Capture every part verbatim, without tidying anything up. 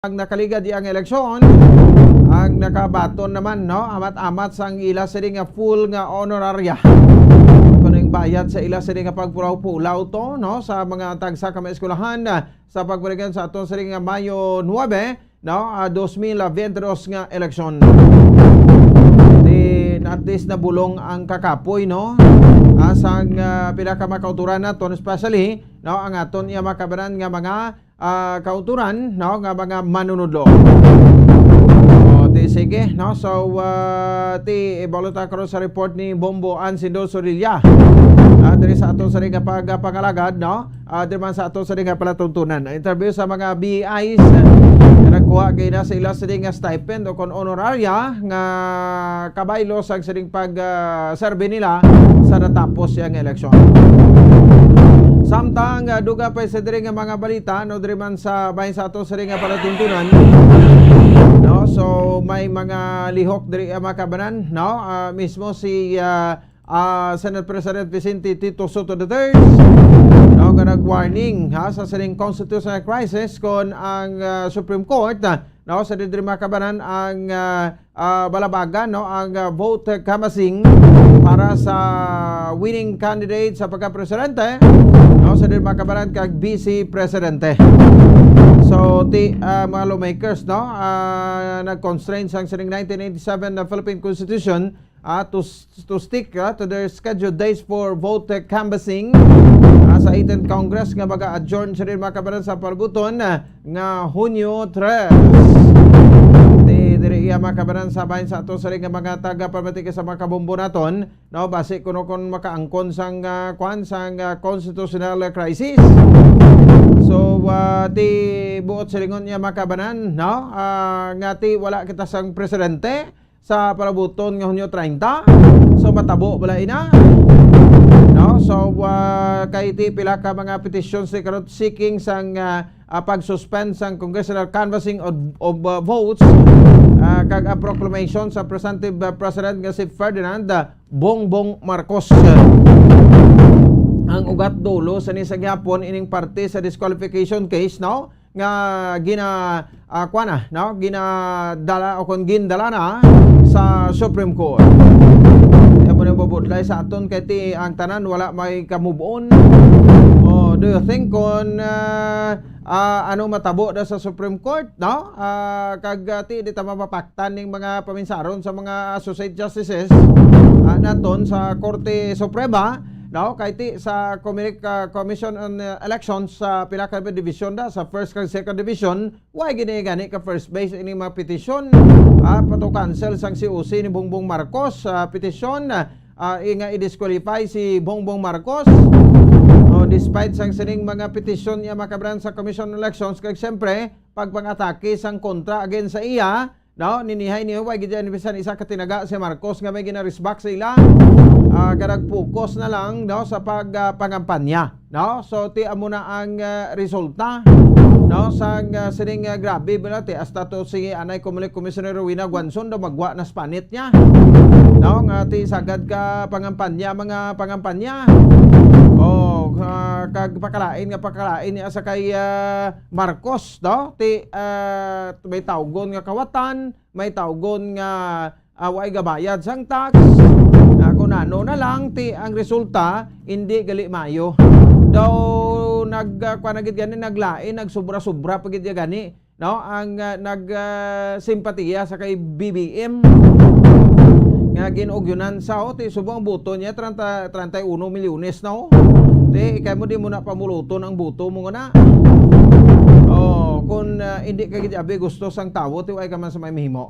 ang nakaligad iya nga eleksyon, ang nakabaton naman, no, amat-amat sang ila sini nga full nga honoraria. Kuno ang bayad sa ila sini nga pagpulaw-pulaw to, no, sa mga tagsa ka mga eskwelahan, ah, sa pagbaligyan sa aton sini nga Mayo nuebe, no, ah, dos mil bente dos nga eleksyon. Di, at least nabulong ang kakapoy, no, ah, sang, ah, pila ka makauturan naton, especially, no, ang aton iya makabanan nga mga ah, kauturan, no, nga mga manunudlo. O, ti sige, no? So, ah, ti ibalot ta karon sa report ni Bombo Ansindo Sorilla. Ah, diri sa aton sa nga pag-, pangalagad, no? Ah, diri man sa aton sa nga palatuntunan. Interview sa mga B Is, ah, nga nagkuha gid na sa ila sa nga stipend o kon honoraria nga kabaylo sa sining pag, ah, survey nila sa natapos siya nga eleksyon. Samtang, ah, dugang pa sa diri nga mga balita, no, diri man sa bahin sa ato sa diri nga palatuntunan, no? So, may mga lihok diri, ah, mga kabanan, no? Ah, mismo si, ah, ah, Senate President Vicente Tito Soto the third, no, nga nag-warning, ha, sa sining constitutional crisis kon ang, ah, Supreme Court, ah, no, sa diri mga kabanan ang, ah, ah, balabagan, no, ang, ah, vote canvassing para sa winning candidate sa pagka-presidente, no, sa diri mga kabanan kag vice presidente. So, ti, ah, mga lawmakers, no, ah, nag-constrain sang sining nineteen eighty-seven na Philippine Constitution, ah, to s-, to stick, ah, to their scheduled days for vote, ah, canvassing, ah, sa eighteenth Congress nga mag-adjourn sa mga kabanan sa palabuton, ah, nga Hunyo tres. Di, diri iya mga kabanan sa bahin sa ato sa nga mga taga-pamatika sa mga kabombo naton, no, basi kuno kon makaangkon sang, ah, kwan, sang, ah, constitutional crisis. So, ah, ti buot silingon niya mga kabanan, no, ah, nga ti wala kita sang presidente sa palabuton nga Hunyo treinta. So, matabo bala ina? No? So, ah, kay ti pila ka mga petitions ni karot seeking sang, ah, ah, pag-suspend sang congressional canvassing of, of, ah, votes, ah, kag ang proclamation sa presumptive, ah, president nga si Ferdinand, ah, Bongbong Marcos. Ang ugat dulo sa ni sa gihapon ining parte sa disqualification case, no? Nga gina, ah, kuwan na, no? Ginadala o kon gindala na sa Supreme Court. Kaya mo na mabudlay sa aton kay ti ang tanan wala may ka-move on. Oh, do you think kon, ah, ah, ano matabo na sa Supreme Court, no? Ah, kag, ah, ti di ta mapapaktan ning mga paminsaron sa mga associate justices, ah, naton sa Korte Suprema, no? Kay ti sa Comi-, ah, Commission on, ah, Elections sa pila ka division da, sa first kag second division, why gini gani ka first base ini mga petisyon, ah, pa to cancel sang C O C ni Bongbong Marcos, ah, petisyon, ah, ah, i-, nga i-disqualify si Bongbong Marcos. Oh, despite sang sining mga petisyon niya makabanan sa Commission on Elections, kag siyempre, pagpang-atake sang kontra against sa iya, no? Ninihay niyo, wa gid yan bisan isa ka tinaga si Marcos nga may ginarisbak sa ila. Ah, kanag focus na lang, no, sa pag, ah, pangampanya, no? So, ti amo na ang, ah, resulta, no, sang, ah, sining, ah, grabe ba na, ti hasta to si anay Comelec Commissioner Rowena Guanzon daw magwa na sa panit niya, no, nga ti sagad ka pangampanya, mga pangampanya. Oh, ah, kag pakalain nga pakalain niya sa kay, ah, Marcos, no? Ti, ah, may tawgon nga kawatan, may tawgon nga, ah, way gabayad sang tax. Ah, kung ano na lang, ti ang resulta, hindi gali maayo. Daw nag, ah, kuwan na gid gani, naglain, nagsobra-sobra pa gid ya gani, no? Ang, ah, nag, ah, simpatiya sa kay B B M nga gin-ugyunan sa, oh, ti subong ang boto niya, treinta, treinta y uno milyones, no? Ti, kay mo di mo na pamuluton ang boto mo nga na. Oh, kung, ah, hindi ka gid abi gusto sang tawo, ti way ka man sa may mahimo.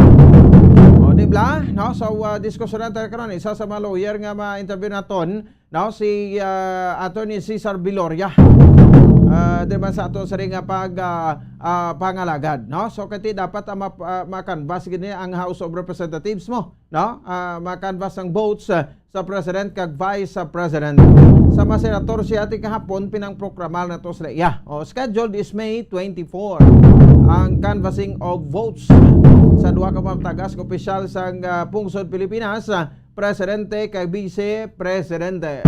Oh, di ba? No? So, ah, diskusyonan tayo karon. Isa sa mga lawyer nga ma-interview naton, no, si, ah, Attorney Cesar Viloria. Ah, di ba sa ato sa ring nga pag, ah, ah, pangalagad, no? So, kati dapat, ah, map-, ah, ma-canvass gid ni ang House of Representatives mo, no? Ah, ma-canvass ang votes, ah, sa President kag Vice President. Sa mga senator siya ti kahapon pinangproklamar na to sila iya. O, scheduled is May twenty-four ang canvassing of votes sa duha ka mga tagas nga opisyal sa, ah, pungsod Pilipinas, ah, Presidente kag Vice Presidente.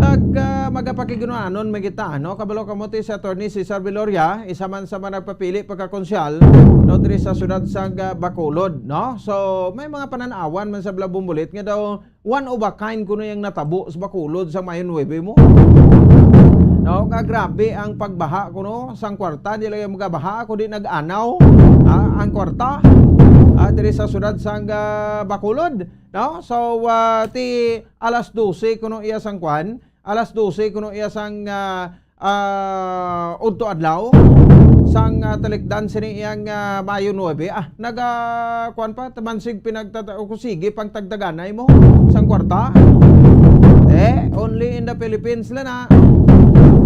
Nag, ah, magapakighinuanon man kita, no? Kabalo kamo ti si Attorney Cesar Viloria, isa man sa mga nagpapili pagkakonsyal, no, diri sa siyudad sang, ah, Bacolod, no? So, may mga panan-awan man sa Bla Bumbulit nga daw one of a kind kuno yang natabo sa Bacolod sa Mayo nuebe mo. No, nga grabe ang pagbaha kuno sang kwarta, di lang yung magabaha, kundi nag-anaw, ah, ang kwarta, ah, diri sa siyudad sang, ah, Bacolod, no? So, ah, ti alas dose kuno iya sang kwan, alas dose kuno iya sang, ah, ah, udto adlaw, sang, ah, talikdan sini iyang, ah, Mayo nuebe. Ah, naga, kwan pa, tamansig pinagtata-, o kung sige, pang tagdaganay mo sang kwarta. Eh, only in the Philippines lang na.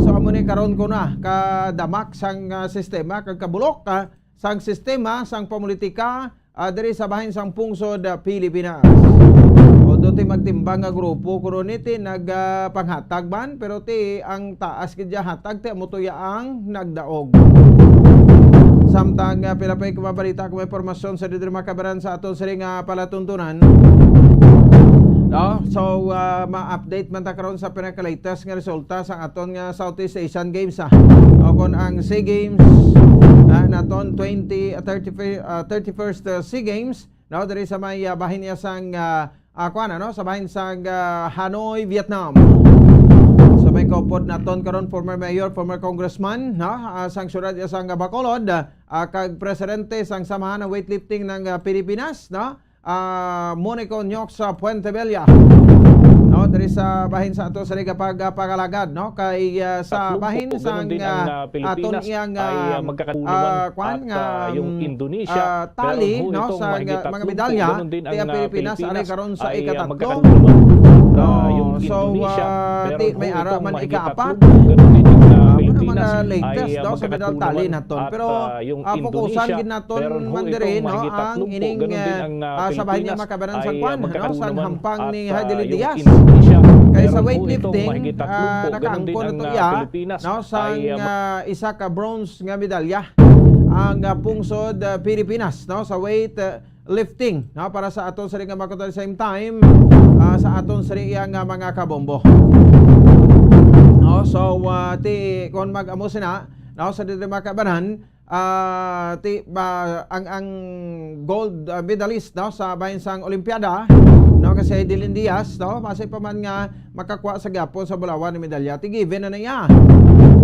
So, amo ni karon ko na, kadamak sang, ah, sistema, kag kabulok, ah, sang sistema, sang pamulitika, ah, diri sa bahin sang pungsod, ah, Pilipinas. Although ti magtimbang nga grupo kuno ni ti nag, ah, panghatag man, pero ti ang taas gid ya hatag ti amo to ya ang nagdaog. Samtang, ah, pila pa yung mga balita kung may impormasyon sa diri makabaran sa aton sini nga palatuntunan. No? So, ah, ma-update man ta karon sa pinaka-latest nga resulta sa aton nga Southeast Asian Games, ah. O kung ang SEA Games, ah, naton twenty, ah, thirty, ah, thirty-first, ah, SEA Games, no, diri sa may, ah, bahin niya sang, ah, ah, kuwan, ano, sa bahin sang, ah, Hanoi, Vietnam. So may kaupod naton karon, former mayor, former congressman, no, ah, sang siyudad niya sang Bacolod, ah, kag presidente sang Samahan ng Weightlifting ng, ah, Pilipinas, no, ah, Monico Nyox sa Puente Bella, no, diri sa bahin sa ato sa Liga pag, ah, Pangalagad, no, kay, ah, sa Tatlong bahin po, sang, ganun din ang, ah, ah, aton Pilipinas iyang, ay, ah, ah, magkakatuluan ah, kwan at, nga, ah, yung um, Indonesia, ah, tali, meron ho no, itong sa mahigit mga tatlong medalya, po, ganun din ang, kaya ah, Pilipinas, Pilipinas ari karon sa ay, ah, ikakatlo. Magkakatuluan at, ah, no, yung so, Indonesia, ah, meron ti, ho may ara itong man mahigit ikaapat. Tatlong po, ganun din ang, ah, ah, muna mga Pilipinas latest ay, ah, daw sa medal tali magkakatuluan naton. At, pero, ah, yung ah, fokusan Indonesia, gid naton meron ho man itong diri, no, mahigit ang tatlong po, ining, ganun din ah, ang, ah, ah, sa bahin niya Pilipinas makabaran sa ay, kwan, ah, no, sang magkakatuluan hampang at, ni ah, Heidelin yung Diaz. Indonesia, kay sa meron ho itong weightlifting, mahigit tatlong ah, po, ganun din nakaangkon ang, ito ah, iya, Pilipinas no, sang, ay, ah, ah, isa ka bronze nga medalya ang, ah, pungsod, ah, Pilipinas, no, sa weight, ah, lifting, no, para sa aton sini nga mga, at the same time, ah, sa aton sini iya nga mga kabombo. No, so, ah, ti, kung mag-amo sina, no, sa diri makabaran, ah, ti, ba, ang, ang gold, ah, medalist, no, sa bahin sang Olimpiada, no, kasi Heidelin Diaz, no, basi pa man nga makakuha sa gapon sa bulawan ni medalya. Ti given na na iya.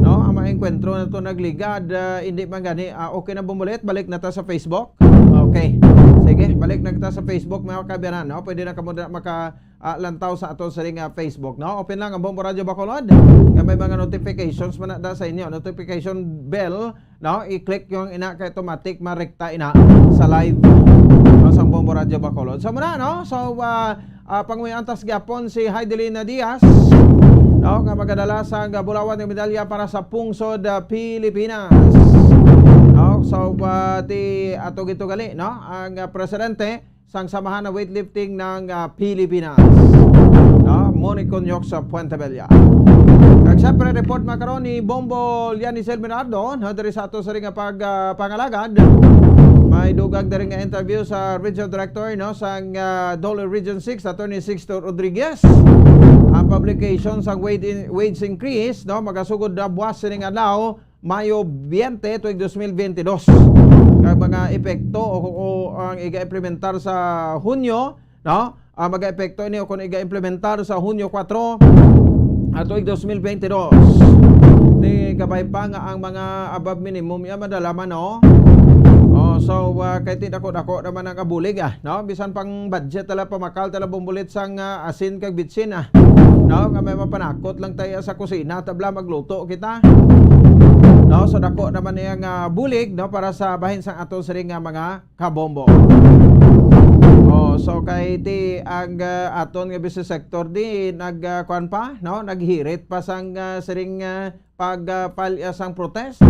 No, ang mga engkwentro na to nagligad, ah, hindi man gani, ah, okay na bumulit, balik na ta sa Facebook. Okay. Sige, balik na kita sa Facebook, mga kababayan, no? Pwede na kamo na maka, ah, lantaw sa ato sa ring, ah, Facebook, no? Open lang ang Bombo Radio Bacolod. Nga may mga notifications man na da sa inyo. Notification bell, no? I-click yung ina kay automatic marekta ina sa live, no, sa Bombo Radio Bacolod. So muna, no? So, ah, ah, panguyan tas gyapon si Heidelina Diaz, no, nga magadala sang bulawan nga medalya para sa pungsod, ah, Pilipinas, no? So, ah, ti ato gito gali, no, ang, ah, presidente sang Samahan ng Weightlifting ng, ah, Pilipinas, no? Monico Nyok sa Puente Bella. Kag siyempre, report makaron ni Bombo Lianicel Bernardo, no, diri sa ato sa ring nga pag, ah, pangalagad. May dugang diri nga interview sa regional director, no, sang, ah, Dole Region six, Attorney Sixto Rodriguez. Ang publication sang wage in-, wage increase, no, magasugod na buwas sining adlaw, Mayo twenty, tuig dos mil benti dos. Kag mga epekto o, o ang iga-implementar sa Hunyo, no? Ah, maga-epekto ini o kung iga-implementar sa Hunyo kwatro at tuig dos mil benti dos. Di kabay pa nga ang mga above minimum ya madala man, no? Oh, so, ah, kay ti dako-dako naman ang abulig, ah, no? Bisan pang budget tala, pamakal tala bumbulit sang, ah, asin kag bitsin, ah. No? Nga may mapanakot lang tayo sa kusina, tabla magluto kita. No? So, dako naman niya nga bulig, no, para sa bahin sang aton siring nga mga kabombo. Oh, so kay ti ang, ah, aton nga business sector di nag, ah, kuwan pa, no? Naghirit pa sang, ah, siring, ah, pag, ah, file, ah, sang protest.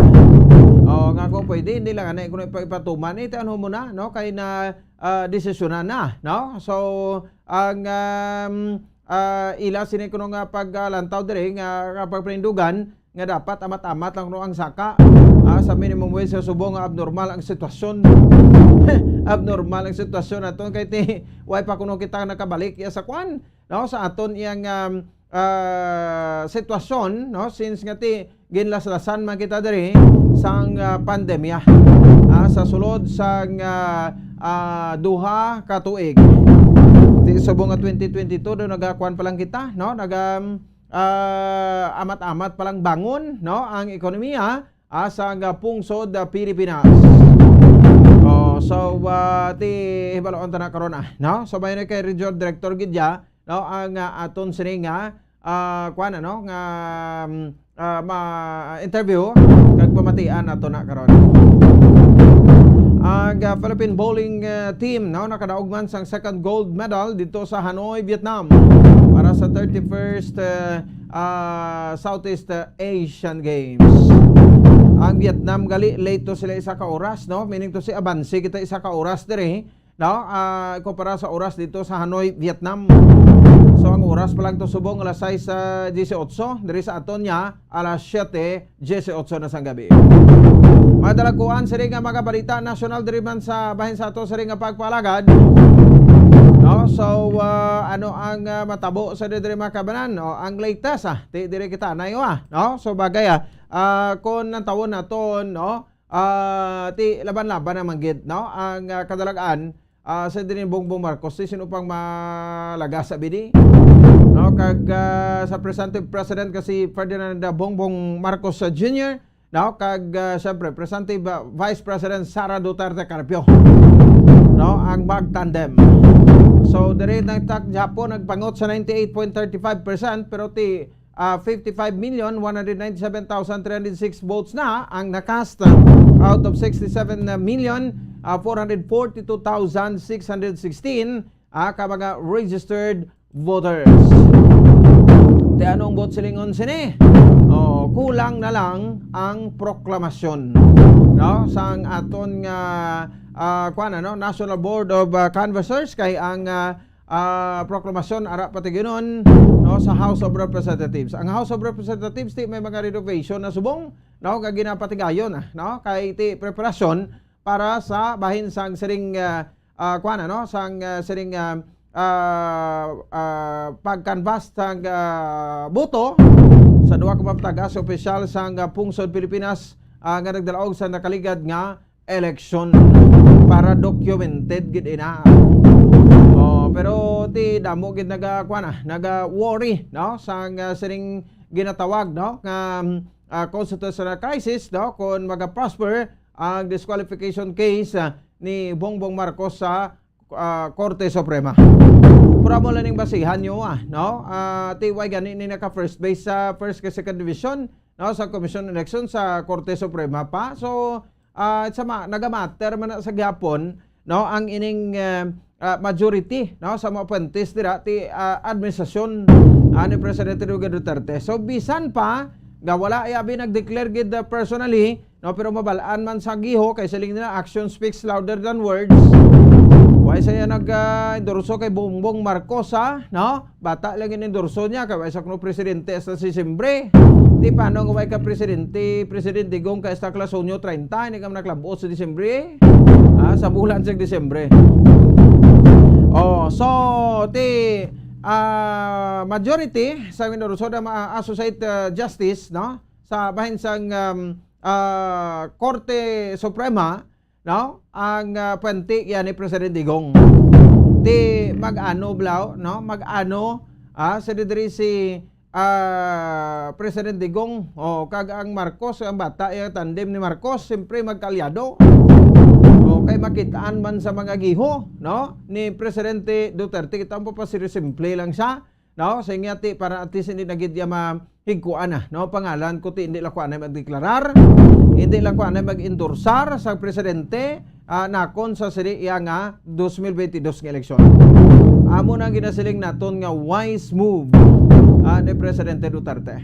Oh, nga kung pwede, hindi lang anay kuno ipa-, ipatuman. Ito ano mo na, no? Kay na, ah, desisyonan na, no? So, ang, um, ah, ila sini kuno nga paglantaw diri nga, nga pagpanindugan nga dapat amat-amat lang kuno ang saka, ah, sa minimum wage sa subong nga abnormal ang sitwasyon. Abnormal ang sitwasyon naton kay ti, way pa kuno kita nakabalik ya sa kwan, no? Sa aton iyang, um, ah, sitwasyon, no? Since nga ti ginlaslasan man kita diri sang, ah, pandemya. Ah, sa sulod sang, ah, ah, duha ka tuig. Ti subong nga twenty twenty-two, do nagakuan pa lang kita, no? Naga, ah, amat-amat pa lang bangon, no? Ang ekonomiya, ah, sang, ah, pungsod, ah, Pilipinas. Oh, so, ah, ti hibaluan ta na karon, ah, no? So, may na kay Regional Director gid ya, no, ang, ah, aton sini nga, ah, kuan, ano, nga, mm, ah, ma-interview kag pamatian nato na karon. Ang, ah, Philippine bowling, ah, team, no, nakadaog man sang second gold medal dito sa Hanoi, Vietnam para sa thirty-first, ah, ah, Southeast, ah, Asian Games. Ang Vietnam gali, late to sila isa ka oras, no? Meaning to si avanse kita isa ka oras diri, no? Ah, kumpara sa oras dito sa Hanoi, Vietnam. So, ang oras pa lang to subong alas sais, ah, dieciocho, diri sa aton niya, alas siete dieciocho na sang gabi. Madalakuan sini nga mga balita nasyonal diri man sa bahin sa ato sini nga pagpalagad. No? So, ah, ano ang, ah, matabo sa diri, mga kabanan? O, ang latest, ah, ti diri kita na, ah, no? So, bagay, ah, ah, kung ang tawon naton, no? Ah, ti laban-laban naman gid, no? Ang, ah, kadalag-an, ah, sa diri ni Bongbong Marcos, ti sino pang malaga sa bini? No? Kag, ah, sa presumptive president kasi Ferdinand Bongbong Marcos, ah, Junior, no? Kag, ah, siyempre, presumptive, ah, Vice President Sara Duterte Carpio, no? Ang mag-tandem. So, diri nagtak-, gihapon nagpangot sa ninety-eight point thirty-five percent, pero ti, ah, fifty-five million one hundred ninety-seven thousand three hundred six votes na ang nakast out of sixty-seven million, ah, four hundred forty-two thousand six hundred sixteen, ah, ka mga registered voters. Ti ano ang buot silingon sini? Oh, kulang na lang ang proklamasyon, no? Sang aton nga, ah, kuwan, ano, National Board of, ah, Canvassers, kay ang, ah, ah, proklamasyon ara patiginon, no, sa House of Representatives. Ang House of Representatives, ti may mga renovation na subong, no, nga ginapatigayon, ah, no, kay ti preparasyon para sa bahin sang siring, ah, ah, kuwan, ano, sang, ah, siring, ah, ah, ah, pag-canvass sang, ah, boto sa duha ka mga patagas opisyal sang, ah, pungsod Pilipinas, ah, nga nagdalaog sa nakaligad nga eleksyon para documented gid ina. Oh, pero ti damo gid naga, kuwan, ah, naga-worry, no, sang, ah, siring ginatawag, no, nga, ah, constitutional crisis, no, kung maga-prosper ang disqualification case, ah, ni Bongbong Marcos sa, ah, Korte Suprema. Pero amo lang ning basihan nyo, ah, no? Ah, ti way gani ni naka first base sa first kag second division, no, sa Commission on Election sa Korte Suprema pa. So, ah, sama, nagamatter man na sa gihapon, no, ang ining, eh, ah, majority, no, sa mga appointees dira ti, ah, administrasyon, ah, ni Presidente Rodrigo Duterte. So, bisan pa nga wala yabi nag-declare gid, ah, personally, no, pero mabal-an man sa giho kay siling nila, "Action speaks louder than words." Why saya nag, ah, endorso kay Bongbong Marcos, ha? No? Bata lang in-endorso niya, kay way sa kuno presidente hasta Disyembre. Ti paano nga way ka presidente, Presidente Digong, kay hasta Clasunyo treinta, hindi ka man naklab-ot sa Disyembre? Ah, sa bulan sa Disyembre. Oh, so, ti, ah, majority sa endorso na ma-, Associate, ah, Justice, no? Sa bahin sang, um, ah, Korte Suprema, no? Ang, ah, pwente yan ni President Digong. Ti mag-ano, blaw, no? Mag-ano, ah, sa diri si, ah, President Digong, o, kag ang Marcos, ang bata, yung tandem ni Marcos, siyempre magkalyado. O, kay makitaan man sa mga giho, no? Ni Presidente Duterte, kita mo pa, simple lang siya. No? Sa inyo, ti, para at least hindi na gid ya mahigkuan na, no? Pangalan ko, ti, hindi lang ko anay magdeklarar, hindi lang ko anay mag-endorsar sa presidente, ah, nakon sa sini iya nga dos mil bentidós nga eleksyon. Amo na ang ginasiling naton nga wise move, ah, ni Presidente Duterte.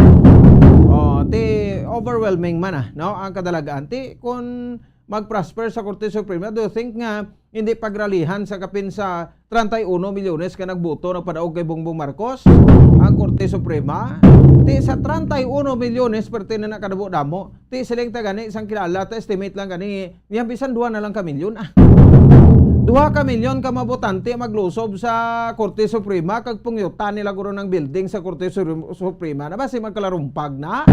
Oh, ti, overwhelming man, ah, no? Ang kadalagan. Ti, kung mag-prosper sa Korte Suprema, do you think nga hindi pagralihan sa kapin sa treinta y uno milyones ka nagboto, nagpadaog kay Bongbong Marcos ang Korte Suprema? Ti sa treinta y uno milyones, perti na nakadamo-damo. Ti siling ta gani, isang kilala, ta estimate lang gani, yan bisan duha na lang ka milyon, ah. Duha ka milyon ka mga botante maglusob sa Korte Suprema kag pungyutan nila guro ng building sa Korte Sur-, Suprema na basi magkalarumpag na.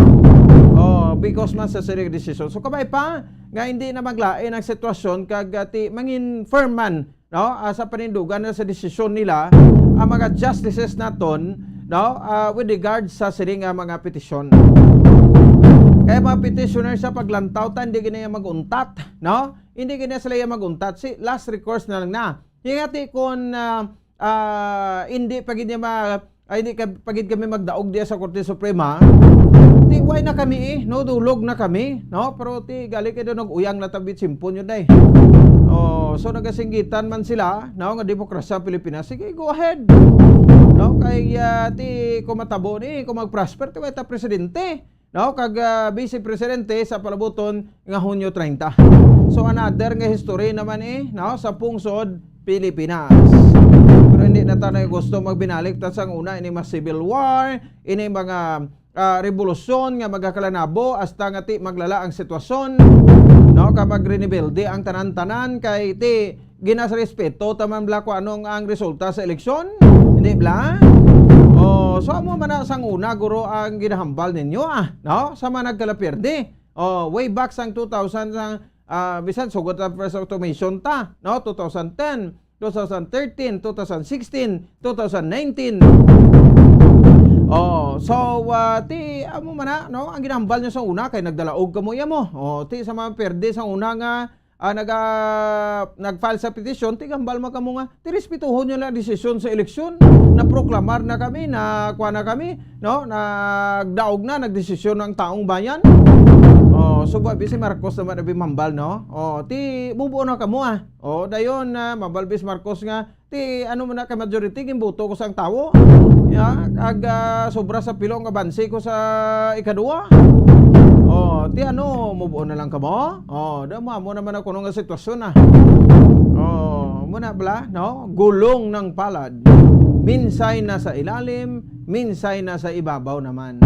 Oh, because man sa siring desisyon. So, kabay pa nga hindi na maglain ang sitwasyon kag, ah, ti mangin firm man, no? Ah, sa panindugan na sa desisyon nila ang mga justices naton, no? Ah, with regard sa siring nga mga petisyon. Kaya mga petitioner sa paglantaw ta, hindi gina mag-untat, no? Hindi gina sila iya mag-untat. Si last recourse na lang na. Yung ati kung, ah, ah, hindi pa gid niya ma-, ay, hindi ka, pa gid kami magdaog diya sa Korte Suprema, di, why na kami eh, no? Dulog na kami, no? Pero ti, gali kayo nag-uyang na tabit simpon yun, day. Oh, so nagasinggitan man sila, no? Nga demokrasya ang Pilipinas, sige, go ahead. No? Kay, ah, ti, kung matabo ni, kung mag-prosper, ti, wala ta presidente. No? Kag, ah, Vice Presidente sa palabuton nga Hunyo treinta. So, another nga history naman eh, no? Sa pungsod Pilipinas. Pero hindi na tayo gusto magbinalik ta sang una, ini mga civil war, ini mga, ah, revolusyon nga magakalanabo hasta nga ti maglala ang sitwasyon, no? Kapag rinibelde ang tanan-tanan kay ti ginasrespeto ta man bala kung anong ang resulta sa eleksyon, hindi bala? Oh, so amo man na sang una guro ang ginahambal ninyo, ah, no? Sa mga nagkalapierde. Oh, way back sang two thousand sang, ah, bisan sugot ang first automation ta, no? Two thousand ten, two thousand thirteen, two thousand sixteen, two thousand nineteen. Oh, so, ah, ti, amo man na, no? Ang ginahambal nyo sa una kay nagdalaog kamo iya mo. Oh, ti sa mga perde sa una nga, ah, nag, ah, nag-file sa petisyon, ti hambal man kamo nga, ti respetuhon nyo lang ang desisyon sa eleksyon. Naproklamar na kami, na kuha na kami, no? Nagdaog na, nagdesisyon ang taong bayan. Oh, so ba, si Marcos naman abi mambal, no? Oh, ti bubuo na kamo, ah. Oh, dayon na mambal bis Marcos nga, ti ano man na kay majority, gimboto ko sang tawo. Ya, kag, ah, sobra sa pilo nga bansi ko sa ikaduha. Oh, ti ano, mubuo na lang kamo? Oh, da mo, amo naman ako nung sitwasyon, ah. Oh, muna bala, no? Gulong ng palad. Minsay nasa ilalim, minsay nasa ibabaw naman.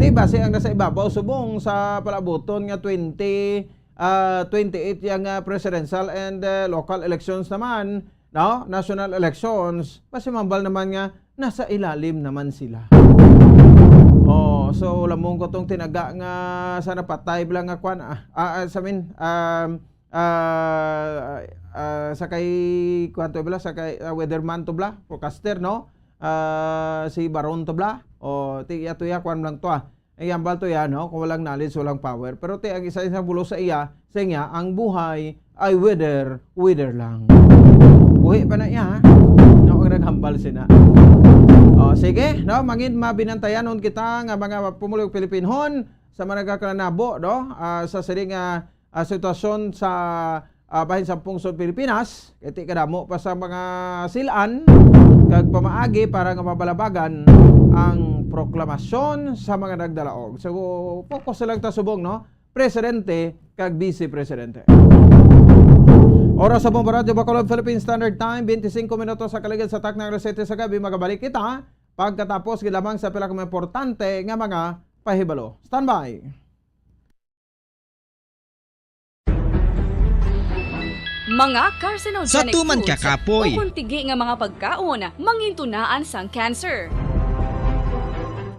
Ti basi ang nasa ibabaw subong sa palabuton nga twenty, ah, twenty-eight yang, ah, presidential and, ah, local elections naman, no? National elections, basi mambal naman nga nasa ilalim naman sila. Oh, so lamong ko tong tinaga nga sa napatay bala nga kwan, ah, ah, ah, sa min, um, ah, ah, sa kay, kwan to bala, sa kay, ah, weatherman to bala, forecaster, no? Ah, si Baron to bala. O, ti, iya to iya, kwan lang to, ah. Ang hambal to iya, no? Kung walang knowledge, walang power. Pero ti, ang isa-isa bulo sa iya, sa iya, ang buhay ay weather, weather lang. Buhi pa na iya, ha? No, ang naghambal sina. O, sige, no? Mangin mabinantayanon kita nga mga pumulog Pilipinhon sa mga nagakalanabo, no? Ah, sa siring nga, ah, sitwasyon sa, ah, bahin sa pungsod Pilipinas, kay ti kadamo pa sa mga silan kag pamaagi para nga mabalabagan ang proklamasyon sa mga nagdalaog. So, focus na lang ta subong, no? Presidente kag Vice Presidente. Oras sa Bombo Radyo Bacolod, Philippine Standard Time, twenty-five minutos sa kaligid sa takna nga alas siyete sa gabi. Magabalik kita pagkatapos gid lamang sa pila ka mga importante nga mga pahibalo. Standby. Mga carcinogenic Sa tuman foods ka kapoy. O kung tigi nga mga pagkaon, mangintunaan sang cancer.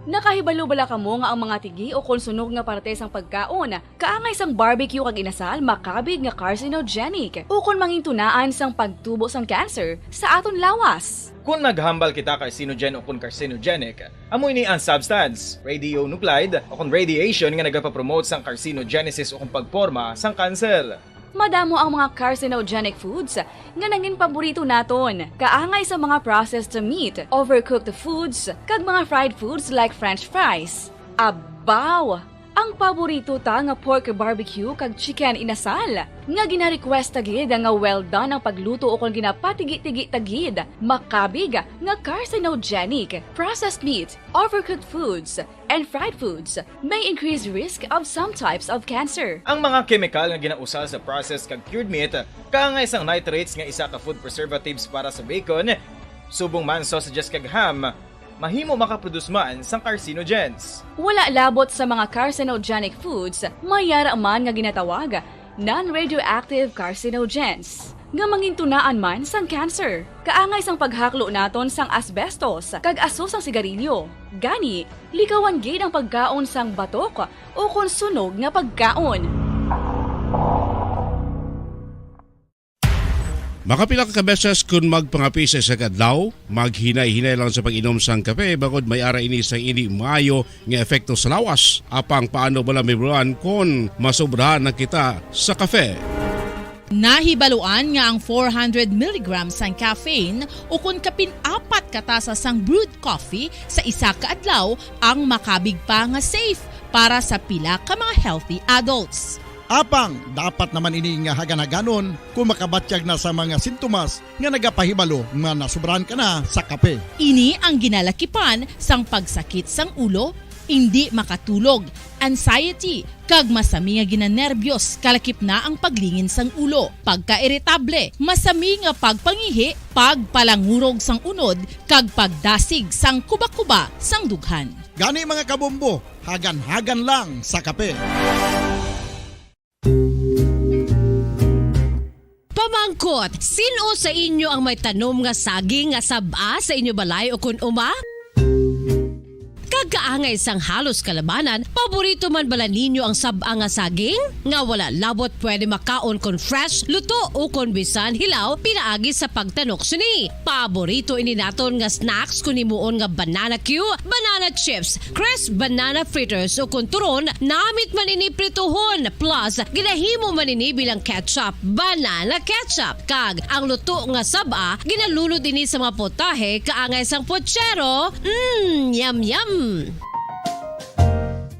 Nakahibalo bala kamo nga ang mga tigi o kon sunog nga parte sang pagkaon, kaangay sang barbecue kag inasal, makabig nga carcinogenic, o kon mangintunaan sang pagtubo sang cancer sa aton lawas? Kon naghambal kita carcinogen o kon carcinogenic, amo ini ang substance, radionuclide, o kon radiation nga nagapapromote sang carcinogenesis o kon pagporma sang kanser. Madamo ang mga carcinogenic foods nga nangin paborito naton, kaangay sa mga processed meat, overcooked foods, kag mga fried foods like French fries. Abaw! Ang paborito ta nga pork barbecue kag chicken inasal, nga gina-request ta gid nga well done ang pagluto o kon ginapatigi-tigi ta gid, makabig nga carcinogenic. Processed meat, overcooked foods, and fried foods may increase risk of some types of cancer. Ang mga kemikal nga ginausal sa processed kag cured meat, kaangay sang nitrates nga isa ka food preservatives para sa bacon, subong man sausages kag ham, mahimo makaproduce man sang carcinogens. Wala labot sa mga carcinogenic foods, may yara man nga ginatawag non-radioactive carcinogens. nga mangintunaan man sang cancer. Kaangay sang paghaklo naton sang asbestos kag aso sang sigarilyo. Gani, likawan gid ang pagkaon sang batok o kon sunog nga pagkaon. Makapila ka beses kon magpangape sa isa ka adlaw, maghinay-hinay lang sa pag-inom sang kape bangod may ara ini sang indi maayo nga epekto sa lawas. Apang paano bala, Mibruan, kon masobrahan na kita sa kape? Nahibaluan nga ang four hundred milligrams sang caffeine ukon kapin apat ka tasa sang brewed coffee sa isa ka adlaw ang makabig pa nga safe para sa pila ka mga healthy adults. Apang dapat naman ini nga haganhaganon kung makabatyag na sa mga sintomas nga nagapahibalo nga nasubrahan ka na sa kape. Ini ang ginalakipan sang pagsakit sang ulo, indi makatulog, anxiety, kag masami nga ginanerbiyos kalakip na ang paglingin sang ulo, pagkairitable, masami nga pagpangihi, pagpalangurog sang unod, kag pagdasig sang kubakuba sang dughan. Gani, mga kabombo, haganhagan lang sa kape. Pamangkot, sin-o sa inyo ang may tanom nga saging nga sab-a sa inyo balay ukon uma? Kag kaangay sang halos kalabanan, paborito man bala ninyo ang sab-a nga saging? Nga wala labot pwede makaon kon fresh, luto, ukon bisan hilaw pinaagi sa pagtanok sini. Paborito ini naton nga snacks kon himuon nga banana cue, banana chips, crisp banana fritters, ukon turon, namit man ini prituhon, plus ginahimo man ini bilang ketchup, banana ketchup. Kag ang luto nga sab-a, ginalunod ini sa mga putahe kaangay sang pochero. Mm, yum yum!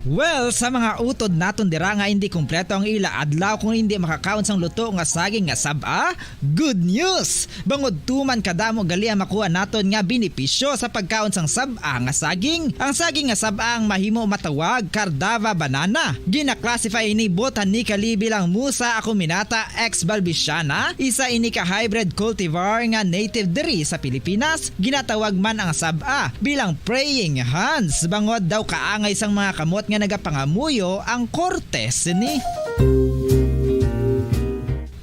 Well, sa mga utod naton dira nga indi kompleto ang ila adlaw kung indi makakaon sang luto nga saging nga sab-a, good news! Bangod tuman kadamo gali ang makuha naton nga benepisyo sa pagkaon sang sab-a nga saging. Ang saging nga sab-a ang mahimo matawag Cardava banana. Gina-classify ini botanically bilang Musa acuminata ex balbisiana, isa ini ka hybrid cultivar nga native diri sa Pilipinas. Ginatawag man ang sab-a bilang praying hands bangod daw kaangay sang mga kamot nga nagapangamuyo ang korte sini.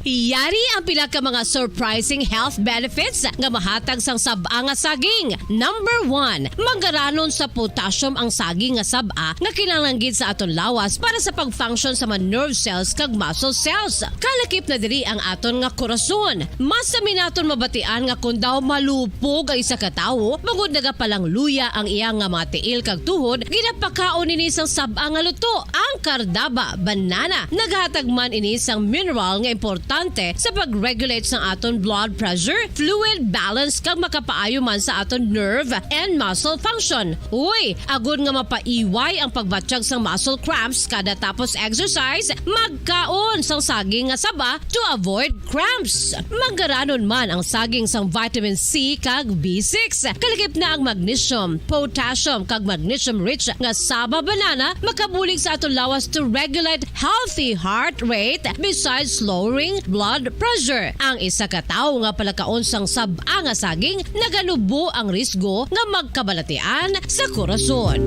Yari ang pila ka mga surprising health benefits nga mahatag sang sab-a nga saging. Number one, manggaranon sa potassium ang saging nga sab-a nga kinahanglan gid sa aton lawas para sa pag-function sa mga nerve cells kag muscle cells. Kalakip na diri ang aton nga korason. Masami naton mabatian nga kon daw malupog ang isa ka tawo bangod nagapalangluya ang iya nga mga tiil kag tuhod, ginapakaon ini sang sab-a nga luto, ang kardaba banana. Naghatag man ini sang mineral nga importante sa pag-regulate sang aton blood pressure, fluid balance, kag makapaayo man sa aton nerve and muscle function. Uy, agod nga mapaiway ang pagbatyag sang muscle cramps kada tapos exercise, magkaon sang saging nga saba to avoid cramps. Manggaranon man ang saging sang vitamin C kag B six. Kalakip na ang magnesium, potassium, kag magnesium-rich nga saba banana makabulig sa aton lawas to regulate healthy heart rate besides lowering blood pressure. Ang isa ka tawo nga palakaon sang sab-a nga saging naganubo ang risgo nga magkabalatian sa korason.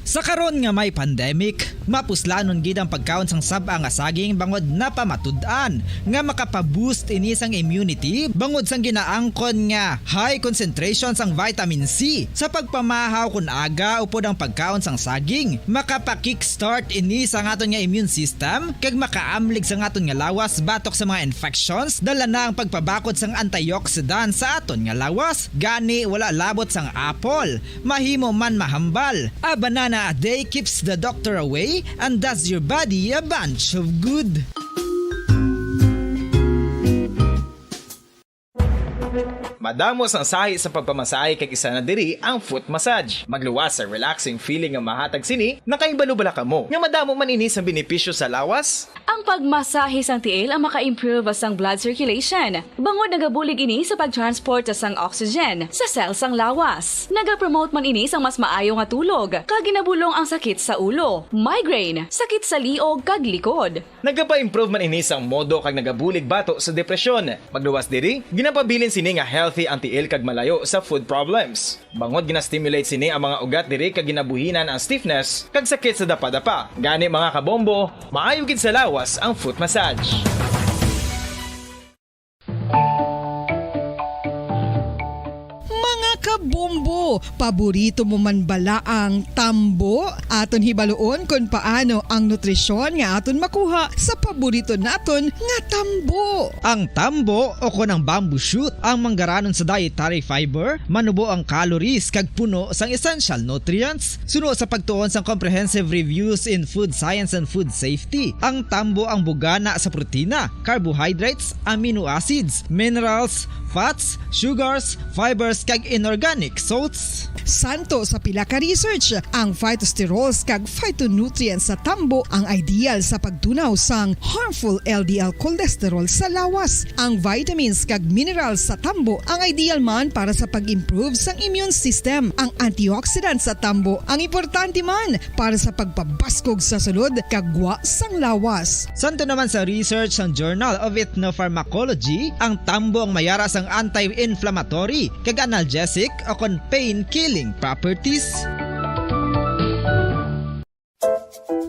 Sa karon nga may pandemic, mapuslanon gid ang pagkaon sang sab-a nga saging bangod napamatud-an nga makapa-boost ini sang immunity bangod sang ginaangkon nga high concentration sang vitamin C. Sa pagpamahaw kon aga upod ang pagkaon sang saging, makapa-kickstart ini sang aton nga immune system kag makaamlig sang aton nga lawas batok sa mga infections, dala na ang pagpabakod sang antioxidant sa aton nga lawas. Gani, wala labot sang apple, mahimo man mahambal. A banana a day keeps the doctor away and does your body a bunch of good. Madamo sang sahi sa pagpamasahe kag isa na diri ang foot massage. Magluwas sa relaxing feeling nga mahatag sini, nakahibalo bala kamo nga madamo man ini sang benepisyo sa lawas? Ang pagmasahe sang tiil ang maka-improve sang blood circulation, bangod nagabulig ini sa pag-transport sang oxygen sa cell sang lawas. Nagapromote man ini sang mas maayo nga tulog, kag ginabulong ang sakit sa ulo, migraine, sakit sa liog, kag likod. Nagapa-improve man ini sang modo kag nagabulig bato sa depresyon. Magluwas diri, ginapabilin sini nga healthy ang tiil kag malayo sa foot problems. Bangod gina-stimulate sini ang mga ugat diri kag ginabuhinan ang stiffness kag sakit sa dapadapa. Gani, mga kabombo, maayo gid sa lawas ang foot massage. Bombo, paborito mo man bala ang tambo? Aton hibaluon kon paano ang nutrisyon nga aton makuha sa paborito naton nga tambo. Ang tambo o kon ang bamboo shoot ang manggaranon sa dietary fiber, manubo ang calories kag puno sang essential nutrients. Suno sa pagtuon sang comprehensive reviews in food science and food safety, ang tambo ang bugana sa protina, carbohydrates, amino acids, minerals, fats, sugars, fibers, kag inorganic salts. Santo sa pila ka research, ang phytosterols kag phytonutrients sa tambo ang ideal sa pagtunaw sang harmful L D L cholesterol sa lawas. Ang vitamins kag minerals sa tambo ang ideal man para sa pag-improve sang immune system. Ang antioxidants sa tambo ang importante man para sa pagpabaskog sa sulod kag gwa sang lawas. Santo naman sa research sang Journal of Ethnopharmacology, ang tambo ang mayara sang anti-inflammatory kag analgesic o kon pain-killing properties.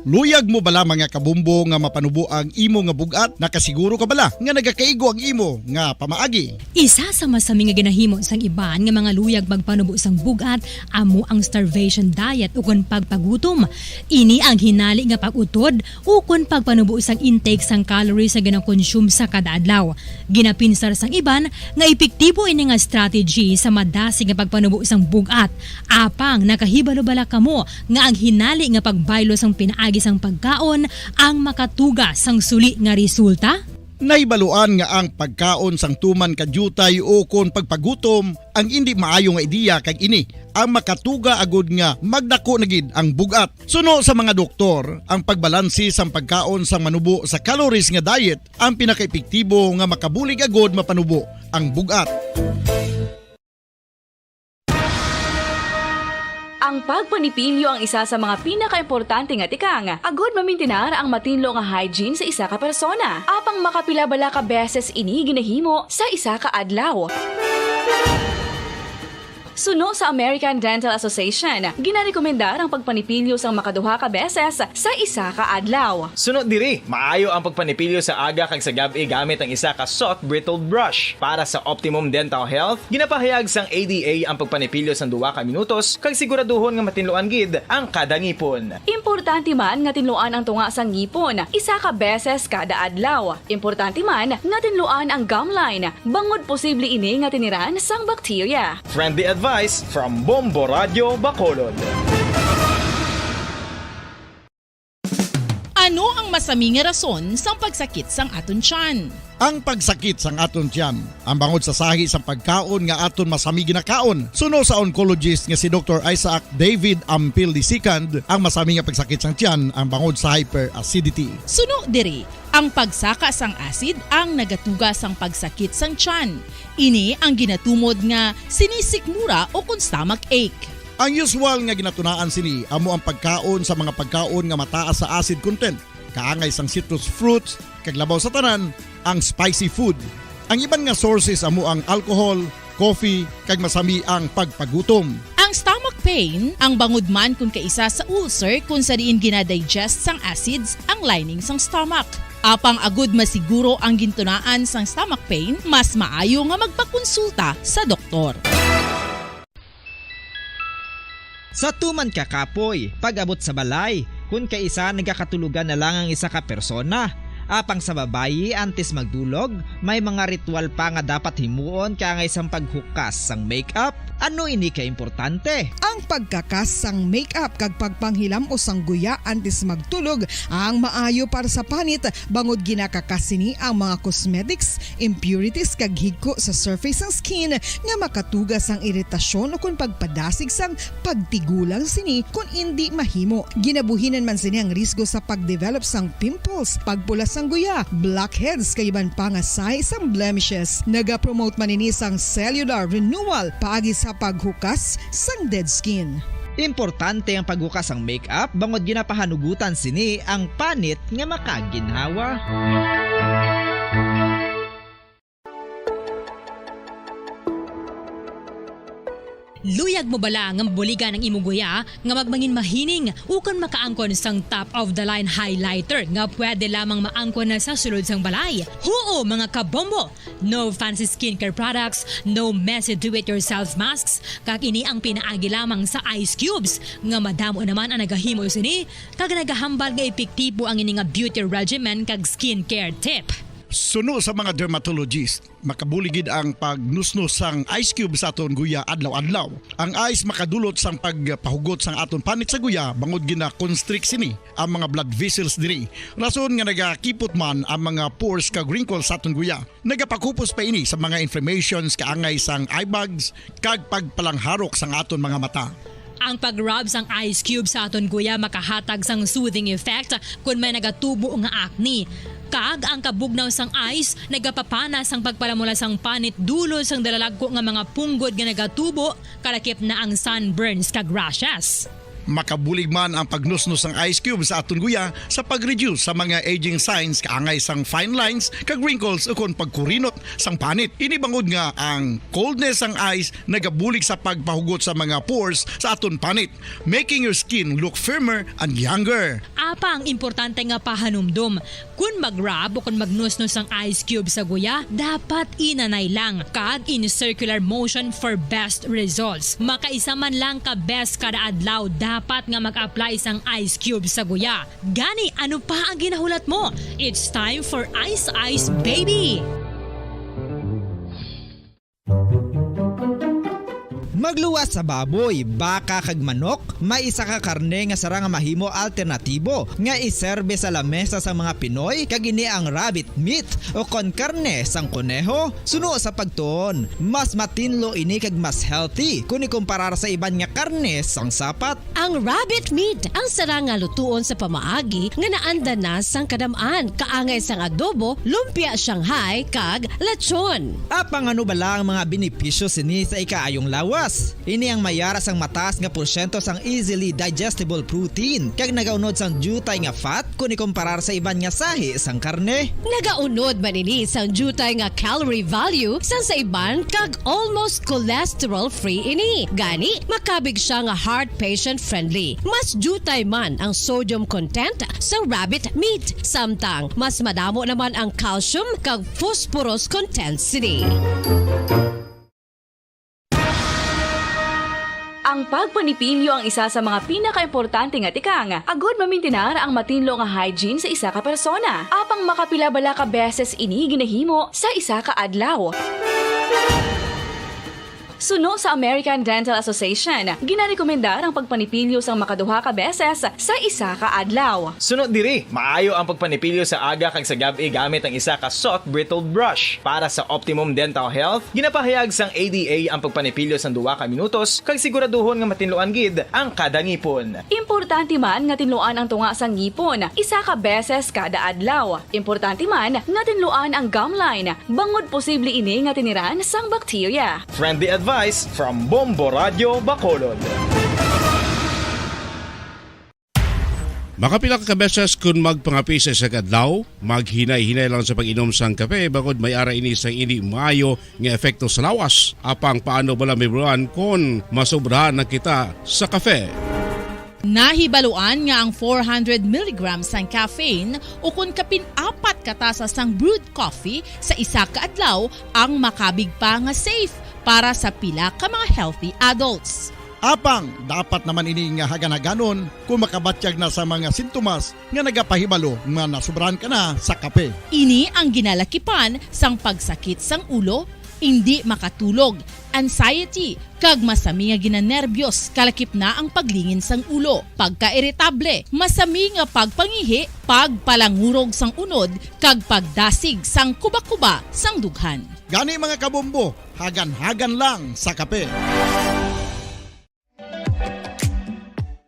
Luyag mo bala, mga kabombo, nga mapanubo ang imo nga bug-at? Nakasiguro ka bala nga nagakaigo ang imo nga pamaagi? Isa sa masami nga ginahimo sang iban nga mga luyag magpanubo sang bug-at amo ang starvation diet ukon pagpagutom. Ini ang hinali nga pag-utod ukon pagpanubo sang intake sang calories nga ginakonsume sa kada adlaw. Ginapinsar sang iban nga epektibo ini nga strategy sa madasig nga pagpanubo sang bug-at. Apang nakahibalo bala kamo nga ang hinali nga pagbaylo sang pinaagi sang pagkaon ang makatuga sang suli nga resulta? Nahibaluan nga ang pagkaon sang tuman ka diutay ukon pagpagutom ang indi maayo nga ideya, kag ini ang makatuga agud nga magdako na gid ang bug-at. Suno sa mga doktor, ang pagbalanse sang pagkaon sang manubo sa calories nga diet ang pinakaepektibo nga makabulig agud mapanubo ang bug-at. Ang pagpanipilyo ang isa sa mga pinakaimportante nga tikang agud mamintinar ang matinlo nga hygiene sa isa ka persona. Apang makapila bala ka beses ini ginahimo sa isa ka adlaw? Suno sa American Dental Association, ginarekomendar ang pagpanipilyo sang makaduha ka beses sa isa ka adlaw. Suno diri, maayo ang pagpanipilyo sa aga kag sa gab-i gamit ang isa ka soft bristled brush. Para sa optimum dental health, ginapahayag sang A D A ang pagpanipilyo sang duha ka minutos kag siguraduhon nga matinluan gid ang kada ngipon. Importante man nga tinluan ang tunga sang ngipon isa ka beses kada adlaw. Importante man nga tinluan ang gum line, bangod posible ini nga tiniran sang bakterya. Friendly advice from Bombo Radyo Bacolod. Ano ang masami nga rason sang pagsakit sang aton tiyan? Ang pagsakit sang aton tiyan ang bangod sa sahi sang pagkaon nga aton masami ginakaon. Suno sa oncologist nga si Doktor Isaac David Ampil the second, ang masami nga pagsakit sang tiyan ang bangod sa hyperacidity. Suno diri, ang pagsaka sang acid ang nagatuga sang pagsakit sang tiyan. Ini ang ginatumod nga sinisikmura o kon stomach ache. Ang usual nga ginatunaan sini amo ang pagkaon sa mga pagkaon nga mataas sa acid content, kaangay sang citrus fruits, kag labaw sa tanan, ang spicy food. Ang iban nga sources amo ang alcohol, coffee, kag masami ang pagpagutom. Ang stomach pain ang bangod man kon kaisa sa ulcer, kon sa diin ginadigest sang acids ang lining sang stomach. Apang agud masiguro ang gintunaan sang stomach pain, mas maayo nga magpakonsulta sa doktor. Sa tuman ka kapoy, pag-abot sa balay, kon kaisa nagakatulogan na lang ang isa ka persona. Apang sa babayi, antes magdulog, may mga ritual pa nga dapat himuon kaangay sang paghukas sang makeup. Ano ini ka importante? Ang pagkakas sang makeup kag pagpanghilam-os sang guya antes magtulog ang maayo para sa panit, bangod ginakakas sini ang mga cosmetics, impurities kag higko sa surface sang skin nga makatuga sang iritasyon ukon pagpadasig sang pagtigulang sini kon indi mahimo. Ginabuhinan man sini ang risgo sa pagdevelop sang pimples, pagpula sang guya, blackheads, kag iban pa nga sahi sang blemishes. Nagapromote man ini sang cellular renewal paagi sa paghukas sang dead skin. Importante ang paghukas sang makeup bangod ginapahanugutan sini ang panit nga makaginhawa. Luyag mo bala nga mabuligan ang imo guya nga magmangin mahining ukon makaangkon sang top of the line highlighter nga pwede lamang maangkon na sa sulod sang balay? Huo, mga kabombo! No fancy skincare products, no messy do-it-yourself masks, kag ini ang pinaagi lamang sa ice cubes nga madamo naman ang nagahimo sini kag nagahambal nga epektibo ang ini nga beauty regimen kag skincare tip. Suno sa mga dermatologist, makabulig gid ang pagnusnos sang ice cube sa aton guya adlaw-adlaw. Ang ice makadulot sang pagpahugot sang aton panit sa guya bangod gina-constrict sini ang mga blood vessels diri, rason nga nagakipot man ang mga pores kag wrinkles sa aton guya. Nagapakupos pa ini sa mga inflammations kaangay sang eye bags kag pagpalangharok sang aton mga mata. Ang pag-rub sang ice cube sa aton guya makahatag sang soothing effect kon may nagatubo nga acne. Kag ang kabugnaw sang ice nagapapana sang pagpalamula sang panit dulot sang dalalagko nga mga punggod nga nagatubo, kalakip na ang sunburns kag rashes. Makabulig man ang pagnusnos sang ice cube sa aton guya sa pag-reduce sa mga aging signs kaangay sang fine lines kag wrinkles ukon pagkurinot sang panit. Ini bangod nga ang coldness sang ice nagabulig sa pagpahugot sa mga pores sa aton panit, making your skin look firmer and younger. Apang importante nga pahanumdom, kon mag-rub o kon magnusnos ang ice cube sa guya, dapat inanay lang kag in circular motion for best results. Makaisa man lang ka beses kada adlaw dapat nga mag-apply sang ice cube sa guya. Gani, ano pa ang ginahulat mo? It's time for Ice Ice Baby! Magluwas sa baboy, baka, kag manok, may isa ka karne nga sarang nga mahimo alternatibo nga iserbe sa lamesa sang mga Pinoy, kag ini ang rabbit meat o kon karne sang koneho. Suno sa pagtuon, mas matinlo ini kag mas healthy kon ikumparar sa iban nga karne sang sapat. Ang rabbit meat ang sarang nga lutuon sa pamaagi nga naanda na sang kadam-an, kaangay sang adobo, lumpia Shanghai, kag lechon. Apang ano bala ang mga benepisyo sini sa ikaayong lawas? Ini ang mayara sang mataas nga porsyento sang easily digestible protein kag nagaunod sang diutay nga fat kon ikumparar sa iban nga sahi sang karne. Nagaunod man ini sang diutay nga calorie value sang sa iban kag almost cholesterol-free ini. Gani, makabig sia nga heart patient-friendly. Mas diutay man ang sodium content sa rabbit meat, samtang mas madamo naman ang calcium kag phosphorus content sini. Ang pagpanipilyo ang isa sa mga pinakaimportante nga tikang agud mamintinar ang matinlo nga hygiene sa isa ka persona. Apang makapila bala ka beses ini ginahimo sa isa ka adlaw? Suno sa American Dental Association, ginarekomendar ang pagpanipilyo sang makaduha ka beses sa isa ka adlaw. Suno diri, maayo ang pagpanipilyo sa aga kag sa gab-i gamit ang isa ka soft bristled brush. Para sa optimum dental health, ginapahayag sang A D A ang pagpanipilyo sang duha ka minutos kag siguraduhon nga matinluan gid ang kada ngipon. Importante man nga tinluan ang tunga sang ngipon isa ka beses kada adlaw. Importante man nga tinluan ang gum line, bangod posible ini nga tiniran sang bakterya. Friendly advice from Bombo Radyo Bacolod. Makapila ka beses kon magpangape sa isa ka adlaw, maghinay-hinay lang sa pag-inom sang kape bangod may ara ini sang indi maayo nga epekto sa lawas. Apang paano bala mahibaluan kon masobrahan na kita sa kape? Nahibaluan nga ang four hundred milligrams sang caffeine o kon kapin apat ka tasa sang brewed coffee sa isa ka adlaw ang makabig pa nga safe para sa pila ka mga healthy adults. Apang dapat naman ini nga hagan-haganon kon makabatyag na sa mga sintomas nga nagapahibalo nga nasobrahan ka na sa kape. Ini ang ginalakipan sang pagsakit sang ulo, indi makatulog, anxiety, kag masami nga ginanerbyos, kalakip na ang paglingin sang ulo, pagkairitable, masami nga pagpangihi, pagpalangurog sang unod, kag pagdasig sang kubakuba sang dughan. Gani, mga kabombo, hagan-hagan lang sa kape.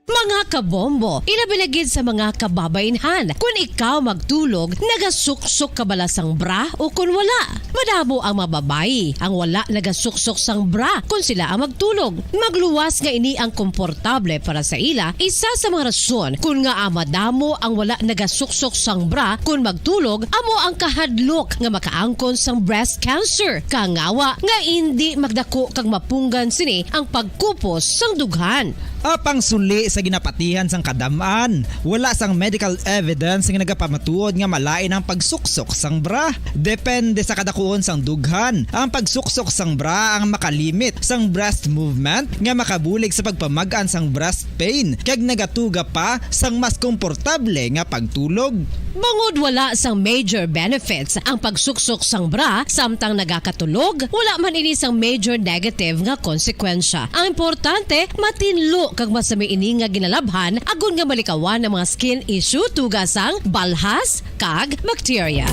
Mga Kabombo, ilabi na gid sa mga kababaynhan. Kun ikaw magtulog, nagasuksok ka bala sang bra o kun wala? Madamo ang mga babayi ang wala nagasuksok sang bra kun sila ang magtulog. Magluwas nga ini ang komportable para sa ila. Isa sa mga rason kun ngaa madamo ang wala nagasuksok sang bra kun magtulog amo ang kahadlok nga makaangkon sang breast cancer. Kangawa nga indi magdako kag mapunggan sini ang pagkupos sang dughan. Apang suli sa ginapatihan sang kadam-an, wala sang medical evidence nga nagapamatuod nga malain ang pagsuksok sang bra. Depende sa kadakuon sang dughan, ang pagsuksok sang bra ang makalimit sang breast movement nga makabulig sa pagpamag-an sang breast pain kag nagatuga pa sang mas komportable nga pagtulog. Bangod wala sang major benefits ang pagsuksok sang bra samtang nagakatulog, wala man ini sang major negative nga konsekwensya. Ang importante, matinlo kag masami ini nga ginalabhan agod nga malikawan ang mga skin issue tuga sang balhas kag bakterya.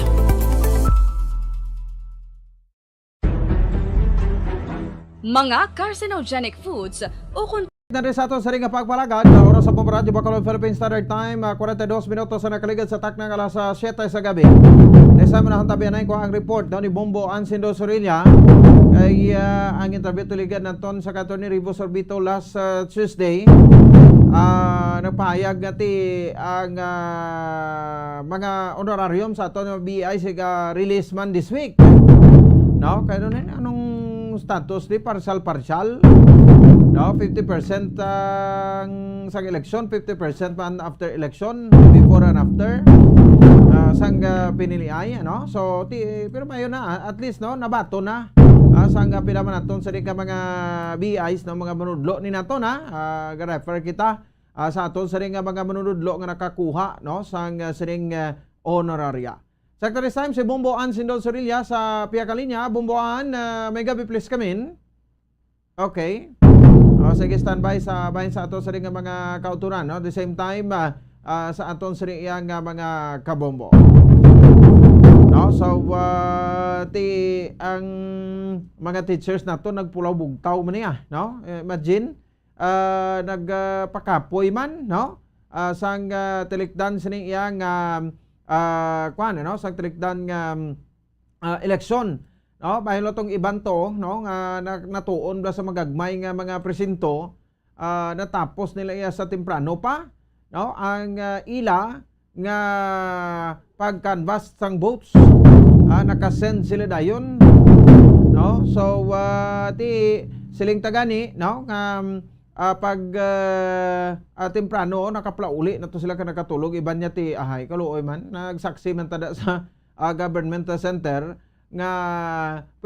Mga carcinogenic foods o kon- Na rin sa aton sa ring nga pagpalagad, na oras sa Bombo Radyo Bacolod, Philippine Standard Time, ah, forty-two minutos ang nakaligad sa taknang alas, ah, siete sa gabi. Next time, na tabianay ko ang report daw ni Bombo Ansindo Sorilla. Kay, ah, ang interview tuligan naton sa Attorney Rivo Sorbito last, ah, Tuesday. Ah, nagpahayag nga ti ang, ah, mga honorarium sa aton nga B I siga release man this week. No? Kaya nun, eh, anong status di? Partial-partial? No? Fifty percent ang sang eleksyon, fifty percent man after election, before and after, ah, sang, ah, piniliay, ano? So, ti, pero mayo na, ah, at least, no, nabato na. Ah, sang, ah, pila man naton sa di ka mga B Is, no, mga manudlo ni nato na, ah, ga-refer kita, ah, sa aton sa di nga mga manunudlo nga nakakuha, no, sang, ah, sining, ah, honoraria. Secretary Sam, si Bombo Ann Sindol Sorilla sa pihak linya. Bombo Ann, ah, may gabi, please come in. Okay. O, sige, standby sa bahin sa ato sa ring nga mga kauturan, no? The same time, ah, ah, sa aton sa ring iya nga mga kabombo. No? So, ah, ti, ang mga teachers nato nagpulaw bugtaw man niya, no? Eh, imagine, ah, nag, ah, pakapoy man, no? Ah, sang, ah, tilikdan sining iya nga, ah, kuwan, no? Sang tilikdan nga, ah, eleksyon, no? Bahin lang tong iban to, no, nga na-, natuon ba sa magagmay nga mga presinto, ah, natapos nila iya sa temprano pa, no? Ang, ah, ila nga pag-canvass sang votes, ah, naka-send sila dayon, no? So, ah, ti siling ta gani, no, nga, ah, pag, ah, ah, temprano, nakaplauli na to sila ka nakatulog, iban niya ti ahay, kaluoy man, nagsaksi man tada sa ah, government center nga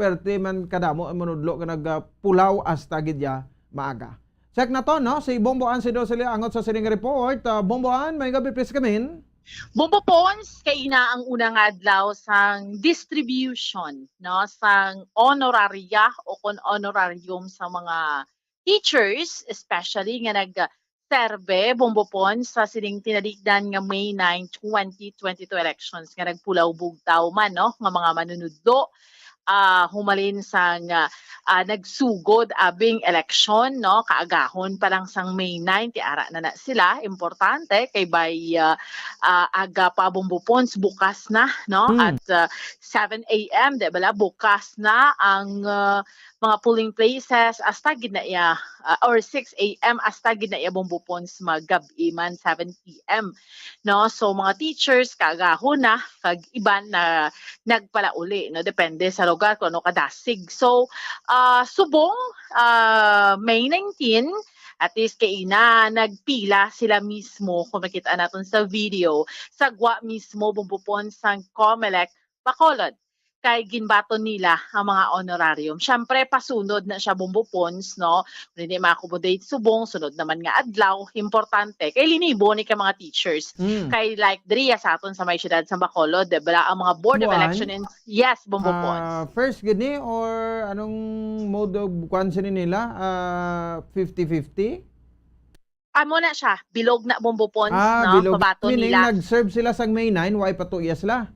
pwerte man kadamo ang manudlo nga nagpulaw hasta gid ya maaga. Check na to, no? Si Bombo Ann Sido Sili angot sa sining report. Ah, Bombo Ann, may gabi, please come in. Bombo Pons, kay ina ang una nga adlaw sang distribution, no, sang honoraria o kon honorarium sa mga teachers, especially nga nag serve, Bombo Pons, sa sining tinalikdan nga May nine, twenty twenty-two elections nga nagpulaw bugtaw man, no, nga mga manunudlo, ah, humalin sang, ah, ah, nagsugod abing eleksyon, no, kaagahon pa lang sang May nine, ti ara na na sila. Importante kay by, ah, ah, aga pa, Bombo Pons, bukas na, no, Hmm. at, ah, seven a m, di bala, bukas na ang, ah, mga polling places, hasta gid na iya, ah, or six a m, hasta gid na iya, Bombo Pons, magab-i man, seven p m, no? So, mga teachers, kaagahon na, kag iban na nagpalauli, no? Depende sa lugar kung ano kadasig. So, ah, subong, ah, May nineteen, at least kay ina, nagpila sila mismo, kung makita naton sa video, sa gwa mismo, Bombo Pons, sang Comelec Bacolod. Kay ginbaton nila ang mga honorarium. Siyempre, pasunod na siya, Bombo Pons, no? Kung hindi ma-accommodate subong, sunod naman nga adlaw, importante. Kay linibo ni ka mga teachers. Mm. Kay like, diri sa aton sa may siyudad sa Bacolod, di ba? Ang mga Board of Buwan? Election and, yes, Bombo Pons. Ah, first gid ni, or anong mode of kwan sini nila? Ah, fifty fifty? Amo na siya, bilog na, Bombo Pons, Ah, no? Bilog. Pabaton Meaning, nila. Nag-serve sila sang May nine, why pa to iya sila?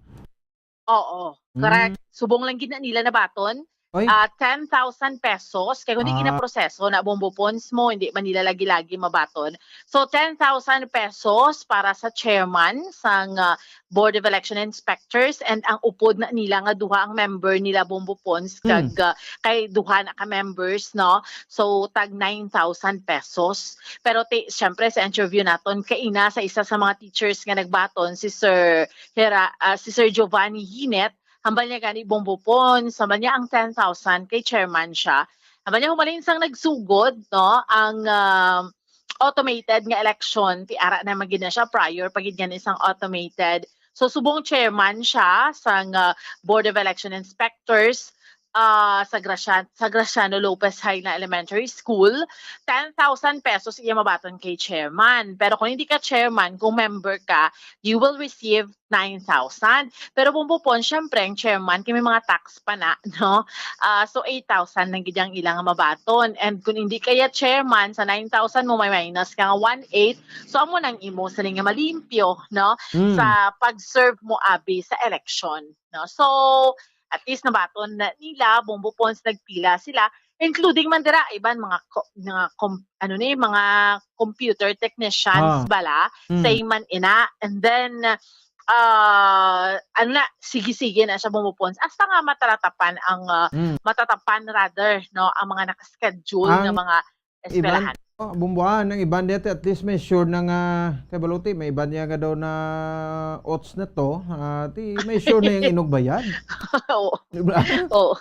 Oo, correct. Mm. Subong lang gid na nila nabaton, Oy. Ah, ten thousand pesos, kay kung di Ah. ginaproseso na Bombo Pons mo, hindi man nila lagi-lagi mabaton. So, ten thousand pesos para sa chairman sang, ah, Board of Election Inspectors, and ang upod na nila nga duha ang member nila, Bombo Pons, Hmm. kag, ah, kay duha na ka members, no? So, tag nine thousand pesos. Pero ti-, syempre, sa interview naton, kaina sa isa sa mga teachers nga nagbaton, si Sir Hera-, ah, si Sir Giovanni Hinet, hambal niya gani, Bombo Pons, hambal niya ang ten thousand kay chairman siya. Hambal niya, humalin sang nagsugod, no, ang, um, automated nga election, ti ara na man gid na siya, prior pa gid gani sang automated. So, subong chairman siya sang, uh, Board of Election Inspectors, uh, sa Gracia-, sa Graciano Lopez Jaena Elementary School, ten thousand pesos iya mabaton kay chairman. Pero kung hindi ka chairman, kung member ka, you will receive nine thousand. Pero Bombo Pons, syempre, ang chairman, kay may mga tax pa na, no? Ah, so, eight thousand lang gid ang ilang mabaton. And kung hindi kaya chairman, sa nine thousand mo, may minus ka nga one eight. So, amo nang imo sa nga malimpyo, no? Mm. Sa pag-serve mo, abi, sa election, no? So, at least nabaton na nila, Bombo Pons, nagpila sila, including man dira, iban mga ko-, mga com-, ano ni, mga computer technicians Ah. bala, Mm. same man ina. And then, ah, ano na, sige-sige na siya, Bombo Pons. Hasta nga mataratapan ang, ah, Mm. matatapan rather, no, ang mga naka-schedule Ang nga mga iban, eskwelahan. Oh, Bombo, ang iban dito, at least may sure na nga, kay Baluti, may iban niya nga daw na oats na to, ah, ti, may sure na yung inugbayad. Oo. Di ba? Oo.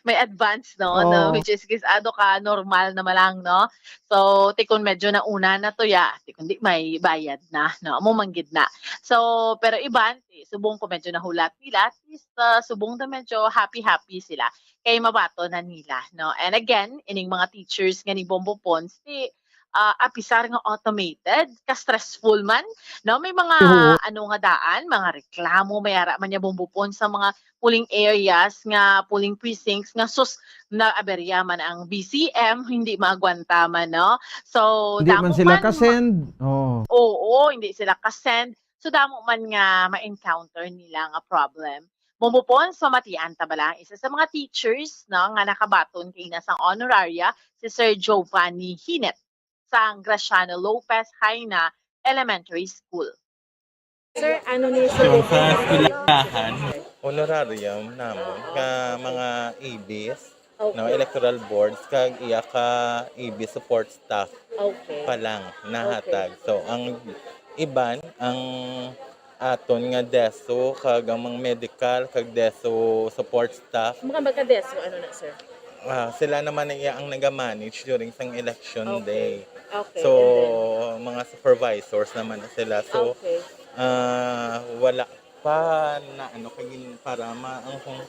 May advance, no? Oo. No, which is, kis-, ado ka, normal na malang, no? So, ti kung medyo nauna na to, ya, ti kung di, may bayad na, no? Amo man gid na. So, pero iban, ti, subong ko medyo nahulat nila, at least, ah, subong na medyo happy-happy sila. Kay mabaton na nila, no? And again, ining mga teachers nga ni Bombo Pons, ti, ah, apisar nga automated, ka-stressful man, no? May mga, Oo. ano nga daan, mga reklamo, may ara man niya, Bombo Pons, sa mga polling areas nga, polling precincts nga, sus, naaberya man ang B C M, hindi maagwanta man, no? So, Hindi damo man sila man ma-, ka-send. Oo. Oo, hindi sila ka-send. So, damo man nga ma-encounter nila nga problem. Bombo Pons, mamatian ta bala ang isa sa mga teachers, no, nga nakabaton kaina sang honoraria, si Sir Giovanni Hinet sang Graciano Lopez Jaena Elementary School. Sir, ano ni Yung sa eskwelahan, honorarium namon, nga mga A Bs, Okay. no, electoral boards, kag iya ka A B support staff Okay. pa lang nahatag. Okay. So, ang iban, ang aton nga DESO, kag ang mga medical, kag DESO support staff. Mga magka-DESO, ano na, sir? Ah, sila naman ang, ang nag-manage during sang election Okay. day. Okay, So, and then? mga supervisors naman na sila. So, Okay. ah, wala pa na ano, kay gin-, para ma-, ang kung,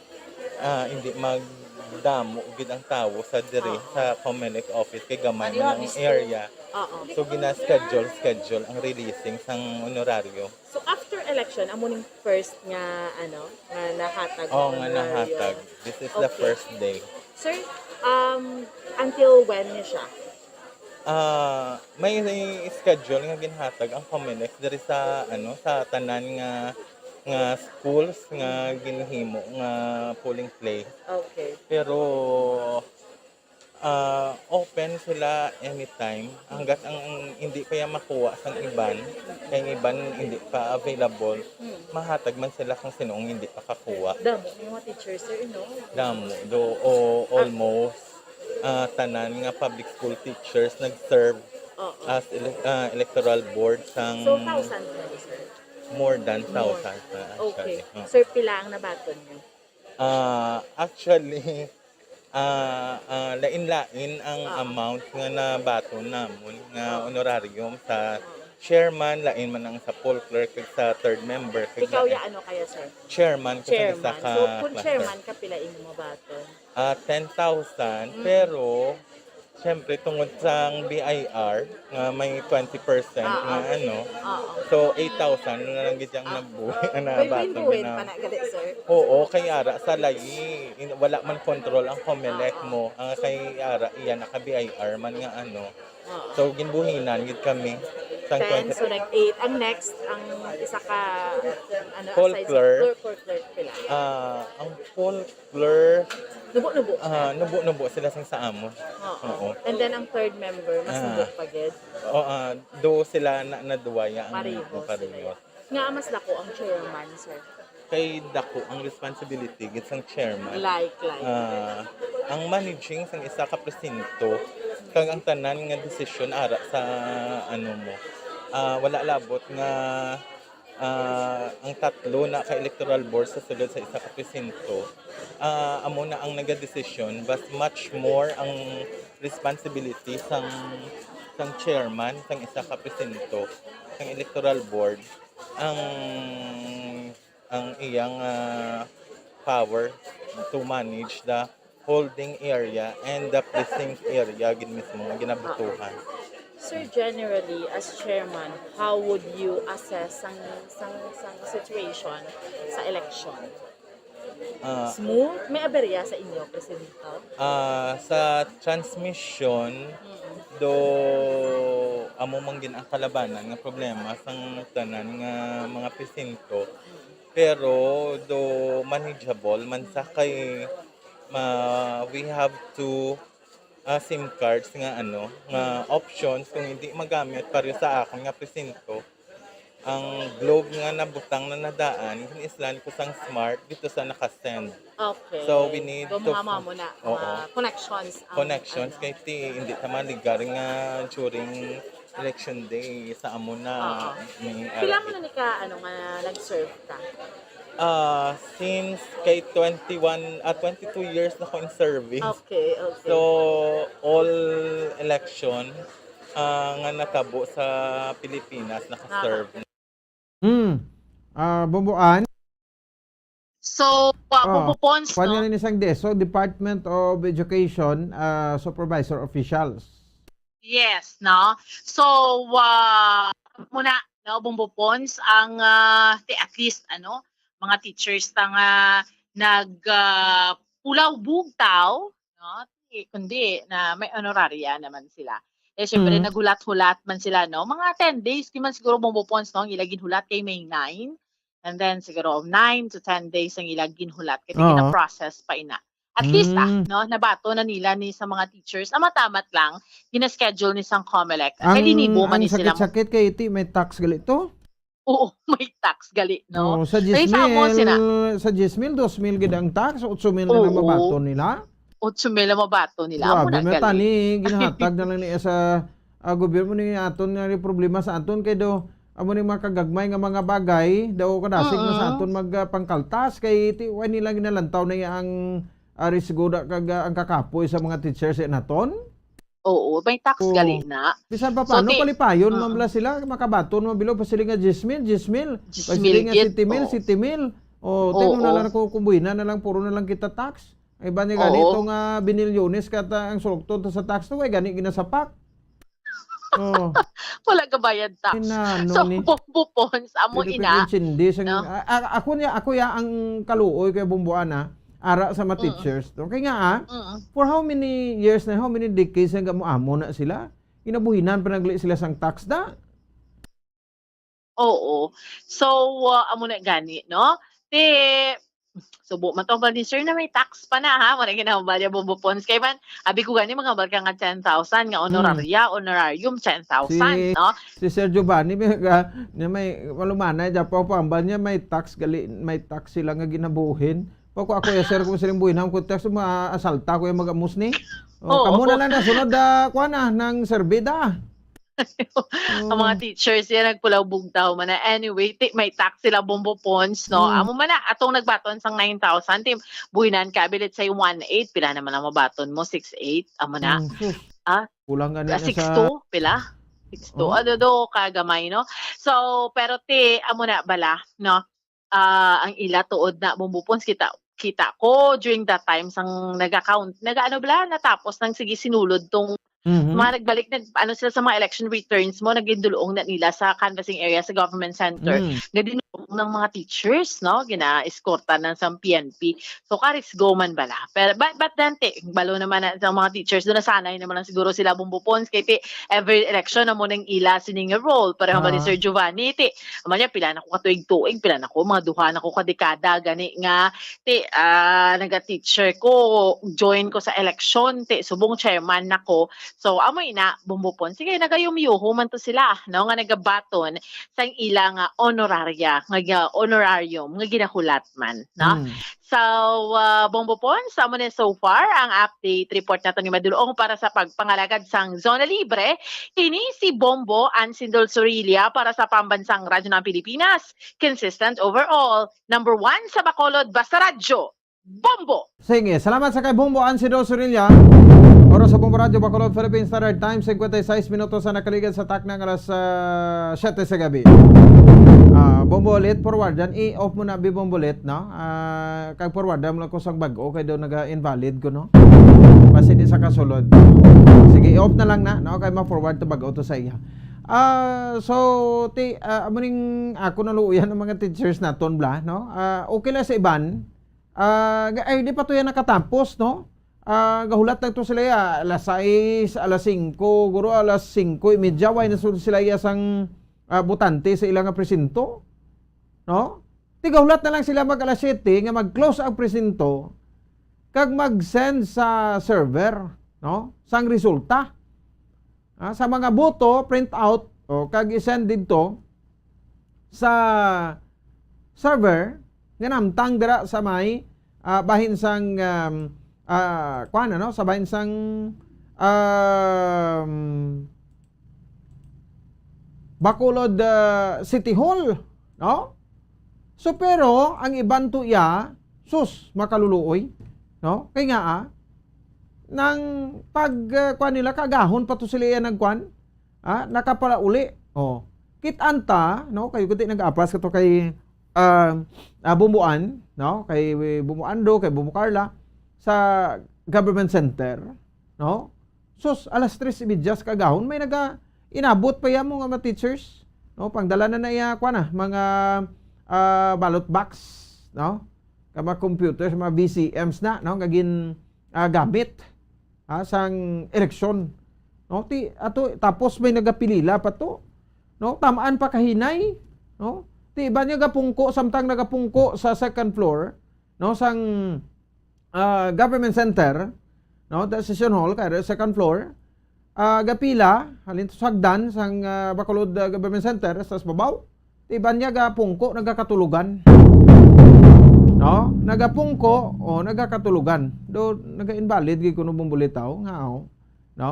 ah, hindi magdamo gid ang tawo sa diri Oo. sa Comelec office kay gamay Ano, man ang Mister? area. Oo. So, gina-schedule, schedule ang releasing sang honorario. So, after election, amo ning first nga, ano, nga nahatag Oo, ang nga honorario? nahatag. This is the Okay. first day. Sir, um, until when ni siya? Ah, may schedule nga ginhatag ang Comelec diri sa, ano, sa tanan nga, nga schools nga ginhimo nga polling place. Okay. Pero, ah, open sila anytime. Hanggat ang, ang hindi pa yan makuha sang iban, kay ang iban hindi pa available, Hmm. mahatag man sila kung sino ang hindi pa kakuha. Damo yung mga teachers, sir, no? Damo. Do, o Ah. almost, ah, tanan nga public school teachers nag-serve Oo. as ele-, ah, electoral board sang So, thousand na, sir? more than More. thousand na, Okay. actually. Oo. Sir, pila ang nabaton niyo? Ah, actually, ah, ah, lain-lain ang Oo. amount nga nabaton namon nga Oo. honorarium sa Oo. chairman, lain man ang sa poll clerk, kag sa third member, kag Ikaw lain. ya ano kaya, sir? Chairman ko sa Chairman. isa ka So, kung cluster. chairman ka, pila imo mabaton? Ah, ten thousand, Mm. pero, siyempre, tungod sang B I R, nga may twenty percent nga Oo. ano, Oo. so, eight thousand na lang gid ang Ah, nabuhi, ah, ang nabaton binbuhin na. pa na gali, sir? Oo, kay ara sa layi, in-, wala man control ang Comelec Oo. mo, ang kay ara, iya naka B I R man nga ano. Oo. So, ginbuhinan gid kami. Sang Ten, twenty so nag-eight. Ang next, ang isa ka, ano, aside sa Folklore. Folklore, folklore, pila? Ah, ang folklore, Nubo-nubo. Ah, nubo-nubo sila sang sa amo. Oo. Oo. And then ang third member, mas Ah. nubo pa gid. O, ah, do sila na, na duwaya ang Parehos. Parehos. Nga mas dako ang chairman, sir. Kay dako ang responsibility gid sang chairman. Like, like. Ah, ang managing sang isa ka presinto kag ang tanan nga desisyon ara sa ano mo. Ah, wala labot nga, ah, ang tatlo na ka electoral board sa sulod sa isa ka presinto. Ah, amo na ang nagadesisyon, but much more ang responsibility sang sang chairman sang isa ka presinto sang electoral board ang ang iyang, ah, power to manage the holding area and the precinct area gid mismo nga ginabotohan. Sir, generally, as chairman, how would you assess sang, sang, sang situation sa election? Ah. Smooth? May aberya sa inyo, Presidente? Ah, sa transmission, Mm. do amo man gid ang kalabanan nga problema sang tanan nga mga presinto. Mm. Pero do manageable man sa kay ma-, we have two, ah, SIM cards nga ano, nga Mm. options kung hindi magamit pareho sa akon nga presinto. Ang Globe nga nabutang na nadaan, gin-islan ko sang smart dito sa naka-send. Okay. So, we need So, to mga f-, mamo na, oo. mga connections ang Connections ano. kay ti, hindi ta maligar nga during election day sa amo na Oo. may Pila mo na ni ka, ano, nga nag-serve ka? Ah, since kay twenty-one, ah, twenty-two years na ko in service. Okay, okay. So, all election, ah, nga natabo sa Pilipinas, naka-serve. Ah, okay. Hmm. Ah, Bumbuan? So, uh, Oh, Bumbu Pons, kuwan no? nga rin isang D E S O, Department of Education, ah, supervisor officials. Yes, no? So, ah, muna, no, Bumbu Pons, ang, ah, ti-, at least, ano, mga teachers ta nga nag, ah, pulaw bugtaw, no? Ti-, kundi na may honoraria naman sila. Eh, syempre, Mm. naghulat-hulat man sila, no? Mga ten days, di man siguro Bumbu Pons, no? Ang ila ginhulat kay May nine. And then, siguro, nine to ten days ang ila ginhulat. Kaya Oo. gina-process pa ina. At least, ah, Mm. no? Nabato na nila ni sa mga teachers. Ang matamat lang, gina-schedule ni sang Comelec. Kay Ang, linibo man ang ni sila mo. sakit-sakit kay iti, may tax gali to? Oo, may tax gali, no? Oh, sa Kay sa amo diyes mil, sina- sa diyes mil, dos mil gid ang tax, otso mil na lang Oo. mabaton nila. Otso mil ang mabaton nila. Amo Grabe, na may gali. tani, ginahatag na lang ni sa, ah, gobyerno ni aton nga ni problema sa aton kay do, amo ni mga kagagmay nga mga bagay, daw kadasig na sa Mm-mm. aton mag, ah, pangkaltas kay ti-, why nila ginalantaw na iya ang, ah, risgo da kag, ah, ang kakapoy sa mga teacher sa naton? Oo, may tax Oo. gali na. Bisan pa So, paano, ti-, palipayon man oo. bala sila, makabaton man bilo, pasiling nga diyes mil, diyes mil. Diyes mil Pasiling nga gid, siyete mil, oo. siyete mil. O, tingnan na Oo. lang ako, kung buhina na lang, puro na lang kita tax. Ay, ba niya gani Oo. itong, ah, binilyones kata ang sulokton to sa tax to, ay gani ginasapak. Oo. Wala ka bayad tax. Ay, nano So, ni? Bumbu Pons, amo Pwede ina. pag-intindi sa No? a-, a-, ako niya, ako ya ang kaluoy kay Bumbuan, ah. Ara sa mga Mm. teachers. Okay nga, ah. Mm. For how many years na, how many decades na gamo-amo na sila? Inabuhinan pa nagli sila sang tax da? Oo. So, uh, amo na gani, no? Ti, subo man tong ni sir na may tax pa na, ha? Wala ginahambal niya, Bumbu Pons. Kay man, abi ko gani, mga hambal ka nga ten thousand, nga Mm. honoraria, honorarium, ten thousand, Si, no? si Sir Giovanni, may, ka-, niya may, malumanay, dyan pa, pahambal niya, may tax, gali, may tax sila nga ginabuhin. Pa ko, ako, ya, sir, kung siling buhin, ang tax, maasalta ko yung mag-amos ni. O, Oo. kamo na lang na sunod, ah, kuwan na, ng survey da. Ang mga Oo. teachers yan, nagpulaw bugtaw man na. Anyway, ti-, may tax sila, Bumbu Pons, no? Mm. Amo man na, atong nagbaton sang nine thousand, ti-, buhinan ka, abi, let's say, one eight, pila naman ang mabaton mo? Six eight, amo na. Mm, sus. Ah? Kulang gani Ah, na sa six two, pila? Six two, Oh. ano do, kagamay, no? So, pero ti, amo na bala, no? Ah, ang ila tuod na, Bumbu Pons, kita, kita ko during that time sang naga-count, naga-ano bala, natapos nang sige sinulod tong Mhm. mga nagbalik, nag-, ano sila sa mga election returns mo, naging dulong na nila sa canvassing area sa government center. Mm. Nga din ng mga teachers, no? Gina-eskortan na sang P N P. So, karisgo man bala. Pero, but, but then, ti, balo naman na sa mga teachers, doon nasanay naman lang siguro sila, Bombo Pons, kay ti, every election na mo nang ila sining role. Pareho ba ni Ah. Sir Giovanni, ti, man niya, pila na ko ka tuig-tuig, pila na ko, mga duha na ko ka dekada, gani nga, ti, ah, naga-teacher ko, join ko sa election, ti, subong chairman na ko. So, amo ina, Bombo Pons. Sige, nagayumyuho man to sila, no, nga nagabaton sang ila nga honoraria, nga, nga honorarium, nga ginahulat man, no? Hmm. So, ah, Bombo Pons, amo na so far ang update report nato ni Madulong para sa pagpangalagad sang Zona Libre. Ini si Bombo Ansindol Sorilla para sa Pambansang Radyo ng Pilipinas. Consistent overall. Number one sa Bacolod, basta radyo. Bombo! Sige, salamat sa kay Bombo Ansido Sorilla. Oras sa Bombo Radyo Bacolod, Philippine Standard Time, cincuenta y seis minutos sa nakaligad sa takna nga alas, ah, siete sa gabi. Ah, Bombo ulit, forward yan. I-off mo na, bi Bombo ulit, no? Ah, kag forward mo lang ko sang bag-o, kay daw naga-invalid ko, no? Basi di sa kasulod. Sige, i-off na lang na, no? Kay ma-forward to bag-o to sa iya. Ah, so, ti, ah, amo ning ako naluoyan ng mga teachers naton, bla, no? Ah, okay lang sa iban. Ah, ga-, ay, di pa to yan nakatapos, no? Ah, gahulat lang to sila ya, alas sais, alas singko, guro alas singko y media, way na sud sila ya sang, ah, botante sa ilang nga presinto, no? Ti gahulat na lang sila mag alas siyete nga mag-close ang presinto kag mag-send sa server, no? Sang resulta. Ah, sa mga boto, print out, o, kag i-send didto sa server nga namtang dira sa may, ah, bahin sang, um, ah, kuwan, ano? Sa bahin sang, um, Bacolod, ah, City Hall, no? So, pero ang iban to iya, sus, makaluluoy, no? Kay nga, ah, nang pag, ah, kuwan nila, kagahon pa to sila iya nagkuwan, ah, nakapalauli. Oh. Kit-an ta, no? Kayo kuti nag-apas kato kay, ah, ah, Bumbuan, no? Kay Bumbuan Do, kay Bumbu Carla, sa government center, no? Sus, alas tres y media sa kagahon, may naga-, inabot pa ya mo nga mga teachers, no? Pangdala na na iya, kuwan na, mga, ah, ballot box, no? Ka mga computers, mga V C Ms na, no? Nga gin-, ah, gamit, ah, sang eleksyon. No? Ti, ato, tapos may nagapilila pa to. No? Tamaan pa kahinay, no? Ti, iban niya gapungko, samtang nagapungko sa second floor, no? Sang, ah, government center, no? The session hall, kay second floor, ah, gapila, halin to sa hagdan sang, ah, Bacolod, ah, Government Center, sa babaw. Ti iban niya gapungko, nagakatulugan. No? Nagapungko, o, nagakatulugan. Do, naga-invalid gid kuno Bombo Litaw, nga, o, no?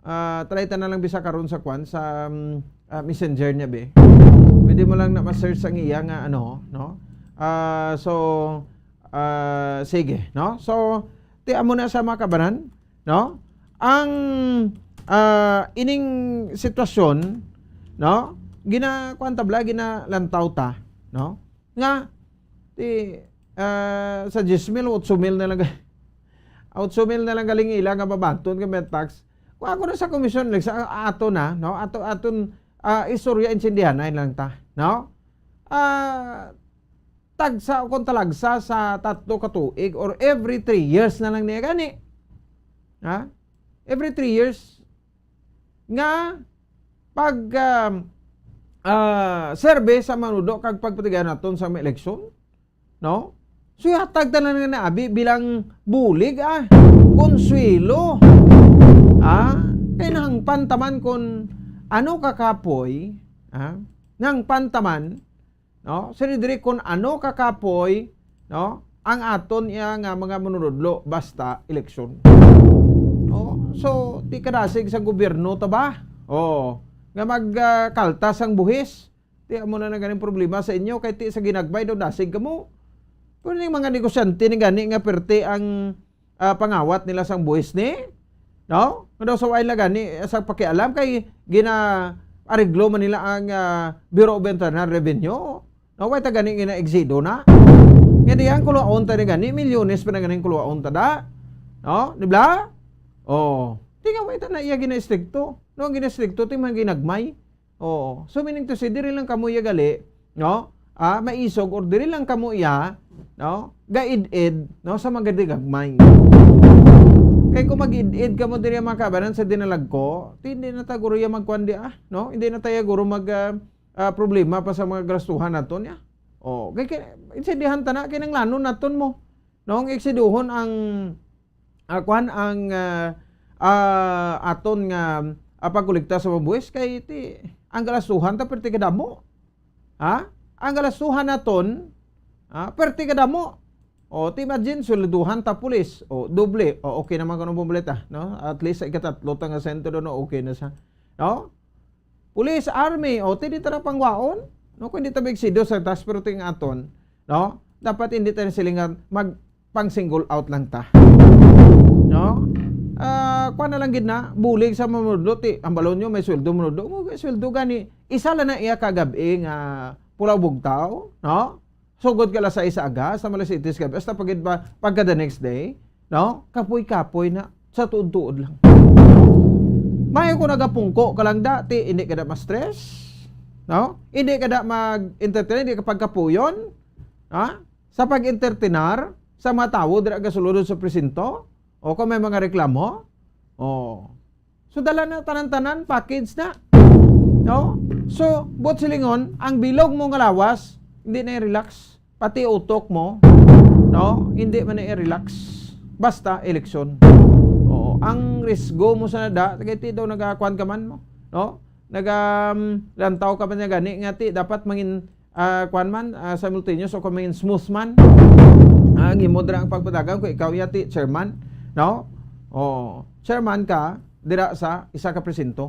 Ah, try ta na lang bisa karon sa kwan, sa, um, ah, messenger niya, be. Pwede mo lang na ma-search ang iya nga, ano, no? Ah, so, ah, sige, no? So, ti amo na sa mga kabanan, no? Ang, ah, ining sitwasyon, no? Gina-, kuwan ta bala, ginalantaw ta, no? Nga, ti, ah, sa diyes mil, otso mil na lang ga-, otso mil na lang galing ila nga babanton kay may tax. Kung ako na sa komisyon, like, sa ato na, no? Ato, aton, ah, istorya, intindihan na lang ta, no? Ah, tagsa o kung talagsa sa tatlo ka tuig or every three years na lang niya gani. Ha? Every three years nga pag, um, ah, serbe sa manudo kag pagpatigayon naton sa mga eleksyon, no? So, ihatag ta na nga naabi bilang bulig, ah, konsuelo. Ah, kay nahangpan taman kun ano ka kapoy, ah, nahangpan taman, no? Sini diri kun ano ka kapoy, no? Ang aton iya nga mga manunudlo basta eleksyon. No? So, ti kadasig sa gobyerno ta ba? Oh, nga mag, ah, kaltas ang buhis. Ti amo na lang ganing problema sa inyo kay ti sa ginagmay daw dasig kamo. Pero ning mga negosyante ni gani nga perte ang, ah, pangawat nila sang buhis ni, no? Nga daw sa way na gani sa pakialam kay gina-areglo man nila ang, ah, Bureau of Internal Revenue. No, way ta gani gina-exido na. Nga di ang kuluaon ta ni gani, milyones pa na ganing kuluaon ta da. No? Di ba? Oh, ti nga way ta na iya gina-estrikto. No, ang gina-estrikto ti mga ginagmay. Oo. So, meaning to say, diri lang kamo iya gali, no? ah, maisog or diri lang kamo iya, no? Gaid-id, no, sa mga digagmay. Kay kung mag-id-id kamo diri, mga kabanan, sa dinalagko, ti hindi na ta guro iya magkuan di, ah, no? Hindi na tayo guro mag, ah, ah, problema pa sa mga gastuhan naton niya. Oh, kay, kay intindihan ta na, kinanglanon naton mo. No, ang eksiduhon ang, ah, kuan, ang, ah, ah, aton nga, ah, pagkolekta sa mga buhis kay ti ang galastuhan ta perti kadamo. Ha? Ang galastuhan naton, ah, perti kadamo. O, ti imagine, swelduhan ta pulis. O, doble. O, okay naman kuno ang bomboleta, no? At least, sa ikatatlo ta nga sentro, no? Okay na sa, no? Police, army, o, ti di ta na pangwaon, no? Kung di ta mag-eksido sa tax, pero ti ang aton, no? Dapat hindi ta na silingan, mag pang single out lang ta. No? Ah, kuha na lang gid na, bulig sa manunodlo, ti, ang balon nyo, may sweldo manunodlo. Mo, may sweldo gani. Isa lang na iya kagabi nga pulaw bugtaw, no? Sugod ka alas sais sa aga, sa mga alas siyete sa gabi, hasta pagid pa, pagka the next day, no? Kapoy-kapoy na, sa tuod-tuod lang. Mayo ko nagapungko ka lang dati, hindi ka na ma-stress, no? Hindi ka na mag-entertain, hindi ka pagkapuyon, ha? Sa pag-entertainar sa mga tawo dira gasulod sa presinto, o kung may mga reklamo, o. So, dala na tanan-tanan, package na. No? So, buot silingon, ang bilog mo nga lawas, hindi na i-relax. Pati utok mo, no? Hindi man na i-relax. Basta eleksyon. Oo, ang risgo mo sa nada, kay ti daw nagakuan ka man mo, no? Naga, um, lantaw ka man niya gani nga ti dapat mangin, ah, kuan man, ah, simultaneous o kung mangin smooth man. Ah, ang imo dira ang pagpadagan kung ikaw ya ti chairman, no? Oh, chairman ka dira sa isa ka presinto.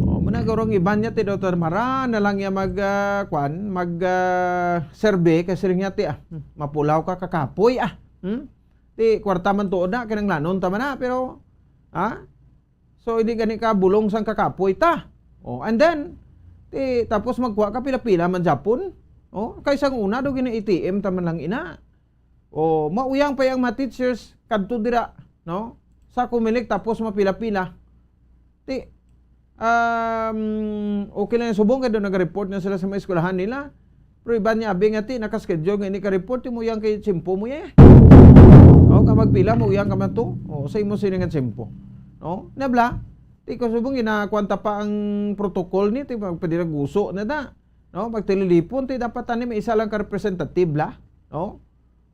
Oh, muna gurong iban niya ti Doktor Mara na lang ya mag, ah, kuan, mag, ah, survey kay siling niya ti, ah, mapulaw ka kakapoy, ah. Hmm? Ti kwarta man tuod na, kinanglanon ta man na, pero, ha? So, hindi gani ka bulong sang kakapoy ta. Oh, and then, ti, tapos magkuha ka pila-pila man Japon. Oh, kay sang una daw gina A T M ta man lang ina. Oh, mauyang pa yang mga teachers kadto dira, no? Sa Comelec tapos mapila-pila. Ti, um, okay lang yung subong kay daw nag-report na sila sa mga eskwelahan nila. Pero iban niya abi nga ti naka-schedule nga ini ka-report, mo yang kay tiyempo mo ya. O, ka magpila mo yang ka man to. O, sa imo sini nga tiyempo. No? Nabla, ti ko subong ginakuan ta pa ang protocol ni ti magpadira guso na da. No? Magtililipon ti dapat tani may isa lang ka representative la. No?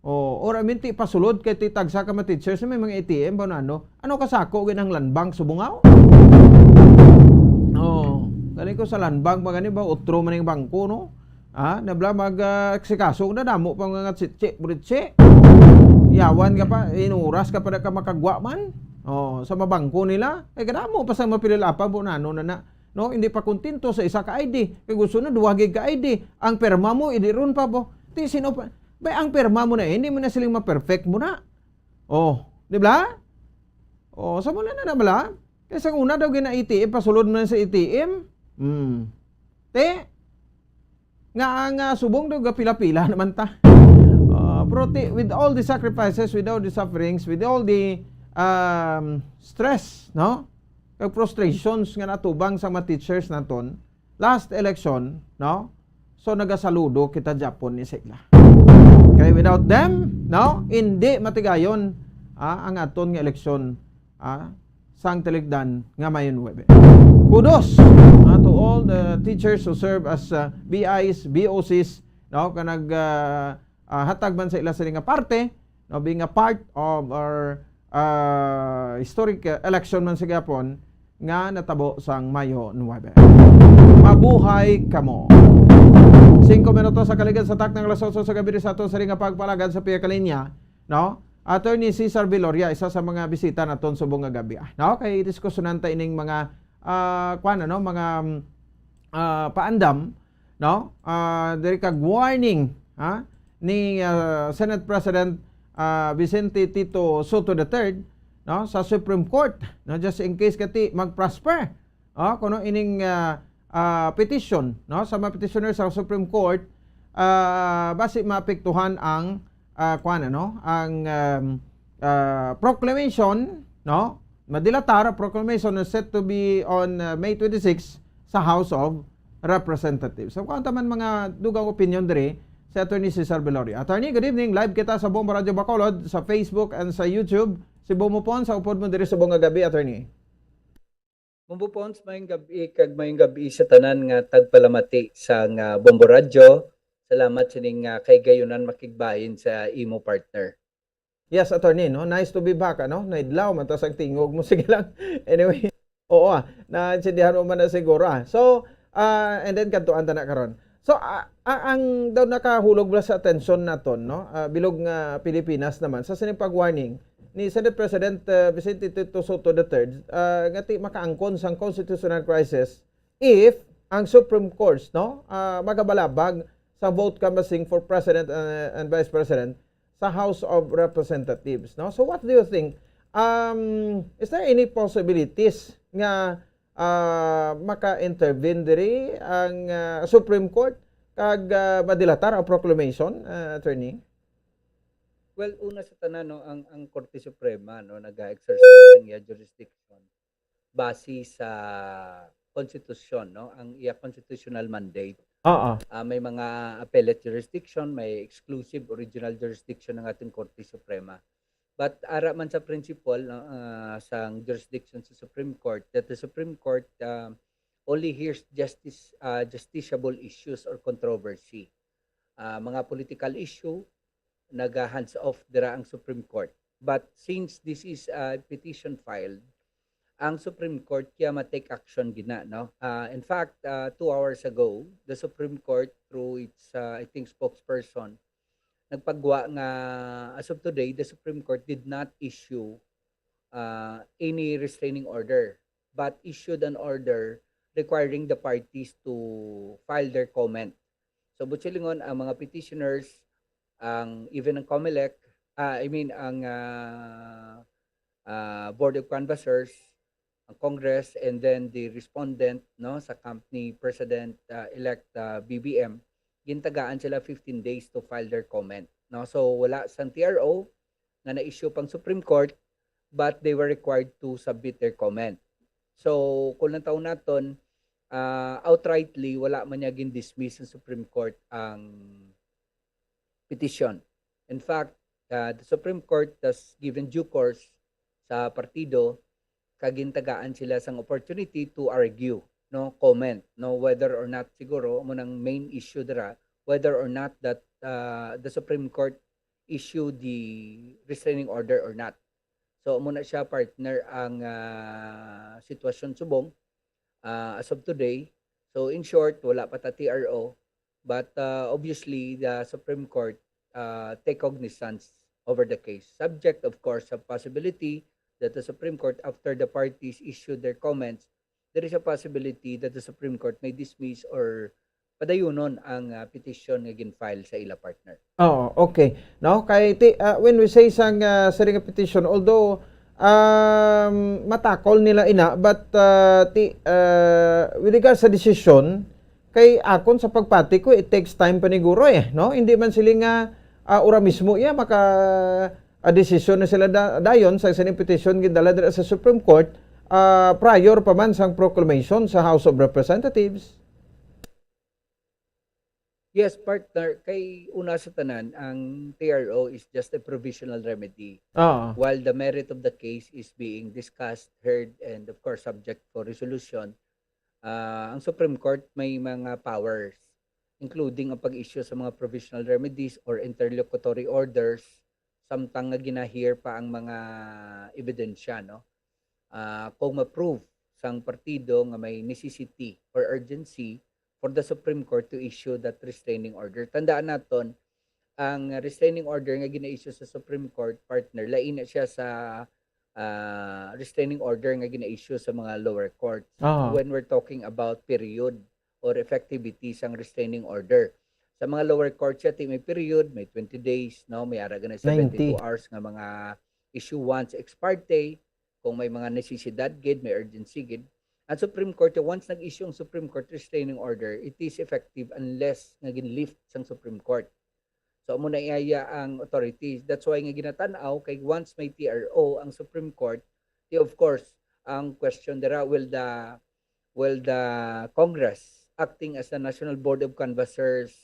O, or I mean, ti pasulod kay ti tagsa ka mga teachers may mga A T M ba na ano? Ano ka sako gid ang land bank subong aw? Oh, galing ko sa land bank ba gani ba utro man yung bangko, no? Ah, nabla mag, ah, sikaso na damo pa nga tsitsi, buritsi. Yawan ka pa, inuras ka pa na ka makagwa man. Oh, sa mabangko nila, eh kadamo pa sa mapilil apa bo na ano na na. No, hindi pa kontento sa isa ka I D. Kay gusto na duwa gig ka I D. Ang perma mo, idi ron pa bo. Ti sino pa? Bay, ang perma mo na, eh, hindi mo na siling ma-perfect mo na. Oh, di ba? Oh, sa mula na na bala? Kay sang una daw gina A T M, pasulod mo na sa A T M. Hmm. Te, nga ang, ah, subong daw gapila-pila naman ta. Ah, pero ti, with all the sacrifices, with all the sufferings, with all the, um, stress, no? Kag frustrations nga natubang sa mga teachers naton, last election, no? So, nagasaludo kita Japon ni sila. Kay without them, no? Hindi matigayon, ah, ang aton nga eleksyon, ah, sang tiligdan nga Mayo nuebe. Kudos, ah, to all the teachers who serve as, ah, B Is, B O Cs, no? Ka nag, ah, ah, hatag man sa ila sila nga parte, no? Being a part of our, ah, historic, ah, election man sa gihapon nga natabo sang Mayo nuebe. Mabuhay kamo. Singko minutos sa kaligad sa takna nga alas otso sa gabi sa aton sa ring nga pagpalagad sa Pia Kalinya, no? Attorney Cesar Viloria, isa sa mga bisita naton subong nga gabi, ah, no? Kay diskusyonan ta ining mga, ah, kuwan, ano, mga, mm, ah, paandam, no? Ah, diri kag warning, ha, ni, ah, Senate President, ah, Vicente Tito Sotto the third, no, sa Supreme Court, no, just in case kati mag-prosper, oh, kuno ining, ah, ah, petition, no, sa mga petitioner sa Supreme Court, ah, basi maapektuhan ang, ah, kuwan, ano, ang, um, ah, proclamation, no, madilatar, proclamation is set to be on, uh, May twenty-six sa House of Representatives. So, kung taman mga dugang opinion diri si Attorney Cesar Velorio. Attorney, good evening. Live kita sa Bombo Radio Bacolod, sa Facebook and sa YouTube. Si Bombo Pons, sa upod mo diri subong nga gabi, Attorney. Bombo Pons, mayong gabi kag mayong gabi sa tanan nga tagpalamati sa nga Bombo Radio. Salamat sining, ah, kaigayunan makigbahin sa imo partner. Yes, attorney, no? Nice to be back, ano? Naidlaw man ta sang tingog mo. Sige lang. Anyway, oo, ah, naintindihan mo man na siguro, ah. So, ah, and then kadtuan ta na karon. So, ah, ah, ang daw nakahulog bala sa atensyon naton, no? Ah, bilog nga Pilipinas naman sa sining pag-warning ni Senate President, ah, Vicente Tito Sotto the third, ah, nga ti makaangkon sang constitutional crisis if ang Supreme Court, no, ah, magabalabag sa vote canvassing for President and, and Vice President sa House of Representatives, no? So what do you think? Um, is there any possibilities nga, ah, maka-intervene diri ang, ah, Supreme Court kag, ah, madilatar ang proclamation, ah, attorney? Well, una sa tanan, no, ang, ang Korte Suprema, no, naga-exercise ang iya jurisdiction base sa konstitusyon, no, ang iya constitutional mandate. Oo. Ah, may mga appellate jurisdiction, may exclusive original jurisdiction ang ating Korte Suprema. But ara man sa principle, no, ah, sang jurisdiction sa Supreme Court, that the Supreme Court, ah, only hears justice, ah, justiciable issues or controversy. Ah, mga political issue, naga-hands off dira ang Supreme Court. But since this is a petition filed, ang Supreme Court kaya ma-take action gina, no? Ah, in fact, ah, two hours ago, the Supreme Court, through its, ah, I think, spokesperson, nagpagwa nga as of today, the Supreme Court did not issue, ah, any restraining order, but issued an order requiring the parties to file their comment. So, buot silingon, ang mga petitioners, ang, even ang COMELEC, ah, I mean, ang, ah, ah, Board of Canvassers, ang Congress, and then the respondent, no, sa camp ni President, ah, elect, ah, B B M, gintagaan sila fifteen days to file their comment, no? So, wala sang T R O nga na-issue pang Supreme Court, but they were required to submit their comment. So, kung lang taon naton, ah, outrightly, wala man niya gin-dismiss sa Supreme Court ang petition. In fact, ah, the Supreme Court has given due course sa partido kag gintagaan sila sang opportunity to argue, no, comment, no, whether or not, siguro, amo nang main issue dira, whether or not that, ah, the Supreme Court issue the restraining order or not. So, amo na siya, partner, ang, ah, sitwasyon subong, ah, as of today. So, in short, wala pa ta T R O, but, ah, obviously, the Supreme Court, ah, take cognizance over the case. Subject, of course, sa possibility that the Supreme Court, after the parties issued their comments, there is a possibility that the Supreme Court may dismiss or padayunon ang, ah, petition nga gin-file sa ila, partner. Oo, okay. No, kay ti, ah, when we say sang, ah, siring nga petition, although, um, matakol nila ina, but, ah, ti, ah, with regards sa desisyon, kay akon sa pagpati ko, it takes time paniguro, eh, no? Hindi man sila nga, ah, ura mismo iya maka, ah, desisyon na sila da-, dayon sa sining petition gindala dira sa Supreme Court, ah, prior pa man sang proclamation sa House of Representatives. Yes, partner. Kay una sa tanan, ang T R O is just a provisional remedy. Oo. While the merit of the case is being discussed, heard, and of course, subject for resolution, ah, ang Supreme Court may mga powers, including ang pag-issue sa mga provisional remedies or interlocutory orders, samtang nga gina-hear pa ang mga ebidensya, no? Ah, kung ma-prove sang partido nga may necessity or urgency for the Supreme Court to issue that restraining order. Tandaan naton, ang restraining order nga gina-issue sa Supreme Court, partner, lain na siya sa, ah, restraining order nga gina-issue sa mga lower courts. Ah. When we're talking about period or effectivity sang restraining order. Sa mga lower courts, siya, ti may period, may twenty days, no? May ara gani seventy-two hours nga mga issuance ex parte, kung may mga necesidad gid, may urgency gid. Ang Supreme Court, once nag-issue ang Supreme Court restraining order, it is effective unless nga gin-lift sang Supreme Court. So, amo na iya ang authority. That's why nga ginatan-aw, kay once may T R O ang Supreme Court, di, of course, ang question dira, will the, will the Congress acting as the National Board of Canvassers,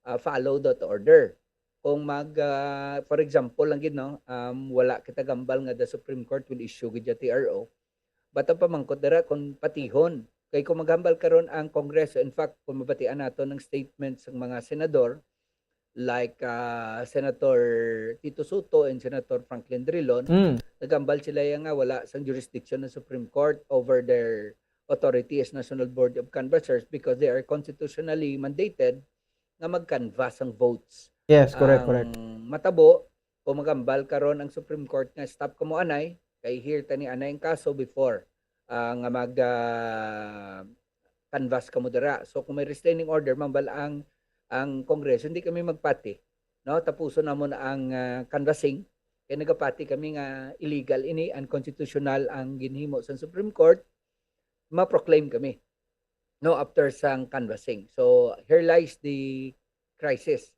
ah, follow that order. Kung mag, ah, for example lang gid, no, um, wala kita gambal nga the Supreme Court will issue gid sa T R O, but ang pamangkot dira kung patihon. Kay kung maghambal karon ang Kongreso, in fact, kung mabatian nato ng statement sang mga senador, like, ah, Senator Tito Soto and Senator Franklin Drilon, Mm. naghambal sila ya nga wala sang jurisdiction ng Supreme Court over their authority as National Board of Canvassers because they are constitutionally mandated nga mag-canvass ang votes. Yes, correct, Ang correct. matabo, kung maghambal karon ang Supreme Court nga stop kamo anay, kay hear ta ni anay ang kaso before, ah, nga mag, ah, canvass kamo dira. So kung may restraining order, mambal ang, ang Kongreso, hindi kami magpati, no? Tapuson namon ang, ah, canvassing, kay nagapati kami nga illegal ini, unconstitutional ang ginhimo sa Supreme Court, ma-proclaim kami, no, after sang canvassing. So here lies the crisis.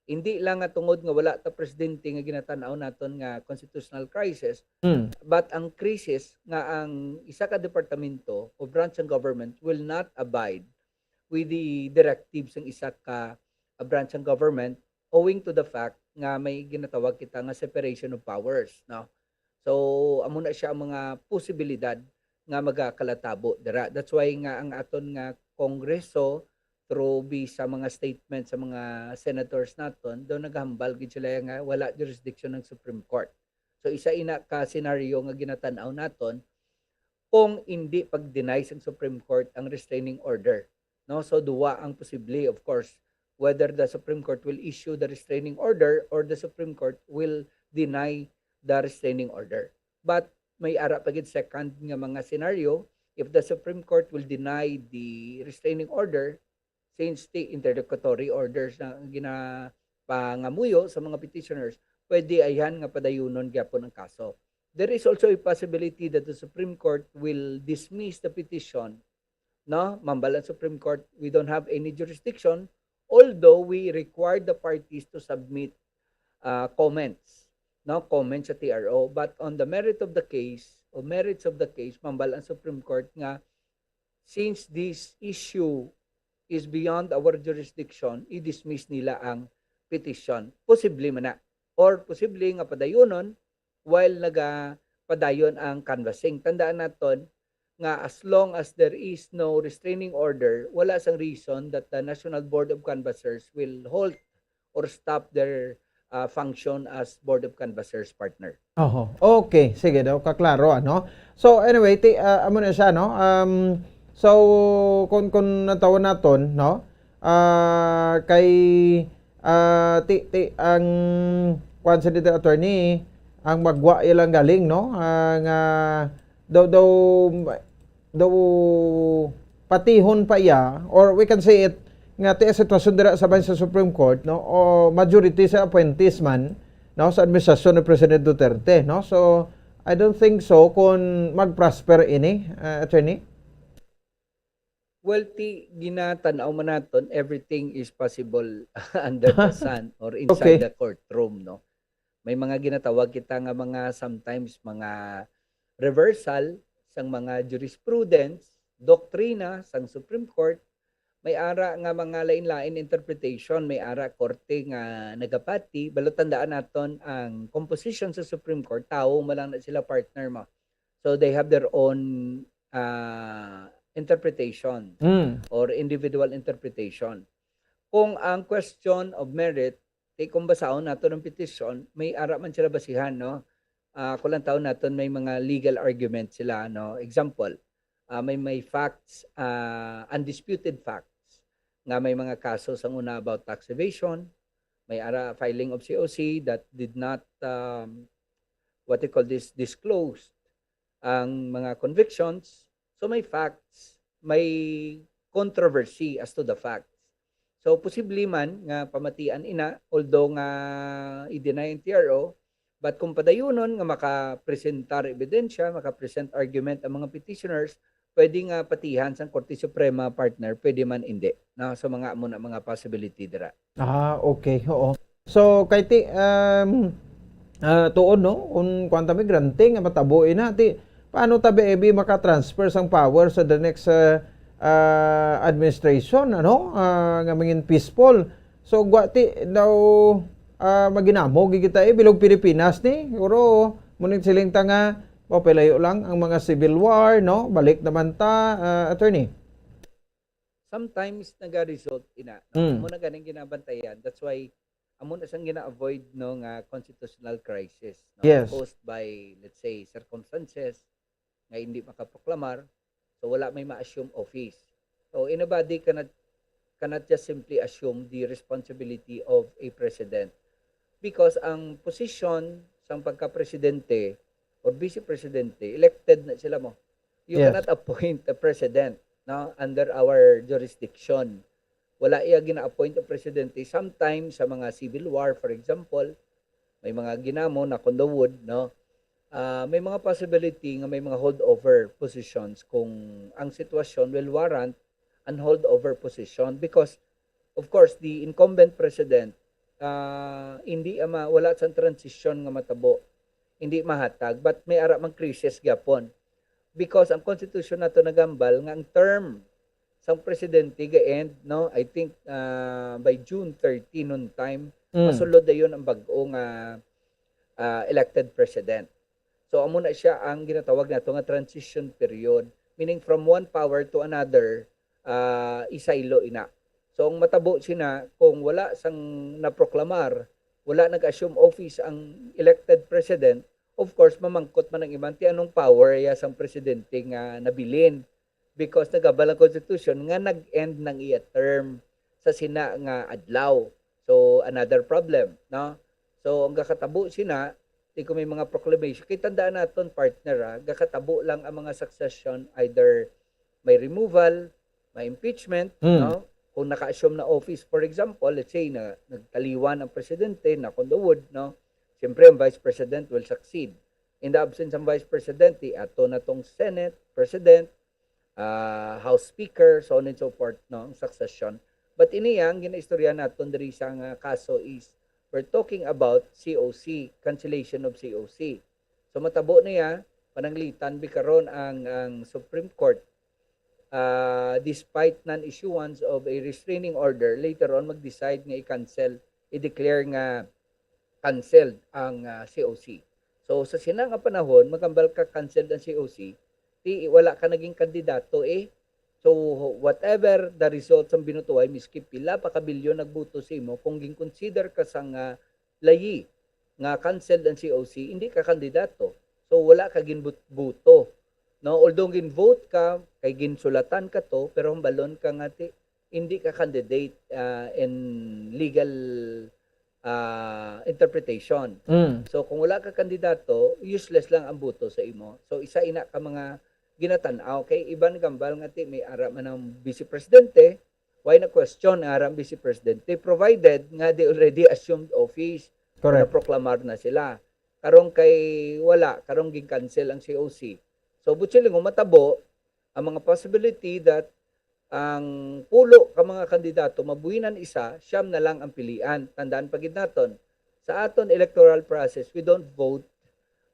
Hindi lang nga tungod nga wala ta presidente nga ginatanaw naton nga constitutional crisis, Mm. but ang crisis nga ang isa ka departamento o branch ng government will not abide with the directives ng isa ka, ah, branch ng government, owing to the fact nga may ginatawag kita nga separation of powers, no? So amo na siya ang mga posibilidad nga magakalatabo dira. That's why nga ang aton nga Kongreso, through bi sa mga statement sa mga senators naton, daw naghambal gid sila nga wala jurisdiction ng Supreme Court. So isa ina ka senaryo nga ginatanaw naton kung hindi pag-deny sang Supreme Court ang restraining order, no? So duwa ang posible, of course, whether the Supreme Court will issue the restraining order or the Supreme Court will deny the restraining order. But may ara pa gid second nga mga senaryo, if the Supreme Court will deny the restraining order, since the interlocutory orders na ang ginapangamuyo sa mga petitioners, pwede ayhan nga padayunon gyapon ang kaso. There is also a possibility that the Supreme Court will dismiss the petition, no? Mambal ang Supreme Court, "We don't have any jurisdiction," although we required the parties to submit, uh, comments, no? Comments sa T R O. But on the merit of the case, o merits of the case, mambal ang Supreme Court nga since this issue is beyond our jurisdiction, i-dismiss nila ang petition. Posible man na. Or posible nga padayunon while nagapadayon ang canvassing. Tandaan naton nga as long as there is no restraining order, wala sang reason that the National Board of Canvassers will halt or stop their, uh, function as Board of Canvassers, partner. Oho. Okay, sige daw, kaklaro, ano? So, anyway, ti-, ah, amo na siya, no? Um, so, kung, kung natawon naton, no? Ah, kay, ah, ti-, ti-, ang, kuwan sa dito, attorney, ang magwa ilang galing, no? Ah, nga, daw, daw, daw patihon pa iya, or we can say it, nga ti sitwasyon dira sa bahin sa Supreme Court, no, o majority sa appointees man, no, sa administrasyon ni President Duterte, no? So, I don't think so kung mag-prosper ini, uh, attorney. Well, ti ginatanaw man naton, everything is possible under the sun or inside Okay. the courtroom, no? May mga ginatawag kita nga mga, sometimes, mga reversal sang mga jurisprudence, doktrina sang Supreme Court. May ara nga mga lain-lain interpretation, may ara korte nga nagapati. Balo, tandaan naton ang composition sa Supreme Court, tawo man lang na sila, partner, mo. So they have their own, ah, interpretation Mm. or individual interpretation. Kung ang question of merit, kay kung basahon naton ang petition, may ara man sila basihan, no? Ah, kung lang taon naton may mga legal argument sila, no? Example, ah, may, may facts, ah, undisputed facts nga may mga kaso sang una about tax evasion, may ara filing of C O C that did not, um, what you call this, disclosed ang mga convictions. So may facts, may controversy as to the facts. So posible man nga pamatian ina, although nga i-deny ang T R O, but kung padayunon nga makapresentar ebidensya, makapresent argument ang mga petitioners, pwede nga patihan sang Korte Suprema, partner, pwede man indi. No? So mga amo na mga possibility dira. Ah, okay. Oo. So, kay ti, um, ah, tuon, no? Kung kuwan ta may grante nga matabo ina, ti, paano ta maybe maka-transfer sang power sa the next, ah, ah, administration, ano, ah, nga mangin peaceful. So, gwa ti daw, ah, maginamo gid kita, eh, bilog Pilipinas ni, siguro, muna siling ta nga, o, palayo lang ang mga civil war, no? Balik naman ta, ah, attorney. Sometimes naga-result ina, no? Mm. Amo na ganing ginabantayan. That's why amo na sang gina-avoid, no, nga constitutional crisis, no? Yes. Caused by, let's say, circumstances nga hindi makaproklamar, so wala may ma-assume office. So anybody cannot cannot just simply assume the responsibility of a president, because ang posisyon sang pagka-presidente or vice presidente, elected na sila mo. You Yes. cannot appoint a president, no, under our jurisdiction. Wala iya gina-appoint ang presidente. Sometimes sa mga civil war, for example, may mga ginamo, knock on the wood, no? Ah, may mga possibility nga may mga holdover positions kung ang sitwasyon will warrant an holdover position, because of course the incumbent president, ah, hindi ama wala sa transition nga matabo, hindi mahatag, but may ara mang crisis gyapon, because ang constitution nato nagambal nga ang term sang presidente ga-end, no, I think, ah, by June thirty noon time, Mm. masulod dayon ang bag-o nga, ah, elected president. So amo na siya ang ginatawag nato nga transition period, meaning from one power to another, ah, isaylo ina. So ang matabo sina kung wala sang naproklamar, wala nag-assume office ang elected president, of course mamangkot man ang iban ti anong power ya sang presidente nga nabilin, because nagabal ang constitution nga nag-end nang iya term sa sina nga adlaw. So another problem, no? So ang gakatabo sina, di ko may mga proclamation. Kay tandaan naton, partner, ah, gakatabo lang ang mga succession, either may removal, may impeachment, Mm. no? Kung naka-assume na office, for example, let's say na nagtaliwan ang presidente, knock on the wood, no? Siyempre ang vice president will succeed. In the absence ng vice president, di ato na tong Senate, president, ah, House Speaker, so on and so forth, no, ang succession. But ini ang ginaistorya naton diri sa nga kaso is we're talking about C O C, cancellation of C O C. So matabo niya, pananglitan bi karon ang, ang Supreme Court, ah, despite non-issuance of a restraining order, later on mag-decide nga i-cancel, i-declare nga canceled ang, ah, C O C. So sa sina nga panahon, magambal ka canceled ang C O C, ti wala ka naging kandidato eh. So whatever the result sang binutuhay, miski pila pa ka bilyon nagboto sa imo, kung ginconsider ka sang, ah, layi nga canceled ang C O C, hindi ka kandidato. So wala ka ginbuto. No, although ginvote ka, kay ginsulatan ka to, pero hambalon ka nga ti hindi ka candidate, ah, in legal, ah, interpretation. Mm. So kung wala ka kandidato, useless lang ang boto sa imo. So isa ina ka mga ginatan-aw. Kay iban gambal nga ti may ara man ang vice presidente, why na question ang ara ang vice presidente, provided nga they already assumed office, Correct. Naproklamar na sila. Karong kay wala, karong gin-cancel ang C O C. So buot silingon, matabo ang mga possibility that ang pulo ka mga kandidato, mabuhinan isa, siyam na lang ang pilian. Tandaan pa gid naton, sa aton electoral process, we don't vote,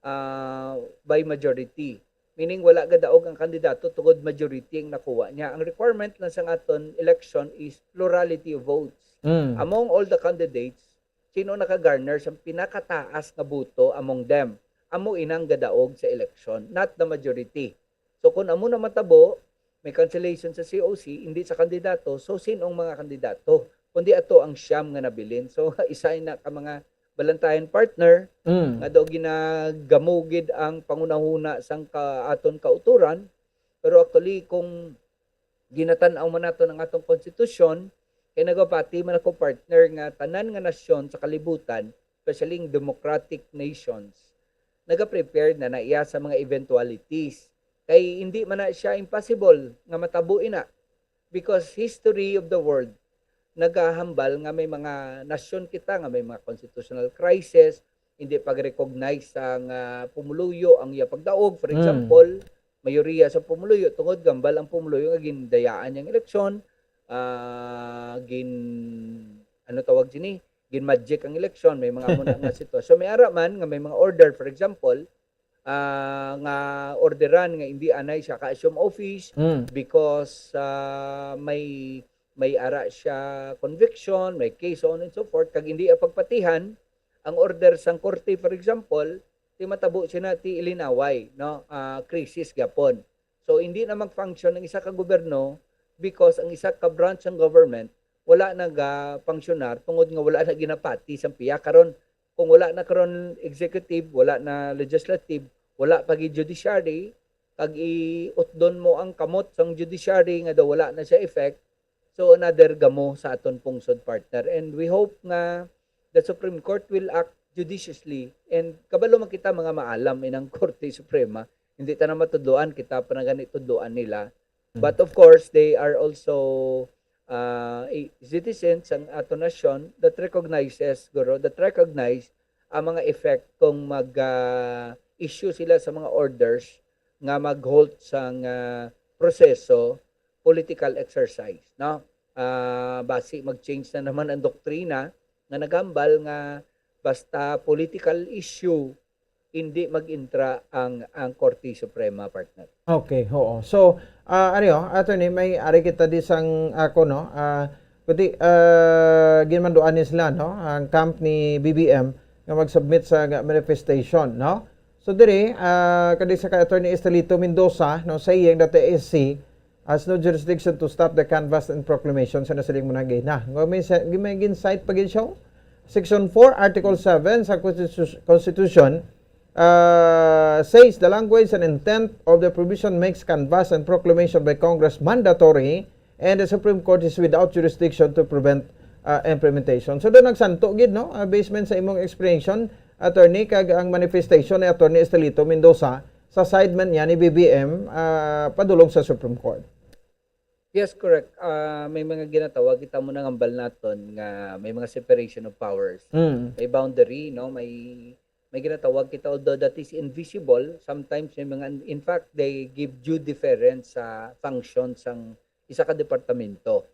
ah, by majority. Meaning wala gadaog ang kandidato tungod majority ang nakuha niya. Ang requirement lang sa aton election is plurality of votes. Mm. Among all the candidates, sino naka-garner sa pinakataas nga boto among them? Amo inang gadaog sa election, not the majority. So kung amo na matabo, may cancellation sa C O C, hindi sa kandidato, so sinong mga kandidato? Kundi ato ang siyam nga nabilin. So isa na ka mga balantayan, partner, Mm. nga daw ginagamugid ang pangunahuna sang ka, aton kauturan. Pero actually, kung ginatan-aw man naton ang atong konstitusyon, kay nagapati man ako, partner, nga tanan nga nasyon sa kalibutan, especially ang democratic nations, nagaprepare na na iya sa mga eventualities. Kay hindi man na siya impossible nga matabo ina. Because history of the world nagahambal nga may mga nasyon kita nga may mga constitutional crisis, hindi pag-recognize sang, ah, pumuluyo ang iya pagdaog. For Mm. example, mayoriya sa pumuluyo tungod gambal ang pumuluyo nga gindayaan niyang eleksyon, ah, gin-, ano tawag sini? Gin-magic ang eleksyon, may mga muna nga sitwasyon. May ara man nga may mga order, for example, ah, nga orderan nga hindi anay siya ka-assume office Mm. because ah, may may ara siya conviction, may case, so on and so forth, kag hindi ang pagpatihan ang order sang korte, for example, ti matabo siya na ti ilinaway, no? Ah, crisis gyapon. So hindi na mag-function ang isa ka gobyerno because ang isa ka branch ng government wala naga-functionar tungod nga wala na ginapati sang piya. Karon, kung wala na karon executive, wala na legislative, wala pa gid judiciary, kag iutdon mo ang kamot sang judiciary nga daw wala na siya effect, so another gamo sa aton pungsod, partner. And we hope nga the Supreme Court will act judiciously. And kabalo man kita, mga maalam inang Korte Suprema, hindi ta na matudloan, kita pa na gani tudloan nila. Mm. But of course, they are also uh, i- citizens ang ato nasyon that recognizes, guro, that recognize ang mga effect kung mag ah, issue sila sa mga orders nga mag-halt sang ah, proseso, political exercise, no? Ah, basi mag-change na naman ang doktrina nga nagambal nga basta political issue, hindi mag-intra ang ang Korte Suprema, partner. Okay, oo. So, ah, ano yun, attorney, may ari kita di sang ako, no? Ah, kundi, ah, ginmanduan ni sila, no? Ang camp ni B B M nga mag-submit sa ga- manifestation, no? So, diri, ah, kadi sa kay Attorney Estelito Mendoza, no, saying that the S C has no jurisdiction to stop the canvass and proclamation sa nasiling mo na gina. Nga may, sa- may gin-cite pa gid siya, Section four, Article seven sa Constitu- Constitution, uh, says the language and intent of the provision makes canvass and proclamation by Congress mandatory and the Supreme Court is without jurisdiction to prevent uh, implementation. So doon nagsanto gid, no? Uh, basement sa imong explanation, attorney, kag ang manifestation ni Attorney Estelito Mendoza sa side man niya ni B B M uh, padulong sa Supreme Court. Yes, correct. Ah, may mga ginatawag kita mo nangambal naton nga may mga separation of powers. Mm. May boundary, no? May may ginatawag kita, although that is invisible, sometimes may mga, in fact, they give due deference sa function sang isa ka departamento.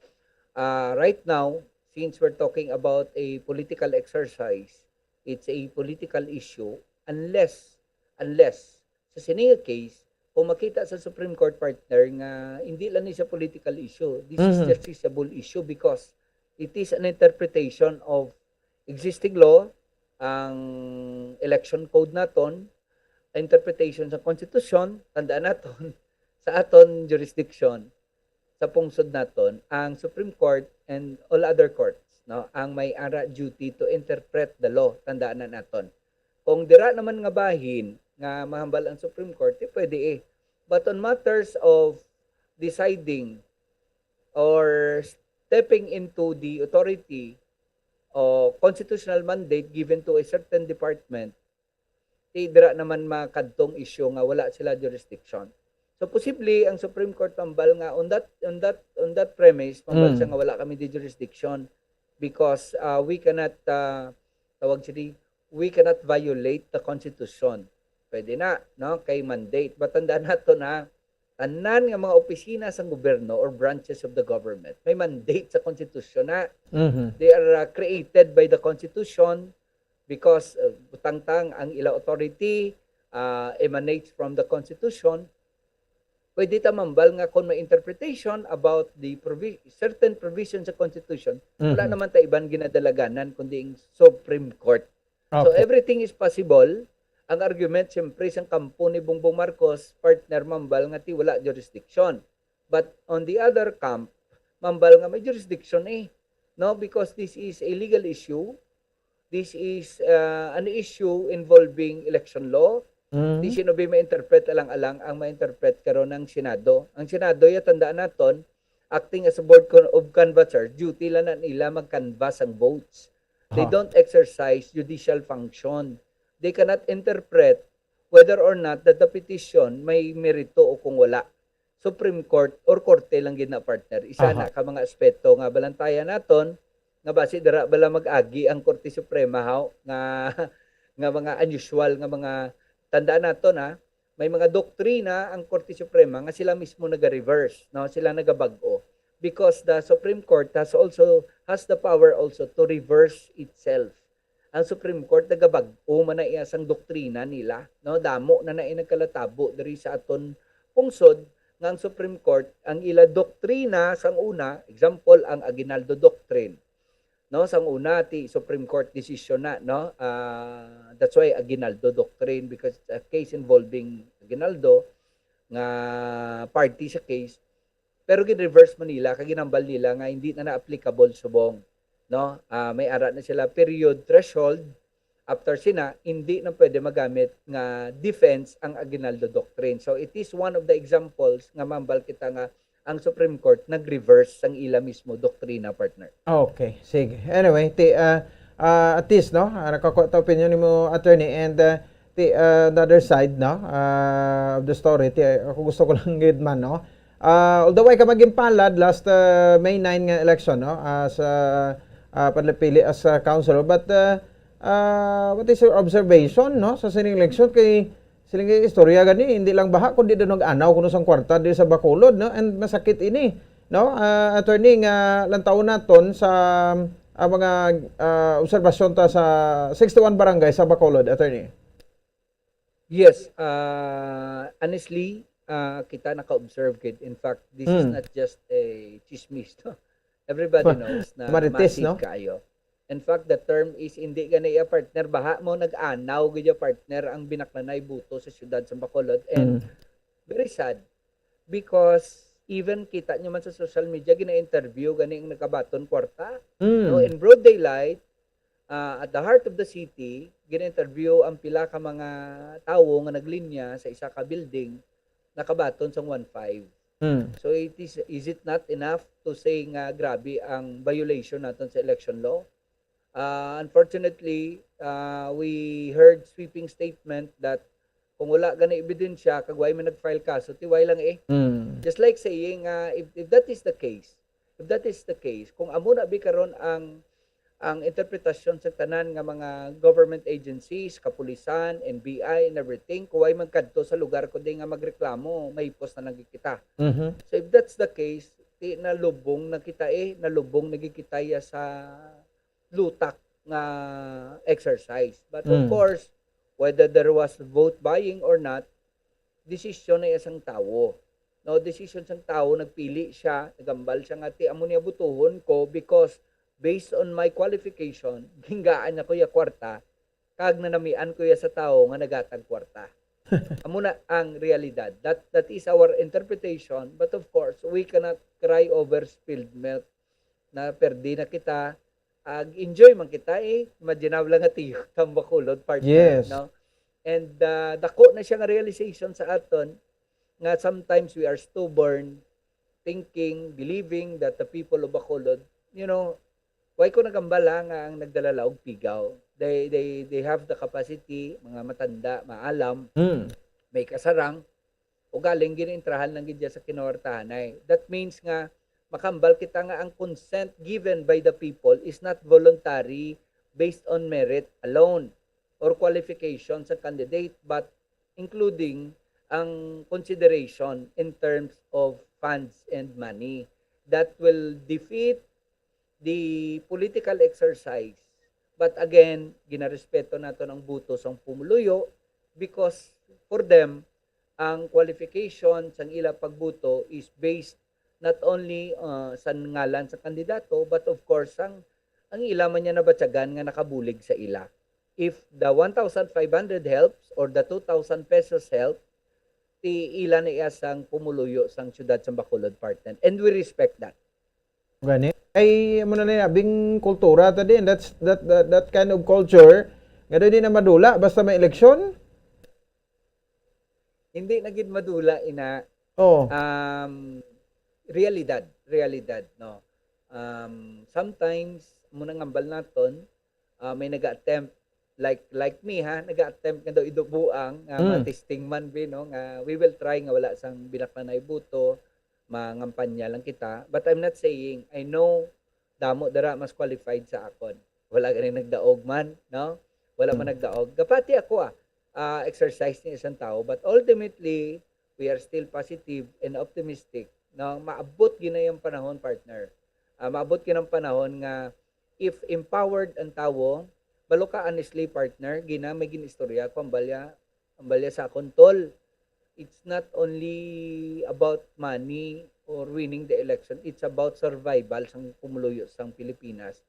Ah, right now, since we're talking about a political exercise, it's a political issue unless unless sa sini nga case, kung makita sa Supreme Court, partner, nga hindi lang ni siya political issue, this is Mhm. justiciable issue because it is an interpretation of existing law, ang election code naton, interpretation sa konstitusyon, tandaan naton, sa aton jurisdiction, sa pungsod naton, ang Supreme Court and all other courts, no, ang may ara duty to interpret the law, tandaan na naton. Kung dira naman nga bahin nga mahambal ang Supreme Court, di pwede eh. But on matters of deciding or stepping into the authority o constitutional mandate given to a certain department, di dira naman makadtong issue nga wala sila jurisdiction. So posible ang Supreme Court tambal nga on that on that on that premise, tambal Mm. siya nga wala kami di jurisdiction because uh, we cannot uh, tawag sini, we cannot violate the constitution. Pwede na, no? Kay mandate. But tandaan nato na tanan nga mga opisina sa gobyerno or branches of the government may mandate sa constitution na Mhm. they are uh, created by the constitution because uh, butangtang ang ila authority uh, emanates from the constitution. Pwede ta mambal nga kung may interpretation about the provi- certain provision sa constitution, wala Mhm. naman ta iban ginadalaganan kundi ang Supreme Court. So Okay. everything is possible. Ang argument siyempre sang kampo ni Bongbong Marcos, partner, mambal nga ti wala jurisdiction. But on the other camp, mambal nga may jurisdiction eh. No, because this is a legal issue. This is uh, an issue involving election law. Mm. Di sino ba ma-interpret alang-alang ang ma-interpret karon ng Senado. Ang Senado, ya tandaan naton, acting as a board con- of canvassers, duty lang na nila mag-canvass ang votes. They Aha. don't exercise judicial function. They cannot interpret whether or not that the petition may merito o kung wala. Supreme Court or korte lang gid na, partner. Isa Aha. na ka mga aspeto nga balantayan naton nga basi dira bala mag-agi ang Korte Suprema haw nga nga mga unusual nga mga, tandaan naton ha, may mga doktrina ang Korte Suprema nga sila mismo naga-reverse, no? Sila nagabag-o because the Supreme Court has also has the power also to reverse itself. ang Supreme Court nagabag-o man na iya sang doktrina nila, no? Damo na na nagkalatabo diri sa aton pungsod nga ang Supreme Court, ang ila doktrina sang una, example, ang Aguinaldo Doctrine, no? Sang una, ti Supreme Court decision na, no? Ah, that's why Aguinaldo Doctrine, because it's a case involving Aguinaldo nga party sa case, pero gin-reverse man nila kag ginhambal nila nga hindi na na-applicable subong, no? Ah, may ara na sila period threshold. After sina, hindi na pwede magamit nga defense ang Aguinaldo Doctrine. So, it is one of the examples nga mambal kita nga ang Supreme Court nag-reverse sang ila mismo doktrina, partner. Okay, sige. Anyway, ti, ah, ah, at least, no, ah, nakakuha ta opinion nimo, attorney, and, ah, ti, ah, the other side, no, ah, of the story, ti, ako gusto ko lang gid man, no, ah, although ay ka maging palad last, ah, May nine nga election, no, as, ah, ah, pagpili as, ah, councilor, but, ah, ah, what is your observation, no, sa sining election? Kay siling istorya gani, hindi lang baha, kundi daw nag-anaw kuno sang kwarta diri sa Bacolod, no? And masakit ini, no? Ah, attorney, nga lantawon naton sa, ah, mga, ah, obserbasyon ta sa sixty-one barangay sa Bacolod, attorney. Yes, ah, honestly, ah, kita naka-observe gid. In fact, this is Hmm. not just a chismis, no? Everybody Ma- knows na Marites, massive no? kaayo. In fact, the term is hindi gani iya, partner, baha mo nag-anaw gid iya, partner, ang binaklanay buto sa siyudad sa Bacolod. And Mm. very sad because even kita nyo man sa social media, gina-interview gani ang nagkabaton kwarta. No, Mm. in broad daylight, ah, at the heart of the city, gina-interview ang pila ka mga tawo nga naglinya sa isa ka building, nakabaton sang one five. Mm. So it is is it not enough to say nga grabe ang violation naton sa election law? Ah, unfortunately, ah, we heard sweeping statement that kung wala gani ebidensya kag way man nag-file kaso, ti way lang eh. Mm. Just like saying, ah, if, if that is the case, if that is the case, kung amo na bi karon ang ang interpretasyon sa tanan nga mga government agencies, kapulisan, N B I, and everything, kung way man kadto sa lugar kundi nga magreklamo, mahipos na lang gid kita. Mhm. So if that's the case, ti nalubong na kita eh, nalubong na gid kita ya sa lutak nga exercise. But of Mm. course, whether there was vote buying or not, desisyon na iya sang tawo. No, desisyon sang tawo, nagpili siya, nagambal siya nga ti amo niya butuhon ko because based on my qualification, ginggaan niya ko ya kwarta, kag nanamian ko ya sa tawo nga nagatag kwarta. Amo na ang realidad. That that is our interpretation, but of course, we cannot cry over spilled milk. Na perdi na kita, ag enjoy man kita eh. Imagine lang nga tiyo tambak kulod, partner, Yes. No? And uh, dako na siya nga realization sa aton nga sometimes we are stubborn, thinking, believing that the people of Bacolod, you know, why ko nagambala nga ang nagdalalaog pigaw? They, they, they have the capacity, mga matanda, maalam, Mm. may kasarang, o galing ginaintrahan lang gid sa kinuwartahanay. That means nga makambal kita nga ang consent given by the people is not voluntary based on merit alone or qualification sa candidate, but including ang consideration in terms of funds and money that will defeat the political exercise. But again, ginarespeto naton ang buto sang pumuluyo because for them, ang qualification sang ila pagbuto is based not only uh, sa ngalan sa kandidato, but of course sang ang ila man niya nabatyagan nga nakabulig sa ila. If the one thousand five hundred helps or the two thousand pesos help, ti ila na iya sang pumuluyo sang siyudad sang Bacolod, partner. And we respect that. Gani. Ay, amo na ni abing kultura ta din. That's, that, that, that kind of culture. Nga daw di na madula basta may eleksyon. Hindi na gid madula ina. Oh. Um, realidad, realidad, no. Um, sometimes, muna ngambal naton, ah, may naga-attempt, like, like me, ha, naga-attempt nga daw idubuang, nga Mm. ma-testing man, bi, no, nga we will try nga wala sang binaklanay buto, mangampanya lang kita. But I'm not saying, I know, damo dara mas qualified sa akon. Wala gani nagdaog man, no? Wala man Mm. nagdaog. Gapati ako, ah, ah, exercise ni isang tao, but ultimately, we are still positive and optimistic. No? Maabot gid na yung panahon, partner. Ah, maabot gid ang panahon nga if empowered ang tawo, Balo ka, honestly, partner, gina may ginistorya ko, ang balya, ang balya sa akon, tol. It's not only about money or winning the election, it's about survival sang pumuluyo sang Pilipinas.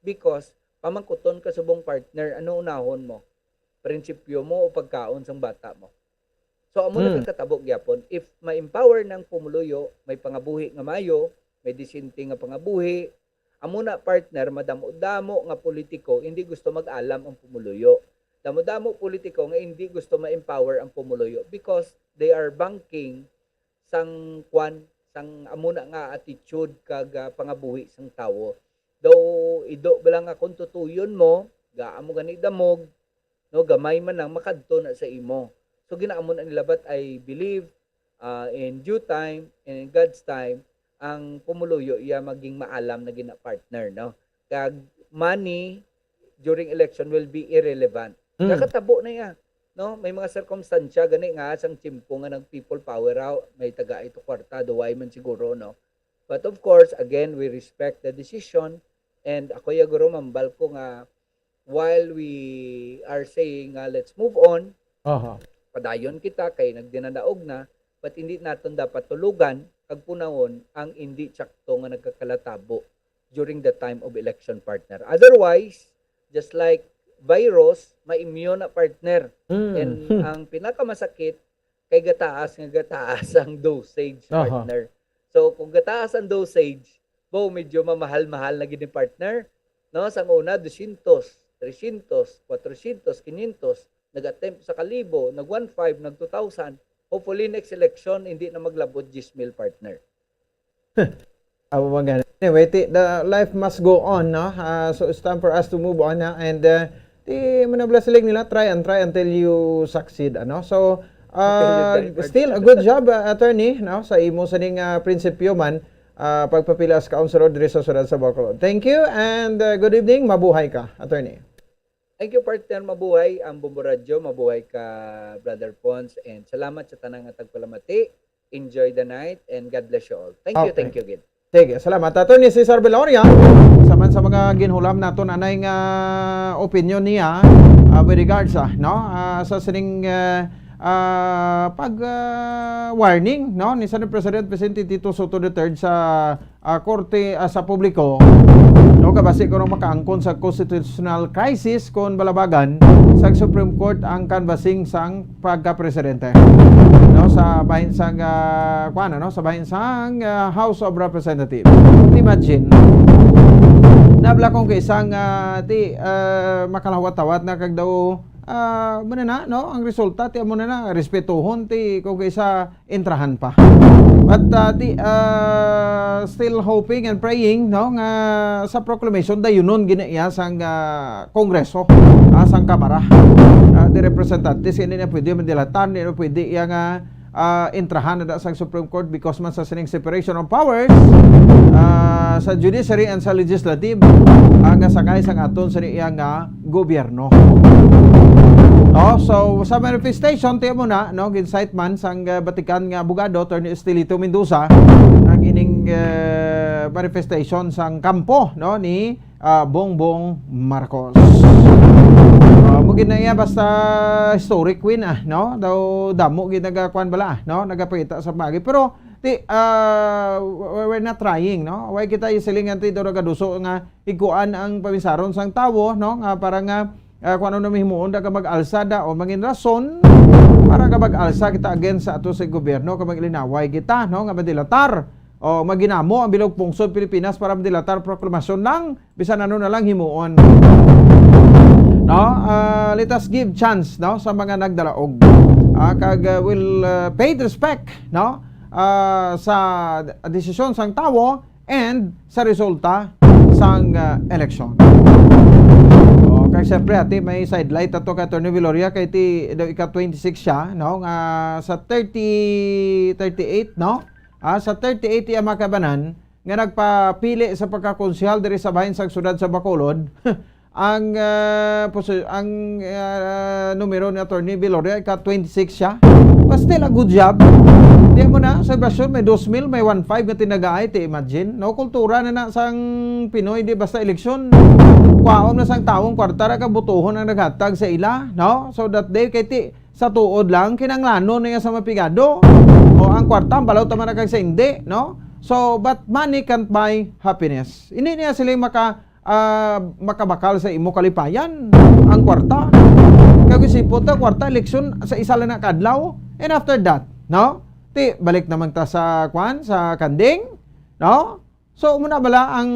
Because pamangkuton ka subong, partner, ano unahon mo? Prinsipyo mo o pagkaon sang bata mo? So, amo na Hmm. kagkatabo gyapon. If ma-empower ng pumuluyo, may pangabuhi nga mayo, may disente nga pangabuhi, amo na, partner, madamo-damo nga politiko hindi gusto mag-alam ang pumuluyo. Damo-damo politiko nga hindi gusto ma-empower ang pumuluyo because they are banking sang kwan, sang amo na nga attitude kag, ah, pangabuhi sang tawo. Daw ido ba lang akong tutuyon mo, gaamo gani damog, no, gamay man lang makadto na sa imo. So, ginaamo na nila, but I believe, ah, in due time and in God's time, ang pumuluyo iya maging maalam na gina partner, no? Kag money during election will be irrelevant. Mm. Nakatabo na iya, no? May mga sirkumstansya gani nga sang tiyempo nga nag people power out, may taga ito kwarta, duway man siguro, no? But of course, again, we respect the decision, and ako ya guro mambal ko nga while we are saying nga, "Let's move on," Aha. padayon kita kay nagdinadaog na, but hindi naton dapat tulugan kag punawon ang hindi tsakto nga nagkakalatabo during the time of election, partner. Otherwise, just like virus, ma-immune na, partner. Mm. And Hmm. ang pinakamasakit kay gataas nga gataas ang dosage, Aha. partner. So, kung gataas ang dosage, bo, medyo mamahal-mahal na gid ni, partner. No, sang una, dosyentos, tresyentos, kwatrosyentos, kinyentos, nag-attempt sa kalibo, nag one five, nag two thousand. Hopefully, next election, hindi na maglabot diyes mil, partner. Amo man gani. Anyway, ti, the life must go on, no? Ah, so it's time for us to move on na. And, uh, ti, manabla siling nila, try and try until you succeed, ano? So, uh, Until you die, still a partner. Good job, uh, attorney, no? Sa imo sining, uh, prinsipyo man, uh, pagpapila sa councilor diri sa siyudad sa Bacolod. Thank you and, uh, good evening. Mabuhay ka, attorney. Thank you, partner. Mabuhay ang Bombo Radyo. Mabuhay ka, Brother Pons. And salamat sa tanang nga tagpalamati. Enjoy the night and God bless you all. Thank you, Okay. thank you again. Sige, salamat. Attorney Cesar Viloria, sa man sa mga ginhulam naton anay nga opinion niya, ah, with regards, ah, no, ah, sa sining, ah, ah, pag, ah, warning, no, ni Senate President Vicente Tito Sotto the third sa, ah, korte, ah, sa publiko, no, kabasi kung makaangkon sa constitutional crisis kung balabagan sa Supreme Court ang canvassing sang pagka-presidente, no, sa bahin sang, ah, kuwan, no, sa bahin sang, ah, House of Representatives. Imagine, nabla kong kay isang, ah, ti, ah, makalawat-tawat na kag daw, ah, muna na, no, ang resulta, ti, amo na na, respetuhon, ti, kung kay sa entrahan pa. But, ah, ti, ah, still hoping and praying, no, nga sa proclamation, dayunon gina iya sang, ah, Kongreso, ah, sang Kamara, ah, di Representantes, hindi na pwede mandilatar, hindi na pwede iya nga, ah, entrahan na sang Supreme Court because man sa sining separation of powers, ah, sa judiciary and sa legislative, ah, nga sakay sang aton sa iya nga gobyerno. No? So, sa manifestation, tiyan mo na, no, gin-cite man sang, ah, Batikan nga abogado, Attorney Estelito Mendoza, ang ining, ah, manifestation sang kampo, no, ni, ah, Bongbong Marcos. Ah, mo gid na iya basta historic win, ah, no? Daw damo gid nagakuan bala, no? Nagapakita sa bagay. Pero, ti, ah, we-, we're not trying, no? Why kita isiling anti daw nagaduso nga ikuan ang paminsaron sang tawo, no? Nga para nga, ah, kung ano na mahimuon, da ka mag-alsa da o mangin rason para nga mag-alsa kita against sa ato sa gobyerno, kag mag-ilinaway kita, no? Nga madilatar o maginamo ang bilog pungsod Pilipinas para madilatar proklamasyon lang, bisan ano na lang himuon. No? Ah, let us give chance, no, sa mga nagdalaog. Ah, kag, ah, will, ah, paid respect, no? Ah, sa desisyon sang tawo and sa resulta sang, ah, eleksyon. O, kag siyempre, ati, may sidelight ato kay Attorney Viloria kay ti daw ika twenty-six siya, no? Nga sa thirty, thirty-eight, no? Ah, sa thirty-eight iya mga kabanan nga nagpapili sa pagkakonsehal diri sa bahin sang siyudad sa Bacolod, ang, ah, posi-, ang, ah, numero ni Attorney Viloria, ika twenty-six siya. But still a good job. Kaya mo na, sa basyon, may dos mil, may one five nga tinagaay, ti imagine. No, kultura na na sang Pinoy, di basta eleksyon. Kwaon na sang taong kwarta ra ka butuhon ang naghatag sa ila, no? So that day, kay ti, sa tuod lang, kinanglanon niya sa mapigado. O ang kwarta, ang balaw tama na kag sa hindi, no? So, but money can't buy happiness. Hindi niya sila maka, ah, makabakal sa imo kalipayan, ang kwarta. Kag isipon ta, kwarta, eleksyon sa isa lang na kadlaw. And after that, no? Ti, balik naman ta sa, kwan, sa kanding, no? So, muna bala ang,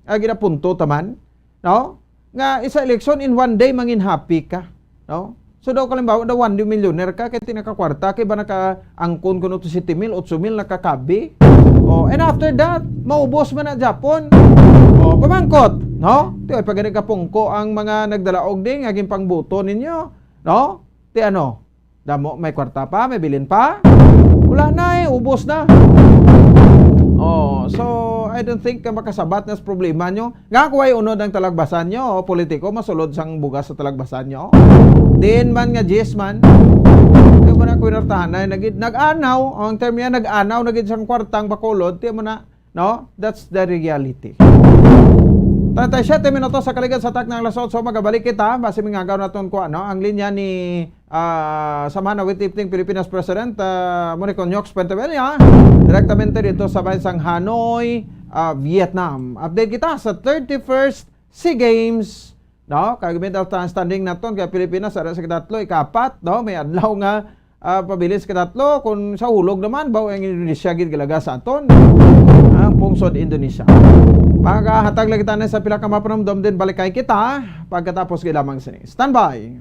ah, ginapunto taman, no? Nga isa eleksyon in one day, mangin happy ka, no? So, daw kalimbawa, daw one day millionaire ka, kay tinakakwarta, kay ba nakaangkon kuno to siyete mil, otso mil, nakakabi? Oh, and after that, maubos man na Japon. Oh, pamangkot, no? Ti, ay pagani ka pungko ang mga nagdalaog di, nga ginpangbuto ninyo, no? Ti ano? Damo, may kwarta pa, may bilin pa? Wala na eh, ubos na. Oh, so, I don't think ka makasabat na sa problema nyo. Nga, kuway unod ang talagbasan nyo, oh, politiko, masulod sang bugas sa talagbasan nyo. Din man nga, yes man. Kaya mo na kwartahan na, nag-, nag-anaw, ang term yan, nag-anaw, nagid sang kwartang Bacolod, tiyan mo na, no? That's the reality. Treinta y siete minutos sa kaligad sa taknang alas otso, magabalik kita. Basi mingagaw naton ko, ano, ang linya ni, ah, Samana with Evening Pilipinas President, ah, Monico Nyox Puentevella, direktamente dito sa bayan sang Hanoi, ah, Vietnam. Update kita sa thirty-first SEA Games, no? Kag medal ta-, standing naton kay Pilipinas, ara sa ikatatlo, ikapat, no? May adlaw nga, ah, pabilin sa ikatatlo, kung sa hulog naman, baw ang Indonesia gid galaga sa aton. Ang pungsod Indonesia. Pagahatag lagi tanan sa pila ka mapanumdom din, balik kay kita pagkatapos gid lamang sini. Standby!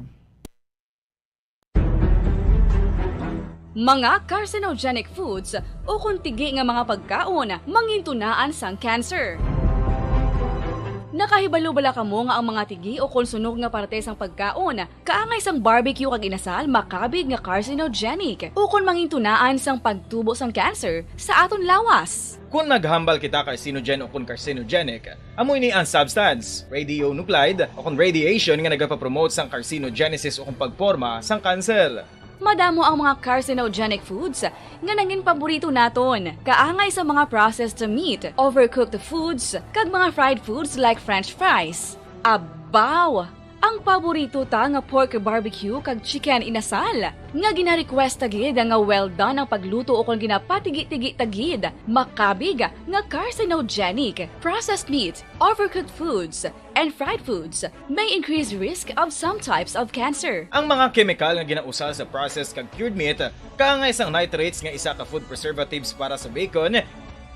Mga carcinogenic foods ukon tigi nga mga pagkaon mangintunaan sang cancer. Nakahibalo bala kamo nga ang mga tigi ukon sunog nga parte sang pagkaon kaangay sang barbecue kag inasal makabig nga carcinogenic ukon mangintunaan sang pagtubo sang cancer sa aton lawas? Kon naghambal kita carcinogen ukon carcinogenic, amo ini ang substance, radionuclide, o kon radiation nga nagapapromote sang carcinogenesis o kon pagporma sang kanser. Madamo ang mga carcinogenic foods nga nangin paborito naton, kaangay sa mga processed meat, overcooked foods, kag mga fried foods like French fries. Abaw! Ang paborito ta nga pork barbecue kag chicken inasal, nga gina-request ta gid nga well done ang pagluto ukon ginapatigi-tigi ta gid, makabig nga carcinogenic. Processed meat, overcooked foods, and fried foods may increase risk of some types of cancer. Ang mga kemikal nga ginausal sa processed kag cured meat, kaangay sang nitrates nga isa ka food preservatives para sa bacon,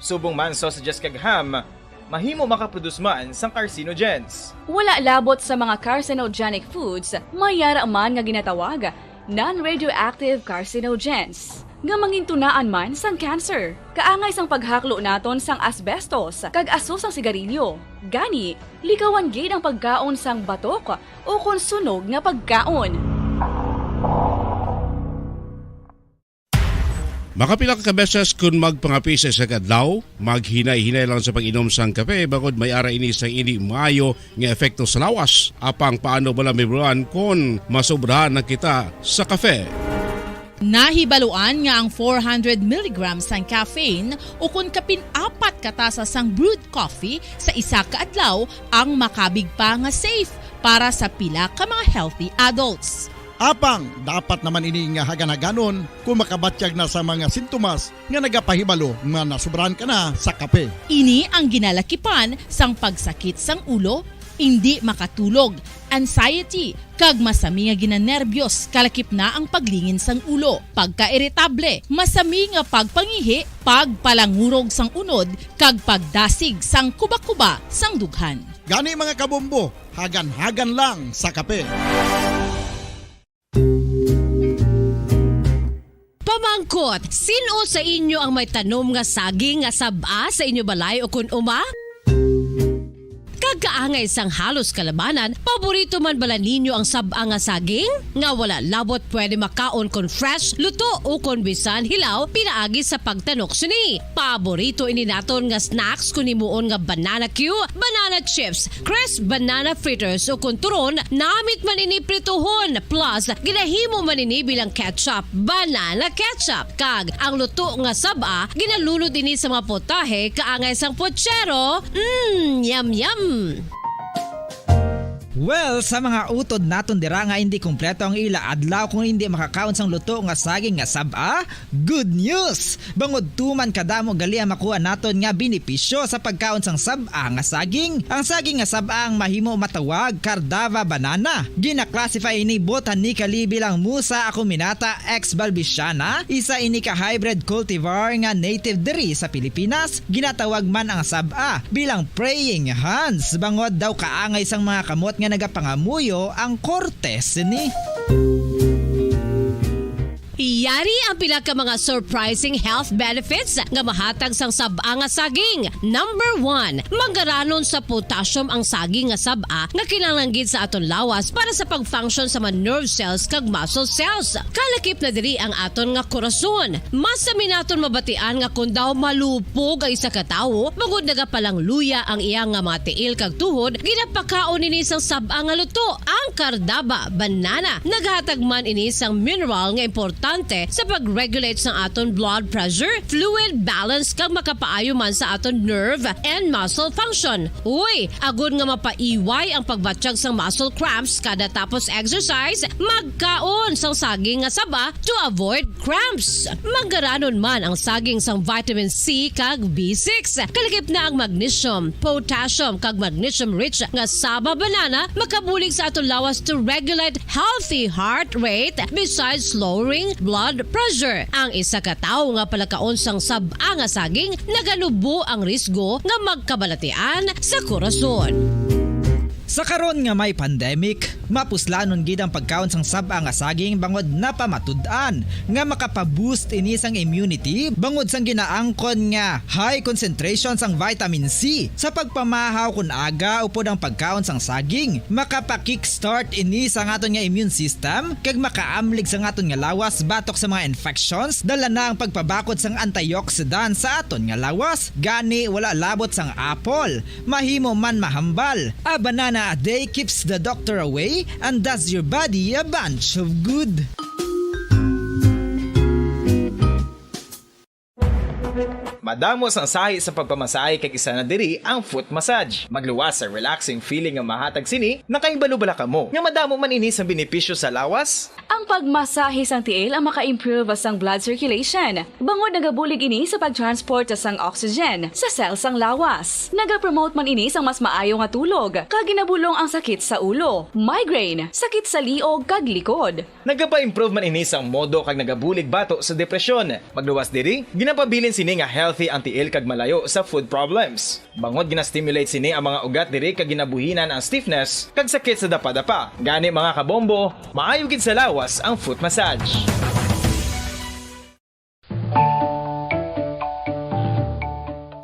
subong man sausages kag ham, mahimo makaproduce man sang carcinogens. Wala labot sa mga carcinogenic foods, may yara man nga ginatawag non-radioactive carcinogens, nga mangintunaan man sang cancer. Kaangay sang paghaklo naton sang asbestos kag aso sang sigarilyo. Gani, likawan gid ang pagkaon sang batok ukon sunog nga pagkaon. Makapila ka beses kon magpangape sa isa ka adlaw, maghinay-hinay lang sa pag-inom sang kape, bangod may ara ini sang indi maayo nga epekto sa lawas. Apang paano bala, Ma'am Ron, kon masobrahan na kita sa kape? Nahibaluan nga ang four hundred milligrams sang caffeine ukon kapin apat ka tasa sang brewed coffee sa isa ka adlaw ang makabig pa nga safe para sa pila ka mga healthy adults. Apang dapat naman ini nga hagan-haganon kon makabatyag na sa mga sintomas nga nagapahibalo nga nasobrahan ka na sa kape. Ini ang ginalakipan sang pagsakit sang ulo, indi makatulog, anxiety, kag masami nga ginanerbyos, kalakip na ang paglingin sang ulo, pagkairitable, masami nga pagpangihi, pagpalangurog sang unod, kag pagdasig sang kuba-kuba sang dughan. Gani, mga kabombo, hagan-hagan lang sa kape. Pamangkot, sin-o sa inyo ang may tanom nga saging nga sab-a sa inyo balay o kun uma? Kaangay sang halos kalabanan, paborito man bala ninyo ang sab-a nga saging? Nga wala labot pwede makaon kon fresh, luto, o kon bisan hilaw pinaagi sa pagtanok sini. Paborito ini naton nga snacks kon himuon nga banana cue, banana chips, crisp banana fritters, o kon turon, namit man ini prituhon, plus ginahimo man ini bilang ketchup, banana ketchup. Kag ang luto nga sab-a, ginalunod ini sa mga putahe kaangay sang putsero. Mm, yum, yum! Well, sa mga utod naton dira nga hindi kompleto ang ila adlaw kung hindi makakaon sang luto nga saging nga sab-a, good news! Bangod tuman kadamo gali ang makuha naton nga benepisyo sa pagkaon sang sab-a nga saging. Ang saging nga sab-a ang mahimo matawag Cardava banana. Gina-classify ini botanically bilang Musa acuminata ex balbisiana, isa ini ka hybrid cultivar nga native diri sa Pilipinas. Ginatawag man ang sab-a bilang praying hands, bangod daw kaangay sang mga kamot nga nagapangamuyo ang korte sini. Yari ang pila ka mga surprising health benefits nga mahatag sang sab-a nga saging. Number one, manggaranon sa potassium ang saging nga sab-a nga kinahanglan gid sa aton lawas para sa pag-function sa mga nerve cells kag muscle cells. Kalakip na diri ang aton nga korason. Mas sami naton mabatian nga kon daw malupog ang isa ka tawo, bangod nagapalangluya ang iya nga mga tiil kag tuhod, ginapakaon ini sang sab-a nga luto, ang Cardava banana. Naghatag man ini sang mineral nga importante sa pag-regulate sang aton blood pressure, fluid balance, kag makapaayo man sa aton nerve and muscle function. Uy, agod nga mapaiway ang pagbatyag sang muscle cramps kada tapos exercise, magkaon sang saging nga saba to avoid cramps. Manggaranon man ang saging sang vitamin C kag B six. Kalakip na ang magnesium, potassium, kag magnesium-rich nga saba banana makabulig sa aton lawas to regulate healthy heart rate besides lowering blood pressure. Ang isa ka tawo nga palakaon sang sab-a nga saging naganubo ang risgo nga magkabalatian sa korason. Sa karon nga may pandemic, mapuslanon gid ang pagkaon sang sab-a nga saging bangod napamatud-an nga makapa-boost ini sang immunity bangod sang ginaangkon nga high concentration sang vitamin C sa pagpamahaw kon aga upod ang pagkaon sang saging. Makapa-kickstart ini sa aton nga immune system kag makaamlig sa aton nga lawas batok sa mga infections. Dala na ang pagpabakod sang antioxidant sa aton nga lawas, gani wala labot sang apple. Mahimo man mahambal. A banana a day keeps the doctor away and does your body a bunch of good. Madamo sang sahi sa pagpamasahe kag isa na diri ang foot massage. Magluwas sa relaxing feeling nga mahatag sini, nakahibalo bala kamo nga madamo man ini sang benepisyo sa lawas? Ang pagmasahe sang tiil ang maka-improve sang blood circulation, bangod nagabulig ini sa pag-transport sang oxygen sa cell sang lawas. Nagapromote man ini sang mas maayo nga tulog, kag ginabulong ang sakit sa ulo, migraine, sakit sa liog, kag likod. Nagapa-improve man ini sang modo kag nagabulig bato sa depresyon. Magluwas diri, ginapabilin sini nga healthy ang tiil kag malayo sa food problems. Bangod gina-stimulate sini ang mga ugat diri kag ginabuhinan ang stiffness kag sakit sa dapadapa. Gani, mga kabombo, maayo gid sa lawas ang foot massage.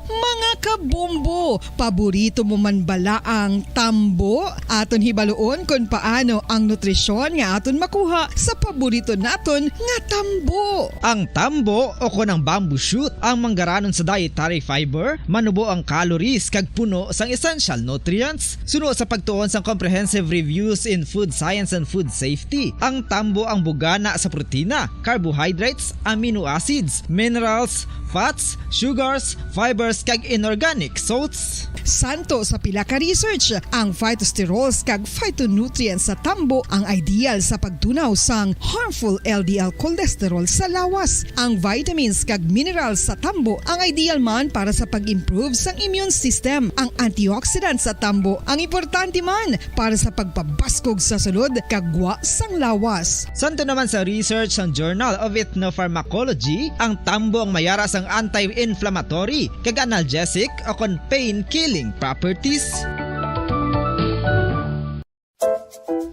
Mga kabombo, paborito mo man bala ang tambo? Aton hibaluon kon paano ang nutrisyon nga aton makuha sa paborito naton nga tambo. Ang tambo o kon ang bamboo shoot ang manggaranon sa dietary fiber, manubo ang calories kag puno sang essential nutrients. Suno sa pagtuon sang Comprehensive Reviews in Food Science and Food Safety, ang tambo ang bugana sa protina, carbohydrates, amino acids, minerals, fats, sugars, fibers, kag inorganic salts. Santo sa pila ka research, ang phytosterols kag phytonutrients sa tambo ang ideal sa pagtunaw sang harmful L D L cholesterol sa lawas. Ang vitamins kag minerals sa tambo ang ideal man para sa pag-improve sang immune system. Ang antioxidants sa tambo ang importante man para sa pagpabaskog sa sulod kag gwa sang lawas. Santo naman sa research sang Journal of Ethnopharmacology, ang tambo ang mayara sang anti-inflammatory kag analgesic o kon pain-killing properties.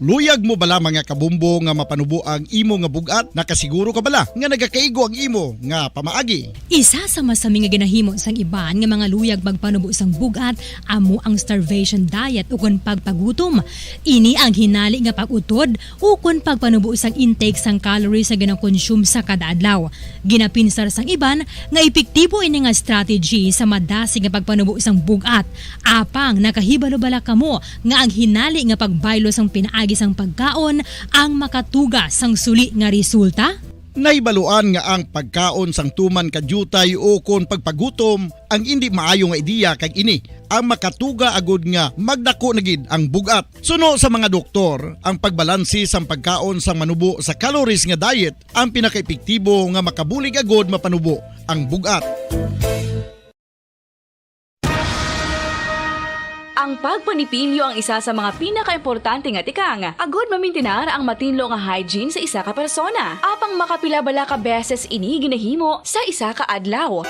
Luyag mo bala, mga kabombo, nga mapanubo ang imo nga bug-at? Nakasiguro ka bala nga nagakaigo ang imo nga pamaagi? Isa sa masami nga ginahimo sang iban nga mga luyag magpanubo sang bug-at amo ang starvation diet ukon pagpagutom. Ini ang hinali nga pag-utod ukon pagpanubo sang intake sang calories nga ginakonsume sa kada adlaw. Ginapinsar sang iban nga epektibo ini nga strategy sa madasig nga pagpanubo sang bug-at. Apang nakahibalo bala kamo nga ang hinali nga pagbaylo sang pinaagi sang pagkaon ang makatuga sang suli nga resulta? Nahibaluan nga ang pagkaon sang tuman ka diutay ukon pagpagutom ang indi maayo nga ideya, kag ini ang makatuga agud nga magdako na gid ang bug-at. Suno sa mga doktor, ang pagbalanse sang pagkaon sang manubo sa calories nga diet ang pinakaepektibo nga makabulig agud mapanubo ang bug-at. Ang pagpanipilyo ang isa sa mga pinakaimportante nga tikang agud mamintinar ang matinlo nga hygiene sa isa ka persona. Apang makapila bala ka beses ini ginahimo sa isa ka adlaw?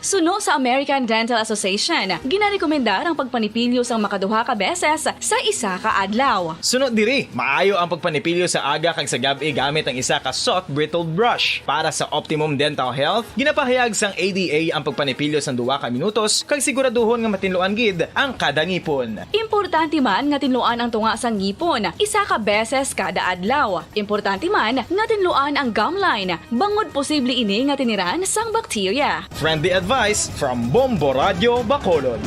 Suno sa American Dental Association, ginarekomendar ang pagpanipilyo sang makaduha ka beses sa isa ka adlaw. Suno diri, maayo ang pagpanipilyo sa aga kag sa gab-i gamit ang isa ka soft bristled brush. Para sa optimum dental health, ginapahayag sang A D A ang pagpanipilyo sang duha ka minutos kag siguraduhon nga matinluan gid ang kada ngipon. Importante man nga tinluan ang tunga sang ngipon isa ka beses kada adlaw. Importante man nga tinluan ang gum line, bangod posible ini nga tiniran sang bakterya. Friendly advice from Bombo Radyo Bacolod.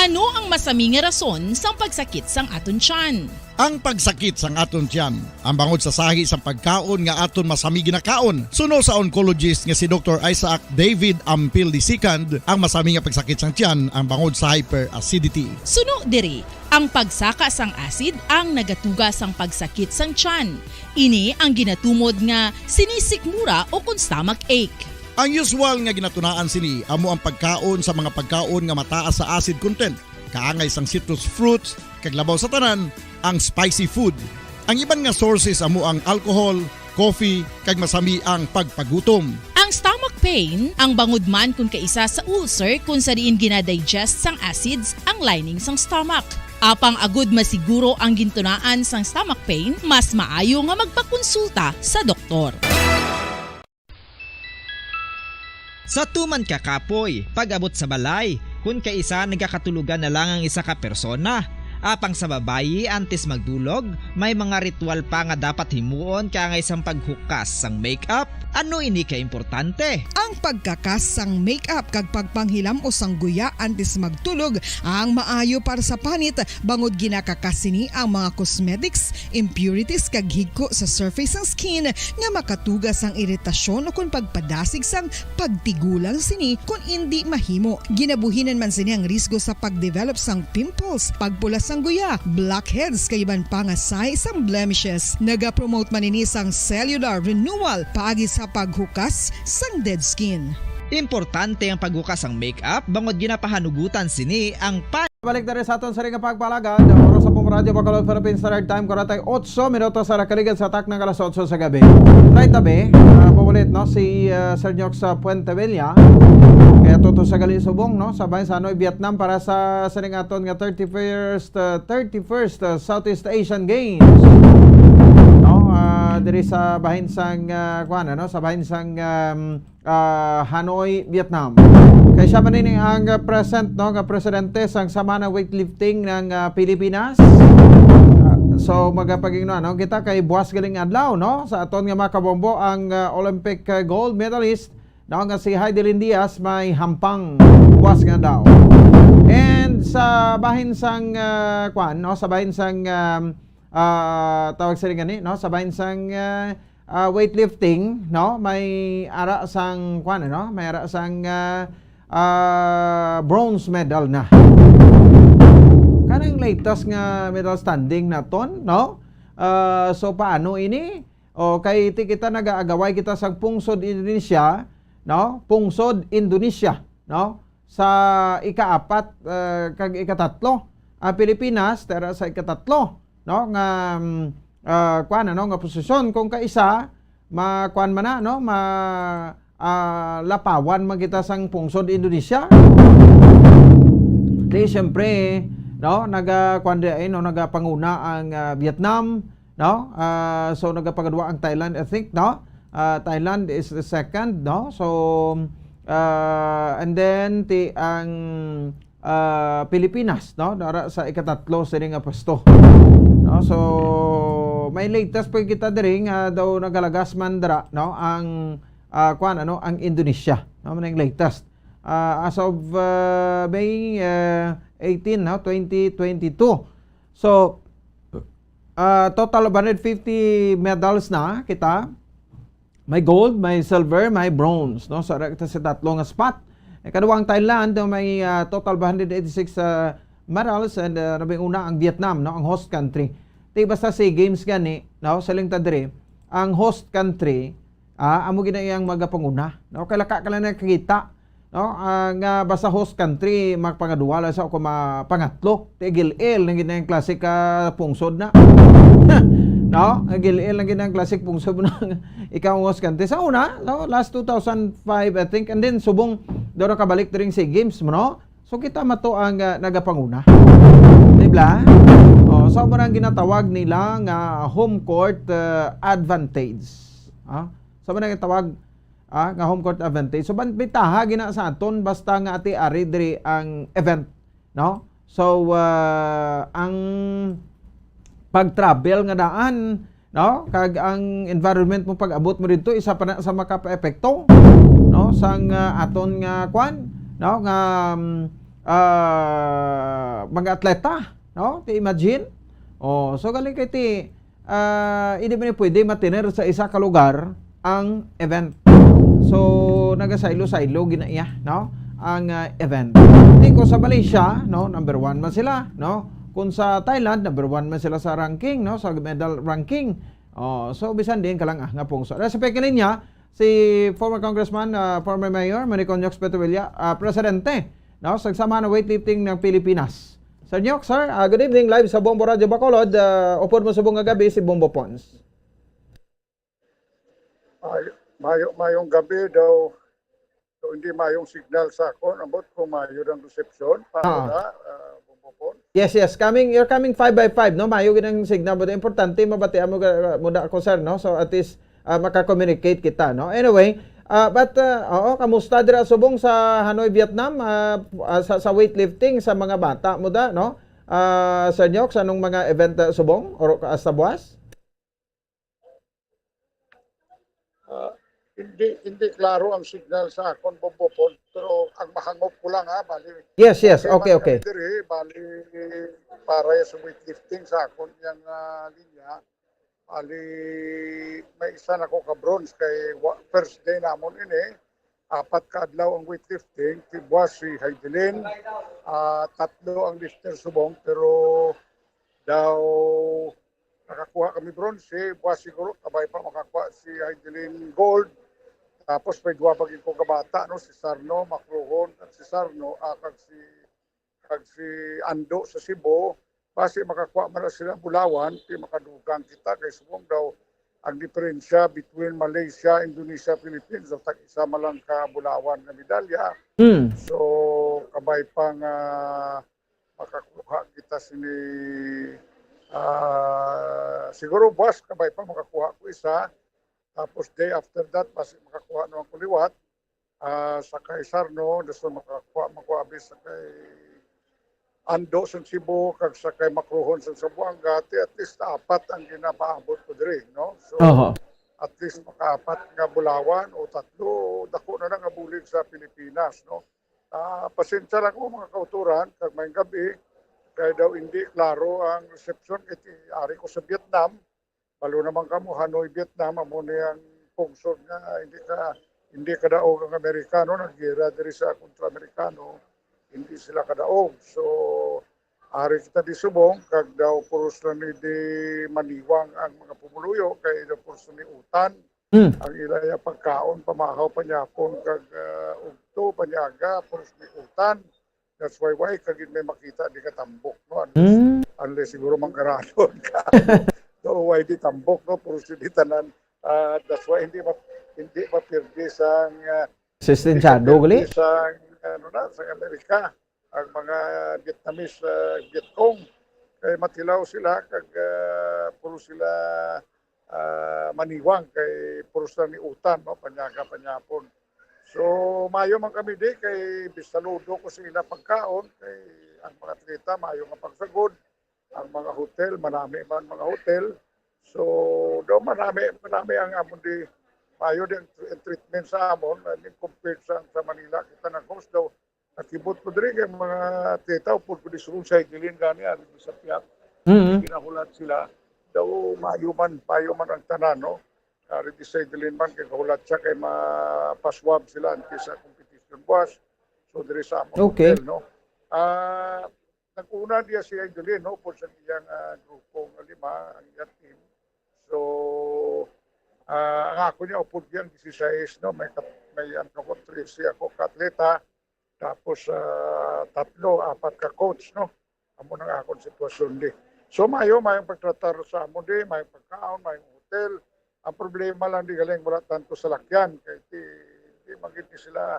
Ano ang masami nga rason sang pagsakit sang aton tiyan? Ang pagsakit sang aton tiyan ang bangod sa sahi sang pagkaon nga aton masami ginakaon. Suno sa oncologist nga si Doktor Isaac David Ampil the second, ang masami nga pagsakit sang tiyan ang bangod sa hyperacidity. Suno diri, ang pagsaka sang acid ang nagatuga sang pagsakit sang tiyan. Ini ang ginatumod nga sinisikmura ukon stomach ache. Ang usual nga ginatunaan sini amo ang pagkaon sa mga pagkaon nga mataas sa acid content, kaangay sang citrus fruits, kag labaw sa tanan, ang spicy food. Ang iban nga sources amo ang alcohol, coffee, kag masami ang pagpagutom. Ang stomach pain ang bangod man kon kaisa sa ulcer kon sa diin ginadigest sang acids ang lining sang stomach. Apang agud masiguro ang gintunaan sang stomach pain, mas maayo nga magpakonsulta sa doktor. Sa tuman ka kapoy, pag-abot sa balay, kun kaisa nagakatulogan na lang ang isa ka persona. Apang sa babayi, antes magdulog, may mga ritual pa nga dapat himuon kaangay sang paghukas sang makeup. Ano ini ka importante? Ang pagkakas sang makeup kag pagpanghilam-os sang guya antes magtulog ang maayo para sa panit, bangod ginakakas sini ang mga cosmetics, impurities, kag higko sa surface sang skin nga makatuga sang iritasyon ukon pagpadasig sang pagtigulang sini kon indi mahimo. Ginabuhinan man sini ang risgo sa pagdevelop sang pimples, pagpula sang guya, blackheads, kag iban pa nga sahi sang blemishes. Nagapromote man ini sang cellular renewal paagi sa paghukas sang dead skin. Importante ang paghukas sang makeup bangod ginapahanugutan sini ang pa- Balik diri sa aton sini nga pagpalagad. Oras sa Bombo Radyo Bacolod, Philippine Standard Time, kuwarenta y otso minutos sa nakaligad sa takna nga alas otso sa gabi. Right away, ah, pamulit, no, si, ah, Sir Nyox sa Puente Villa. Kaya tuto sa gali subong, no, sa bahin sa Hanoi, Vietnam para sa sining aton nga thirty-first, ah, thirty-first, ah, Southeast Asian Games. No, ah, diri sa bahin sang, ah, kuwan, ano, sa bahin sang, um, ah, Hanoi, Vietnam. Kay siya man ini ang, ah, present, no, nga presidente sang Samana Weightlifting ng, ah, Pilipinas. Ah, so, magapagingno, ano, kita kay buwas galing adlaw, no, sa aton nga mga kabombo ang, ah, Olympic, ah, gold medalist, no, nga si Heidelin Diaz may hampang buwas nga adlaw. And sa bahin sang, ah, kwan, no, sa bahin sang, um, ah, tawag sila gani, no, sa bahin sang, ah, ah, weightlifting, no, may ara sang, kwan, ano, may ara sang, ah, ah, bronze medal na. Kanang latest nga medal standing naton, no? Ah, so, paano ini? O, kay ti kita nagaagaway kita sa pungsod Indonesia, no? Pungsod Indonesia, no? Sa ikaapat, ah, kag ikatatlo. Ang Pilipinas, tera sa ikatatlo, no? Nga, mm, ah, kuwan, ano, nga posisyon. Kung kaisa, ma-, kuwan man na, no? Ma-, ah, lapawan man kita sang pungsod Indonesia. Di, siyempre, no, naga-, kuwan di ay, no, nagapanguna ang, ah, Vietnam, no? Ah, so, nagapangadwa ang Thailand, I think, no? Ah, Thailand is the second, no? So, ah, and then, ti-, ang, ah, Pilipinas, no? Dara sa ikatatlo sini nga pwesto. No? So, may latest pa kita diri nga daw nagalagas man dira, no? Ang, ah, kuwan, ano, ang Indonesia, no? May latest. Ah, as of, ah, May, ah, eighteen, no? Twenty twenty-two. So, ah, total of hundred fifty medals na kita. May gold, may silver, may bronze, no? So, ra kita sa tatlo nga spot. Ikaduha ang Thailand, no, may, ah, total of hundred eighty-six, ah, medals, and, ah, nabing una ang Vietnam, no, ang host country. Di basta SEA Games gani, no, sa lingtad diri, ang host country, ah, amo gina iyang magapanguna, no? Kay laka ka lang nakakita, no? Ah, nga basta host country, magpangadwa lang sa o kung mapangatlo. Ti gil-il lang gid ang classic ka pungsod na. No? Ang gil-il lang gid ang classic pungsod na ikaw ang host country. Sa una, no? Last two thousand five, I think. And then, subong daw nakabalik during SEA Games mo, no? So, kita mato ang, ah, nagapanguna. Di ba? Oh, so, mo nang ginatawag nila nga home court, ah, advantage. Ah? So, mo nang tawag, ah, nga home court advantage. So, ban-, bitaha gina sa aton basta nga ati ari diri ang event, no? So, ah, ang pag-travel nga daan, no? Kag ang environment mo pag-abot mo didto, isa pa na sa makapaepekto, no? Sang, ah, aton nga kwan, no? Nga, um, ah, mga atleta, no? Ti imagine? Oh, so galing kay ti, ah, hindi man pwede matiner sa isa ka lugar ang event. So, nagasaylo-saylo gina iya, no? Ang, ah, event. Di ko sa Malaysia, no? Number one man sila, no? Kung sa Thailand, number one man sila sa ranking, no? Sa medal ranking. Oh, so, bisan din ka lang, ah, nga pungso. Sa pagkalinya, si former Congressman, ah, former Mayor, Manicon Yox Petuilla, ah, presidente, no? Sa Samahan ng Weightlifting ng Pilipinas. Sir Nyok, sir, ah, good evening. Live sa Bombo Radio Bacolod. Ah, upod mo subong nga gabi si Bombo Pons. Mayo, mayo, mayong gabi daw. So, hindi mayong signal sa akon. Ambot kung mayo ang reception. Paano Ah. na, ah, Bombo Pons? Yes, yes. Coming, you're coming five by five, no? Mayo gid ang signal, but importante mabatian mo ga-, mo na ako, sir, no? So, at least, ah, maka-communicate kita, no? Anyway, ah, but, ah, oo, kamusta dira subong sa Hanoi, Vietnam? Ah, ah, sa, sa weightlifting, sa mga bata mo da, no? Ah, Sir Nyok, sa anong mga event, ah, subong? Or, ah, sa buwas? Ah, hindi, hindi klaro ang signal sa akon, Bombo Pons, pero ang mahangop ko lang, ha, bali, Yes, yes. Okay, okay, man okay. kami diri, bali, para sa weightlifting sa akon yang, ah, linya, bali, may isa na ko ka bronze kay wa-, first day namon ini, apat ka adlaw ang weightlifting, ti-, buwas si Heidelin, ah, tatlo ang lifter subong, pero daw nakakuha kami bronze, buwas siguro kabay pa makakuha si Heidelin gold. Tapos may duwa pa gid ko ka bata, no, si Sarno Macruhon at si Sarno, ah, kag si, kag si Ando sa Cebu. Basi makakuha man na sila bulawan, ti makadugang kita kay subong daw ang diferensya between Malaysia, Indonesia, Philippines, daw tag isa man lang ka bulawan nga medalya. Mm. So, kabay pa nga makakuha kita sini, ah, siguro buwas kabay pa makakuha ko isa. Tapos day after that, basi makakuha naman ko liwat. Ah, sa kay Sarno, gusto makakuha, makuha abi sa kay Ando sa Cebu, kag sa kay Macruhon sa Zamboanga, ti at least apat ang ginapaabot ko diri, no? So, Oho. at least makaapat nga bulawan o tatlo, dako na lang nga bulig sa Pilipinas, no? Ah, pasensya lang ko, mga kauturan, kag maayong gabi, kay daw hindi klaro ang reception, kay ti-, ari ko sa Vietnam, balo naman kamo, Hanoi, Vietnam, amo ni ang pungsod nga hindi ka, hindi kadaog ang Amerikano, naggera diri sa kontra Amerikano, hindi sila kadaog. So, ari kita di subong, kag daw puros lang ni di maniwang ang mga pumuluyo, kay daw puros ni utan. Mm. Ang ila ya pagkaon, pamahaw, panyapon, kag, ah, ugto, panyaga, puros ni utan. That's why, why ka gid may makita di ka tambok, no? Unless, Mm. unless siguro manggaradon ka. So, why di tambok, no? Puro si di tanan. Ah, that's why hindi ma-, hindi mapirdi sang, ah, Sistensyado hindi gali? mapirdi sang, ano na, sa Amerika. ang mga Vietnamese, ah, Vietcong, kay matilaw sila kag, ah, puro sila, ah, maniwang kay puro sila ni utan, no, panyaga panyapon. So, mayo man kami di kay bisaludo ko sa ila pagkaon kay ang mga atleta mayo nga pagsagod, ang mga hotel, manami man mga hotel. So, daw manami, manami ang amon di, mayo di ang tr-, ang treatment sa amon, I mean, compared sa, sa Manila, kita nag-host daw, nakibot ko diri kay mga tita, upod ko di sulong sa Hidilin gani, ari di sa Piat. Mm. Ginahulat sila, daw mayo man, mayo man ang tanan, no? Ari di sa Hidilin man, kay kahulat siya, kay mapaswab sila, anti sa competition buwas. So, diri sa amon Okay. hotel, no? Ah, nag-una diya si Hidilin, no? Upod sa iyang, ah, grupo nga lima, ang iyang team. So, ah, ang ako niya, upod yang dieciséis, no? May kat-, may ano ko, trese ako ka atleta. Tapos, ah, tatlo, apat ka coach, no? Amo nang akon sitwasyon di. So, mayo, mayong pagtratar sa amo di, mayong pagkaon, mayong hotel. Ang problema lang di galing wala tanto salakyan, kay di, di magid sila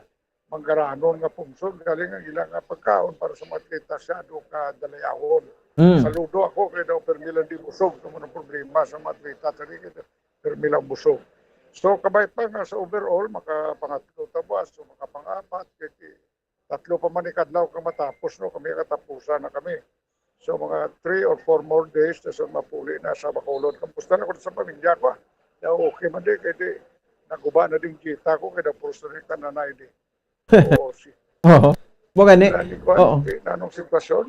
manggaranon nga pungsod, galing ang ilang nga pagkaon para sa mga atleta siya do ka dalayawon. Mm. Saludo ako kay daw permi lang di busog, kamo ang problema sa mga atleta, tani kay permi lang busog. So, kabay pa nga sa overall, makapangatlo ta buwas, so makapangapat, kay ti-, tatlo pa man ikadlaw ka matapos, no? Kami katapusan na kami. So, mga three or four more days, tas mapuli na sa Bacolod. Kamusta na ko sa pamilya ko, ah? Ya, okay man di, kay di, naguba na ding kita ko, kay daw puro sa rin kananay di. Oo, si Oo. Mo gani? Nani ko, Oo. Di, nanong sitwasyon?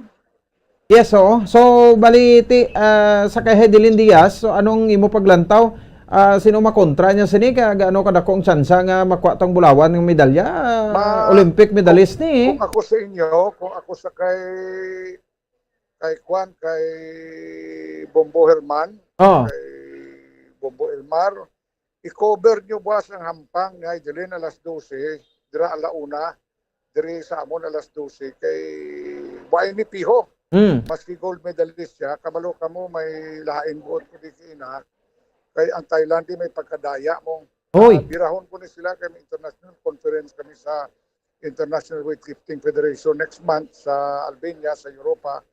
Yes, oo. So, bali, ti, ah, sa kay Hedelin Diaz, so anong imo paglantaw? Ah, sino makontra niya sini? Kaya gaano kadako ang tsansa nga makuha tong bulawan ng medalya? Ah, Ma-, Olympic medalist ni. Kung ako sa inyo, kung ako sa kay, kay Kwan, kay Bombo Herman, Oh. kay Bombo Elmar, i-cover nyo buwas ang hampang ni Heidelin alas dose, dira ala una, diri sa amon alas dose, kay wa ini piho. Mm. Maski gold medalist siya, kabalo kamo may lain buot ko di kaina, kay ang Thailand di may pagkadaya mo. Oy. Ah, birahon ko ni sila kay may international conference kami sa International Weightlifting Federation next month sa Albania, sa Europa.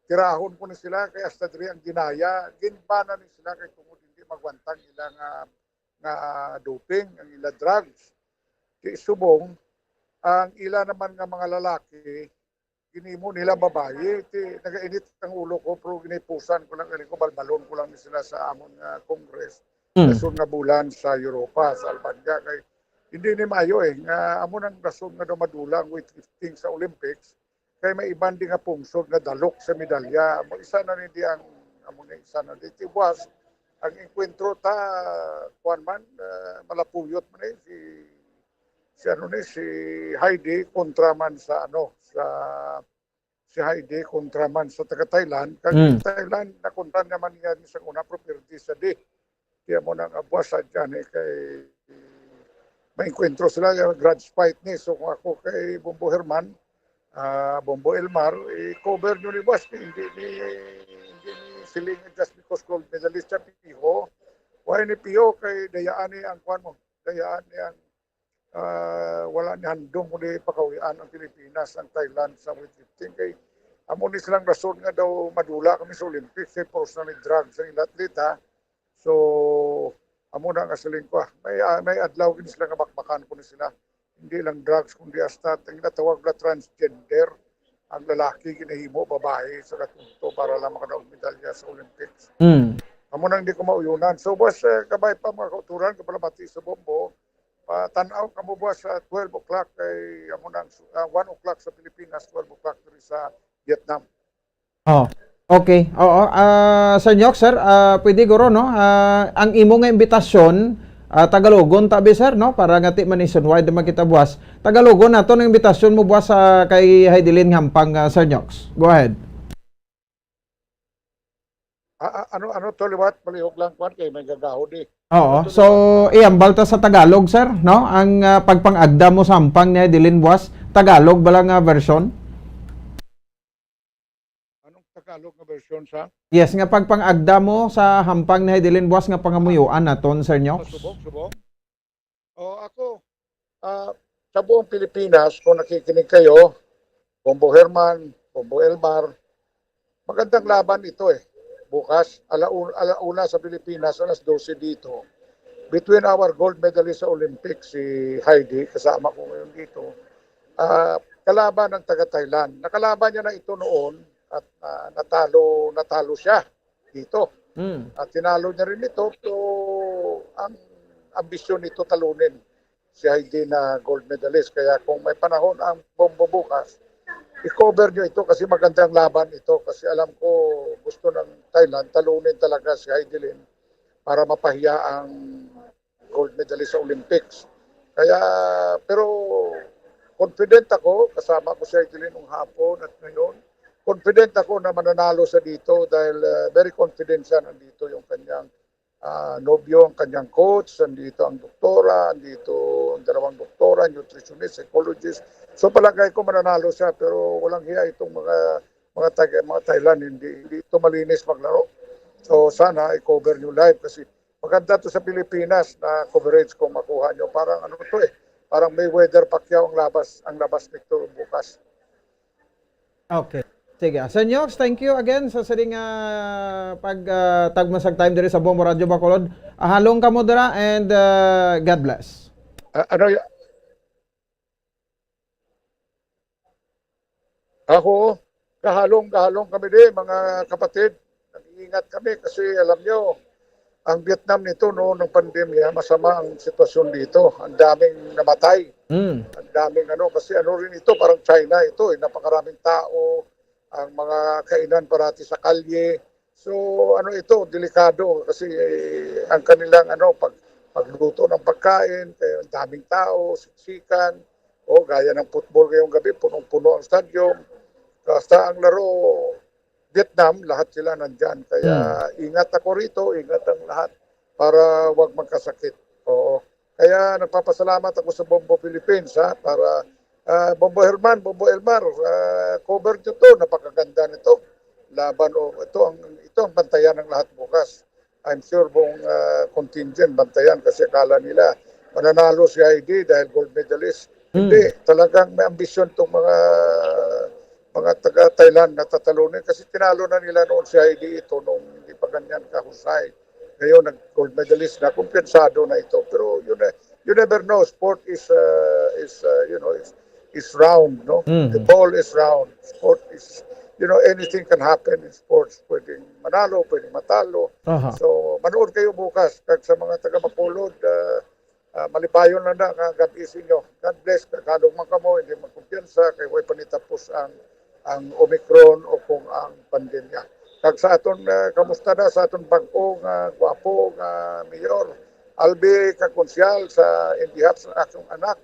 Tirahon ko ni sila kay hasta diri ang ginaya, ginbanan ni sila kay tungod hindi magwantang ilang, ah, nga doping, ang ila drugs. Kay subong, ang ila naman nga mga lalaki, ginimo nila babayi. Ti, nagainit ang ulo ko, pero ginipusan ko lang, galing ko, balbalon ko lang ni sila sa amon nga Congress. Mm. Sa sunod nga bulan sa Europa, sa Albania. Kay, hindi ni maayo eh, nga amo nang rason nga daw madula ang weightlifting sa Olympics, kay may iban di nga pungsod nga dalok sa medalya. Amo, isa na ni di ang, amo ni isa na di. Tiwas, ang enkwentro ta, kuwan man, ah, malapuyot man eh, si, si ano ni, si Heidi kontra man sa ano, sa, si Heidi kontra man sa taga Thailand. Kag Mm. Thailand, nakontra naman niya sa una, pero pirdi sa di. Kaya mo nang abuas sa dyan eh, kay may enkwentro sila, yung grudge fight ni. So kung ako kay Bombo Herman, ah, Bombo Elmar, i-cover nyo ni boss, hindi ni, hindi ni siling just because gold medalist siya, piho. Why ni piho? Kay dayaan ni ang kwan mo, dayaan ni ang, ah, wala ni handom kundi pakawian ang Pilipinas, ang Thailand sa weightlifting. Kay amo ni silang rason nga daw madula kami sa Olympics, kay personally drug sa ila atleta. So, amo na nga siling ko, ah. May, ah, may adlaw gid sila nga bakbakan ko ni sila. Hindi lang drugs, kundi hasta ang ginatawag na transgender, ang lalaki ginahimo babae sa katunto para lang makadaog medalya sa Olympics. Mm. Amo nang di ko mauyunan. So, boss, eh, kabay pa mga kauturan, kapalamati sa Bombo, patan-aw kamo buwas sa twelve o'clock kay amo nang, ah, one o'clock sa Pilipinas, twelve o'clock diri sa Vietnam. Oh, okay. Oo, ah, Sir Nyok, sir, ah, pwede guro, no? Ah, ang imo nga imbitasyon, ah, Tagalogon tabi, sir, no? Para nga ti man nationwide man kita buwas. Tagalogon nato ang imbitasyon mo buwas sa kay Heidelin Hampang, ah, Sir Nyoks. Go ahead. Ah, ah, ano, ano to liwat? Palihog lang, kwan, kay may gagahod eh. Oo. Ano to So, liwat? Ihambal ta sa Tagalog, sir, no? Ang, ah, pagpang-agda mo sa hampang ni Heidelin buwas, Tagalog bala nga version? Anong Tagalog nga version sa? Yes, nga pagpang-agda mo sa hampang ni Heidelin buwas nga pangamuyuan naton, Sir Nyoks. Subong, subong. O, ako, ah, sa buong Pilipinas, kung nakikinig kayo, Bombo Herman, Bombo Elmar, magandang laban ito eh. Bukas, ala-, alauna sa Pilipinas, alas dose dito. Between our gold medalist sa Olympics, si Heidi, kasama ko ngayon dito, ah, kalaban ng taga Thailand. Nakalaban niya na ito noon at, ah, natalo, natalo siya dito. Mm. At tinalo niya rin ito, so ang ambisyon nito talunin si Heidi na gold medalist. Kaya kung may panahon ang Bombo bukas, i-cover nyo ito kasi magandang laban ito. Kasi alam ko gusto ng Thailand talunin talaga si Heidi Lin para mapahiya ang gold medalist sa Olympics. Kaya, pero confident ako, kasama ko si Heidi Lin nung hapon at ngayon. Confident ako na mananalo siya dito dahil, uh, very confident siya. Nandito yung kanyang ah, nobyo, ang kanyang coach, andito ang doktora, andito ang dalawang doktora, nutritionist, psychologist. So palagay ko mananalo siya, pero walang hiya itong mga mga taga, mga Thailand, hindi, hindi ito malinis maglaro. So sana i-cover niyo live kasi maganda to sa Pilipinas na coverage kung makuha niyo. Parang ano to eh, parang Mayweather Pacquiao ang labas, ang labas nito bukas. Okay. Sige. Sir Nyox, thank you again sa sining ah, pag ah, tagmasag time diri sa Bombo Radyo Bacolod. Ah, halong kamo dira and ah, God bless. A- ano y- Ako, kahalong, kahalong kami di, mga kapatid. Nag-iingat kami kasi alam nyo, ang Vietnam nito noon ng pandemya, masama ang sitwasyon dito. Ang daming namatay. Mm. Ang daming ano, kasi ano rin ito, parang China ito, eh, napakaraming tao, ang mga kainan parati sa kalye. So, ano ito, delikado kasi eh, ang kanilang ano, pag pagluto ng pagkain, kaya ang daming tao, siksikan, o gaya ng football ngayong gabi, punong-puno ang stadium. Basta ang laro, Vietnam, lahat sila nandyan. Kaya ingat ako rito, ingat ang lahat para wag magkasakit. Oo. Kaya nagpapasalamat ako sa Bombo Philippines, ha, para ah, Bombo Herman, Bombo Elmar, ah, cover nyo to, napakaganda nito. Laban o ito ang ito ang bantayan ng lahat bukas. I'm sure buong ah, contingent bantayan kasi akala nila mananalo si Heidi dahil gold medalist. Hindi, talagang may ambisyon tong mga mga taga Thailand na tatalunin kasi tinalo na nila noon si Heidi ito nung hindi pa ganyan kahusay. Ngayon nag gold medalist na, kumpensado na ito. Pero you ne- you never know. Sport is uh, is uh, you know is is round, no? Mhm. The ball is round. Sport is you know anything can happen in sports. Pwedeng manalo, pwedeng matalo. Aha. So manood kayo bukas kag sa mga taga Bacolod, uh, uh, malipayon lang na nga gabi sa inyo. God bless. Tagalog man kamo, hindi magkumpiyansa kay way panitapos ang ang Omicron o kung ang pandemya. Kag sa aton uh, kamusta na sa aton bag-o nga gwapo nga mayor Albi kag konsyal sa in behalf sa akong anak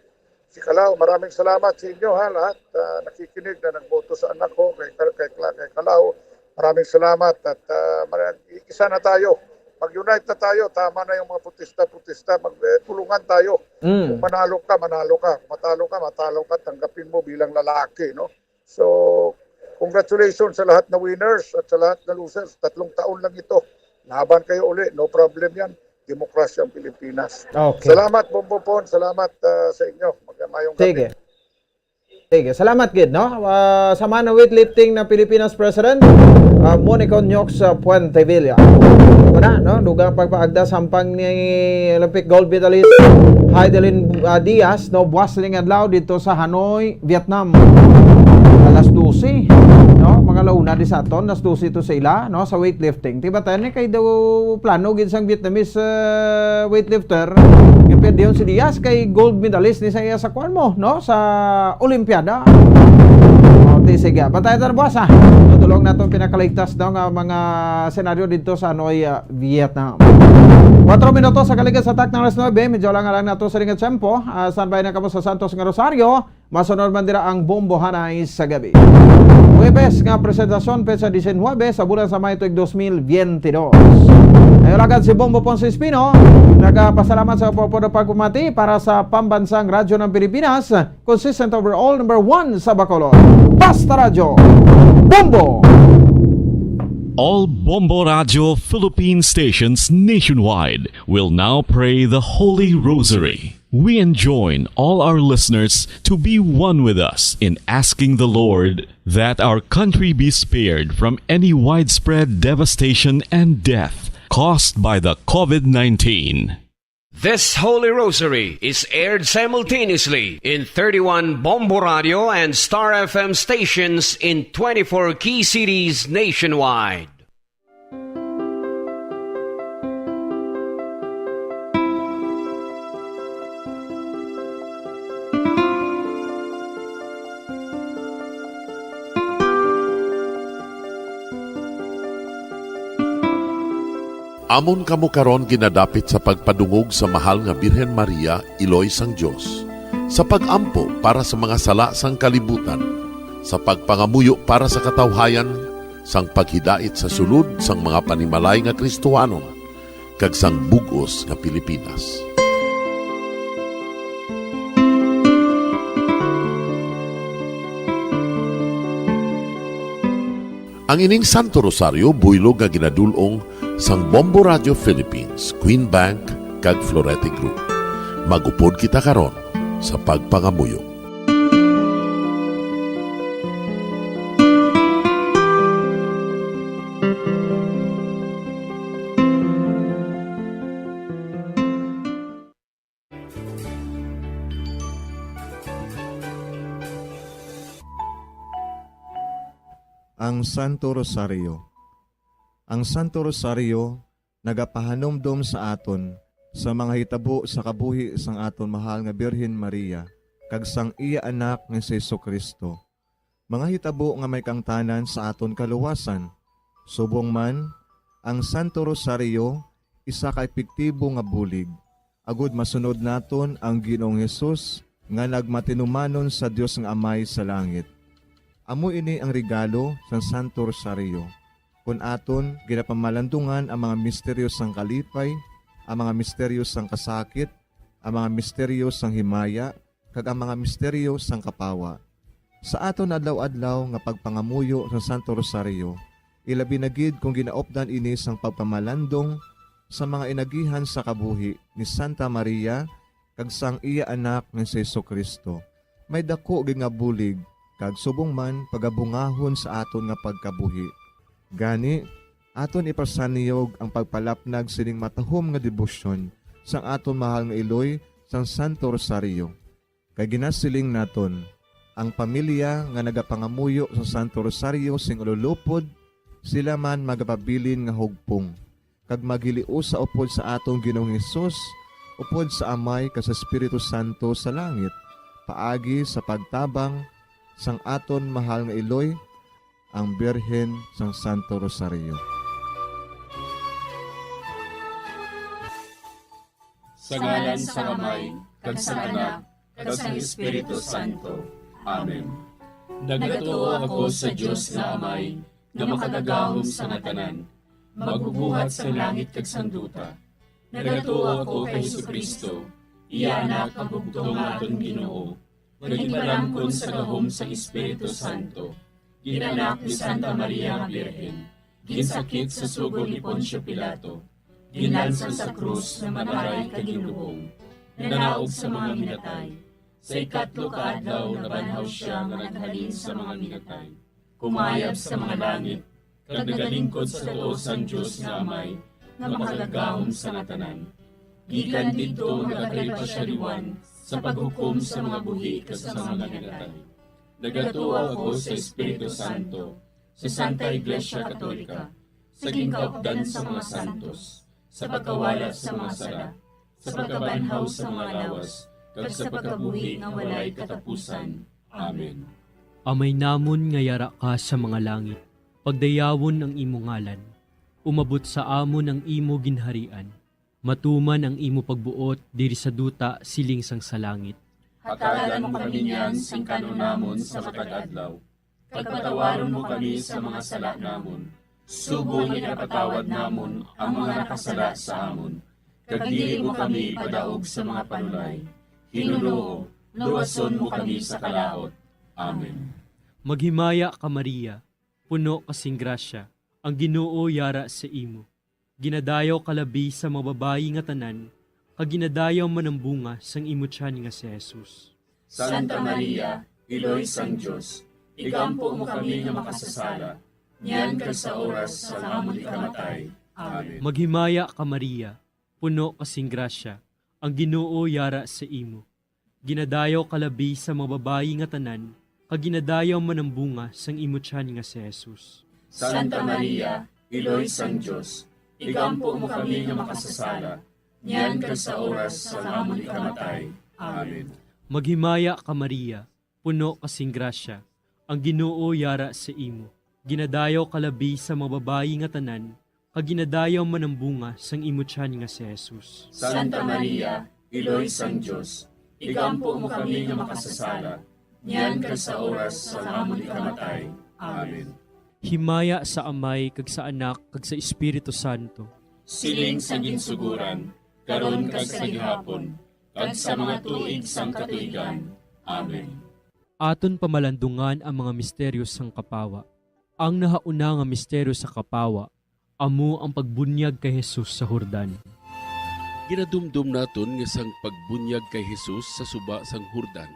si Kalaw. Maraming salamat sa inyo ha lahat uh, nakikinig na nagboto sa anak ko kay kay, kay, kay Kalaw. Maraming salamat at uh, isa na tayo. Mag-unite na tayo. Tama na yung mga protesta-protesta. Magtulungan tayo. Mm. Kung manalo ka, manalo ka. Kung matalo ka, matalo ka. Tanggapin mo bilang lalaki, no? So, congratulations sa lahat na winners at sa lahat na losers. Tatlong taon lang ito. Laban kayo uli. No problem yan. Demokrasya ang Pilipinas. Okay. Salamat, Bombo Pon. Salamat uh, sa inyo. Magmayong gabi. Sige. Sige, salamat gid, no? Uh, sa man weightlifting na Pilipinas President, uh, Monica Nyox uh, Puente Villa. Wala, no? Dugang pagpaagda sampang ni Olympic gold medalist Heidelin uh, Diaz, no? Buwas ning adlaw dito sa Hanoi, Vietnam. Alas dose, no? Mga launa di sa aton, alas dose to sa ila, no? Sa weightlifting. Diba tayo ni kay daw plano gid sang Vietnamese uh, weightlifter, nga pwede si Diaz kay gold medalist ni sa iya sa kuan mo, no? Sa Olimpiada. O, di sige. Bantay ta na buwas, ha? Tutulong nato pinakaligtas daw nga mga senaryo dito sa Hanoi, uh, Vietnam. Kuwatro minutos sa kaligid sa tak ng alas nuebe. Medyo lang lang nato sa ringat tempo. Uh, standby na kamo sa Santos nga Rosario. Masunod man dira ang Bombohanay sa gabi. Huwebes nga presentasyon, petsa diecinuebe sa bulan sa May tuig dos mil veintidós. Ay, ulagad si Bombo Ponce Espino, nagapasalamat sa pagpapod pagpamati para sa Pambansang Radyo ng Pilipinas, consistent overall number one sa Bacolod. Basta Radyo, Bombo! All Bombo Radio Philippine stations nationwide will now pray the Holy Rosary. We enjoin all our listeners to be one with us in asking the Lord that our country be spared from any widespread devastation and death caused by the COVID nineteen. This Holy Rosary is aired simultaneously in thirty-one Bombo Radio and Star F M stations in twenty-four key cities nationwide. Amon kamo karon ginadapit sa pagpadungog sa Mahal nga Birhen Maria, Iloy sang Dios, sa pag-ampo para sa mga sala sang kalibutan, sa pagpangamuyo para sa katawhayan, sang paghidait sa sulod sang mga panimalay nga Kristohanon, kag sang bug-os nga Pilipinas. Ang ining Santo Rosario buylog nga ginadul-ong sang Bombo Radio Philippines, Queen Bank, kag Florete Group. Mag-upod kita karon sa pagpangamuyo. Ang Santo Rosario. Ang Santo Rosario nagapahanumdom sa aton sa mga hitabo sa kabuhi sang aton mahal nga Birhen Maria kag sang iya Anak nga si Jesu-Cristo, mga hitabo nga may kaangtanan sa aton kaluwasan. Subong man, ang Santo Rosario isa ka epektibo nga bulig agod masunod naton ang Ginoong Hesus nga nagmatinumanon sa Dios nga Amay sa langit. Amo ini ang regalo sang Santo Rosario, kon aton ginapamalandungan ang mga misteryo sang kalipay, ang mga misteryo sang kasakit, ang mga misteryo sang himaya, kag ang mga misteryo sang kapawa. Sa aton adlaw-adlaw nga pagpangamuyo sa Santo Rosario, ilabi na gid kon ginaupdan ini sang pagpamalandong sa mga inagihan sa kabuhi ni Santa Maria kag sang iya Anak nga si Jesu-Cristo, may daku gid nga bulig kag subong man pagabungahon sa aton nga pagkabuhi. Gani, aton ipasaniyog ang pagpalapnag sining matahom nga debosyon sang aton mahal nga iloy sang Santo Rosario. Kay ginasiling naton, ang pamilya nga nagapangamuyo sa Santo Rosario sing ululupod, sila man magapabilin nga hugpong, kag maghiliusa upod sa aton Ginoong Hesus, upod sa Amay kag sa Espiritu Santo sa langit, paagi sa pagtabang sang aton mahal nga iloy, ang Birhen sang Santo Rosario. Sa ngalan sang Amay, kag sang Anak, kag sang Espiritu Santo. Amen. Nagatuo ako sa Dios nga Amay, nga makagagahom sa nga tanan, magbubuhat sang langit kag sang duta. Nagatuo ako kay Jesu-Cristo, iya Anak nga bugtong nga aton Ginoo, nga ginpalamkon sa gahom sang Espiritu Santo, ginanak ni Santa Maria nga Birhen, ginsakit sa sugo ni Poncio Pilato, ginlansang sa krus nga mataray kag ginlubong, nanaog sa mga minatay. Sa ikatlo ka adlaw nabanhaw sia nga naghalin sa mga minatay, kumayab sa mga langit, kag nagalingkod sa tuo sang Dios nga Amay, nga makagagahom sa nga tanan. Gikan didto nagakari pa sia liwan sa paghukom sa mga buhi kag sa mga minatay. Nagatuo ako sa Espiritu Santo, sa Santa Iglesia Katolika, sa ginkaupdan sa mga santos, sa pagkawala sa mga sala, sa pagkabanhaw sa mga lawas, kag sa pagkabuhi nga walay katapusan. Amen. Amay namon nga yara ka sa mga langit, pagdayawon ang imo ngalan. Umabot sa amon ang imo ginharian. Matuman ang imo pagbuot diri sa duta siling sang sa langit. Hatagan mo kami niyan sing kan-on namon sa matag adlaw, kag patawaron mo kami sa mga sala namon, subong nga ginapatawad namon ang mga nakasala sa amon, kag dili mo kami ipadaog sa mga panulay. Ginoo, luwason mo kami sa kalaut. Amen. Maghimaya ka, Maria, puno ka sing grasya, ang Ginoo yara sa imo. Ginadayaw ka labi sa mga babayi nga tanan, kag ginadayaw man ang bunga sang imo tiyan nga si Jesus. Santa Maria, Iloy sang Dios, igampo mo kami nga makasasala, niyan kag sa oras sang amon ikamatay. Amen. Maghimaya ka, Maria, puno ka sing grasya, ang Ginoo yara sa imo. Ginadayaw ka labi sa mga babayi nga tanan, kag ginadayaw man ang bunga sang imo tiyan nga si Jesus. Santa Maria, Iloy sang Dios, igampo mo kami nga makasasala, niyan kag sa oras sang amon ikamatay. Amen. Maghimaya ka, Maria, puno ka sing grasya, ang Ginoo yara sa imo. Ginadayaw ka labi sa mga babayi nga tanan, kag ginadayaw man ang bunga sang imo tiyan nga si Jesus. Santa Maria, Iloy sang Dios, igampo mo kami nga makasasala, niyan kag sa oras sang amon ikamatay. Amen. Himaya sa Amay, kag sa Anak, kag sa Espiritu Santo. Siling sa ginsuguran, karon kag sa gihapon, kag sa mga tuig sang katuigan. Amen. Aton pamalandungan ang mga misteryo sang Kapawa. Ang nahauna nga misteryo sa Kapawa amo ang pagbunyag kay Jesus sa Jordan. Ginadumdom naton nga sang pagbunyag kay Jesus sa suba sang Jordan,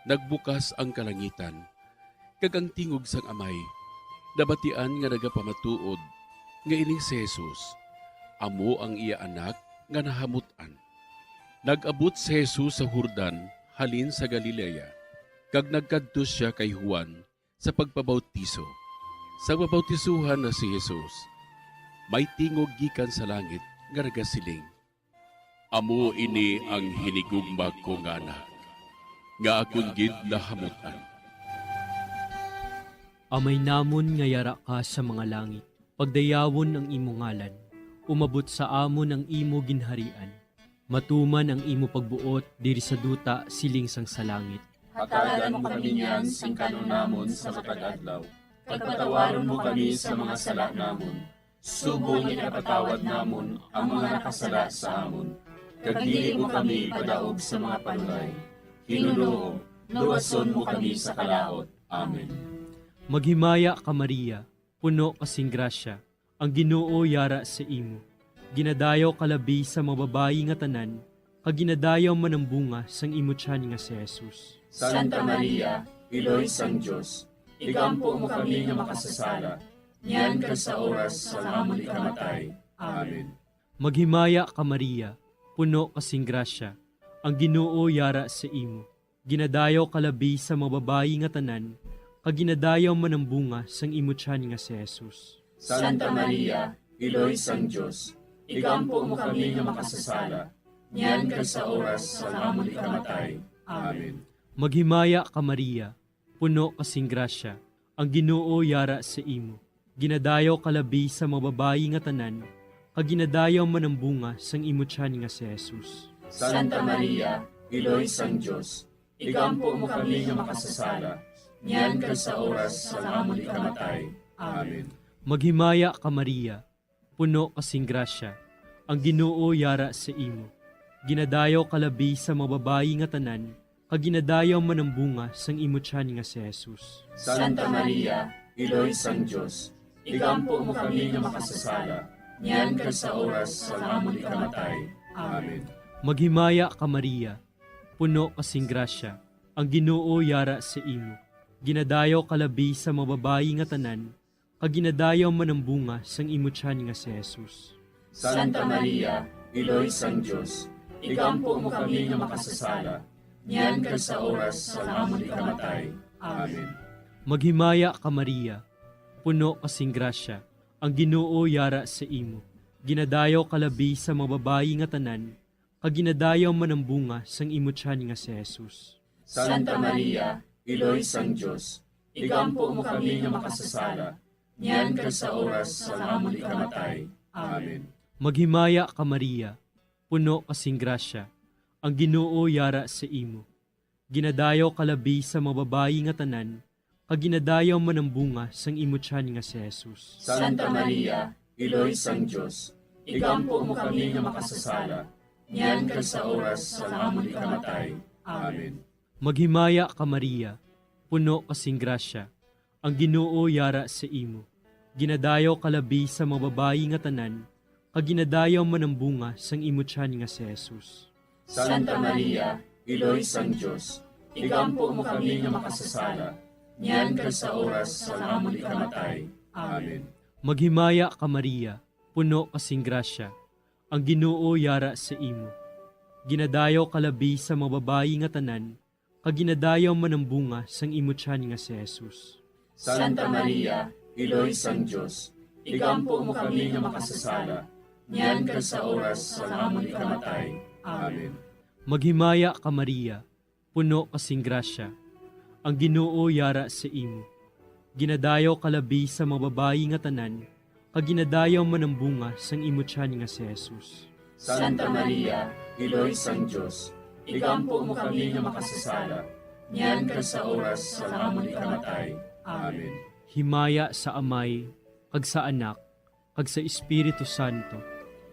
nagbukas ang kalangitan, kag ang tingog sang Amay nabatian nga nagapamatuod nga ini si Jesus amo ang iya Anak nga nahamut-an. Nag-abot si Jesus sa Jordan halin sa Galilea, kag nagkadto sia kay Juan sa pagpabautiso. Sa pabautisohan na si Jesus, may tingog gikan sa langit nga nagasiling, "Amo ini ang hinigugma ko nga Anak, nga akon gid nahamut-an." Amay namon nga yara ka sa mga langit, pagdayawon ang imo ngalan. Umabot sa amon ang imo ginharian. Matuman ang imo pagbuot diri sa duta siling sang sa langit. Hatagan mo kami niyan sing kan-on namon sa matag adlaw, kag patawaron mo kami sa mga sala namon, subong nga ginapatawad namon ang mga nakasala sa amon, kag dili mo kami ipadaog sa mga panulay. Ginoo, luwason mo kami sa kalaut. Amen. Maghimaya ka, Maria, puno ka sing grasya, ang Ginoo yara sa imo. Ginadayaw ka labi sa mga babayi nga tanan, kag ginadayaw man ang bunga sang imo tiyan nga si Jesus. Santa Maria, Iloy sang Dios, igampo mo kami nga makasasala, niyan kag sa oras sang amon ikamatay. Amen. Maghimaya ka, Maria, puno ka sing grasya, ang Ginoo yara sa imo. Ginadayaw ka labi sa mga babayi nga tanan, kag ginadayaw man ang bunga sang imo tiyan nga si Jesus. Santa Maria, Iloy sang Dios, igampo mo kami nga makasasala, niyan kag sa oras sang amon ikamatay. Amen. Maghimaya ka, Maria, puno ka sing grasya, ang Ginoo yara sa imo. Ginadayaw ka labi sa mga babayi nga tanan, kag ginadayaw man ang bunga sang imo tiyan nga si Jesus. Santa Maria, Iloy sang Dios, igampo mo kami nga makasasala, niyan kag sa oras sang amon ikamatay. Amen. Maghimaya ka, Maria, puno ka sing grasya, ang Ginoo yara sa imo. Ginadayaw ka labi sa mga babayi nga tanan, kag ginadayaw man ang bunga sang imo tiyan nga si Jesus. Santa Maria, Iloy sang Dios, igampo mo kami nga makasasala, niyan kag sa oras sang amon ikamatay. Amen. Maghimaya ka, Maria, puno ka sing grasya, ang Ginoo yara sa imo. Ginadayaw ka labi sa mga babayi nga tanan, kag ginadayaw man ang bunga sang imo tiyan nga si Jesus. Santa Maria, Iloy sang Dios, igampo mo kami nga makasasala, niyan kag sa oras sang amon ikamatay. Amen. Maghimaya ka, Maria, puno ka sing grasya, ang Ginoo yara sa imo. Ginadayaw ka labi sa mga babayi nga tanan, kag ginadayaw man ang bunga sang imo tiyan nga si Jesus. Santa Maria, Iloy sang Dios, igampo mo kami nga makasasala, niyan kag sa oras sang amon ikamatay. Amen. Maghimaya ka, Maria, puno ka sing grasya, ang Ginoo yara sa imo. Ginadayaw ka labi sa mga babayi nga tanan, kag ginadayaw man ang bunga sang imo tiyan nga si Jesus. Santa Maria, Iloy sang Dios, igampo mo kami nga makasasala, niyan kag sa oras sang amon ikamatay. Amen. Maghimaya ka, Maria, puno ka sing grasya, ang Ginoo yara sa imo. Ginadayaw ka labi sa mga babayi nga tanan, kag ginadayaw man ang bunga sang imo tiyan nga si Jesus. Santa Maria, Iloy sang Dios, igampo mo kami nga makasasala, niyan kag sa oras sang amon ikamatay. Amen. Maghimaya ka, Maria, puno ka sing grasya, ang Ginoo yara sa imo. Ginadayaw ka labi sa mga babayi nga tanan, kag ginadayaw man ang bunga sang imo tiyan nga si Jesus. Santa Maria, Iloy sang Dios, igampo mo kami nga makasasala, niyan kag sa oras sang amon ikamatay. Amen. Maghimaya ka, Maria, puno ka sing grasya, ang Ginoo yara sa imo. Ginadayaw ka labi sa mga babayi nga tanan, kag ginadayaw man ang bunga sang imo tiyan nga si Jesus. Santa Maria, Iloy sang Dios, igampo mo kami nga makasasala, niyan kag sa oras sang amon ikamatay. Amen. Himaya sa Amay, kag sa Anak, kag sa Espiritu Santo.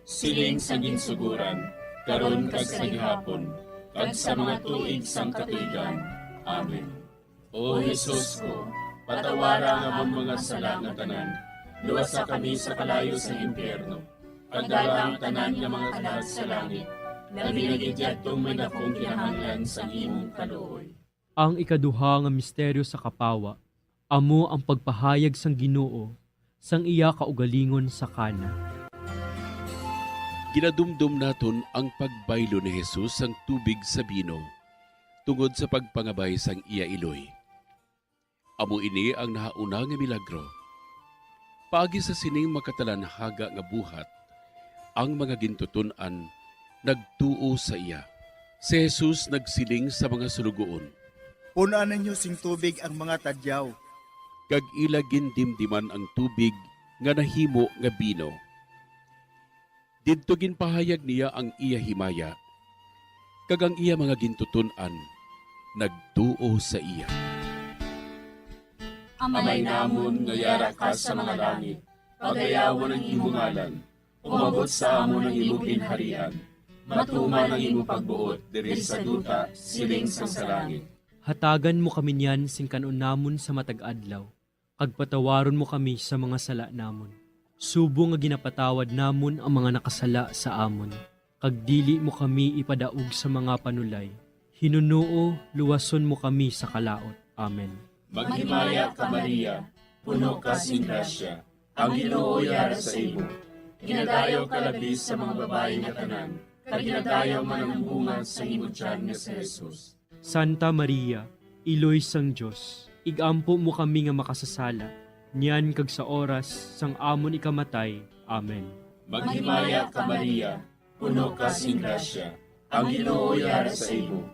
Siling sa ginsuguran, karon kag sa gihapon, kag sa mga tuig sang katuigan. Amen. O Jesus ko, patawara ang amon mga sala nga tanan, luwasa kami sa kalayo sang impyerno, kag dala ang tanan nga mga kalag sa langit, labi na gid yadtong may dakong kinahanglan sang imong kaluoy. Ang ikaduha nga misteryo sa kapawa amo ang pagpahayag sang Ginoo sang iya kaugalingon sa Cana. Ginadumdom naton ang pagbaylo ni Jesus sang tubig sa bino tungod sa pagpangabay sang iya iloy. Amo ini ang nahauna nga milagro. Paagi sa sining makatalanhaga nga buhat, ang mga gintuton-an nagtuo sa iya. Si Jesus nagsiling sa mga suloguon, "Pun-an ninyo sing tubig ang mga tadyaw." Kag ila gindimdiman ang tubig nga nahimo nga bino. Didto ginpahayag niya ang iya himaya, kag ang iya mga gintuton-an nagtuo sa iya. Amay namon nga yara ka sa mga langit, pagayawon ang imo ngalan. Umabot sa amon ang imo ginharian. Matuman ang imo pagbuot diri sa duta, siling sang sa langit. Hatagan mo kami niyan sing kan-on namon sa matag adlaw, kag patawaron mo kami sa mga sala namon, subong nga ginapatawad namon ang mga nakasala sa amon. Kag dili mo kami ipadaog sa mga panulay. Hinunoo, luwason mo kami sa kalaut. Amen. Maghimaya ka, Maria, puno ka sing grasya, ang Ginoo yara sa imo. Ginadayaw ka labi sa mga babayi nga tanan, kag ginadayaw man ang bunga sa imo tiyan nga si Jesus. Santa Maria, Iloy sang Dios, ig-ampo mo kami nga makasasala, niyan kag sa oras sang amon ikamatay. Amen. Maghimaya ka, Maria, puno ka sing grasya, ang Ginoo yara sa imo.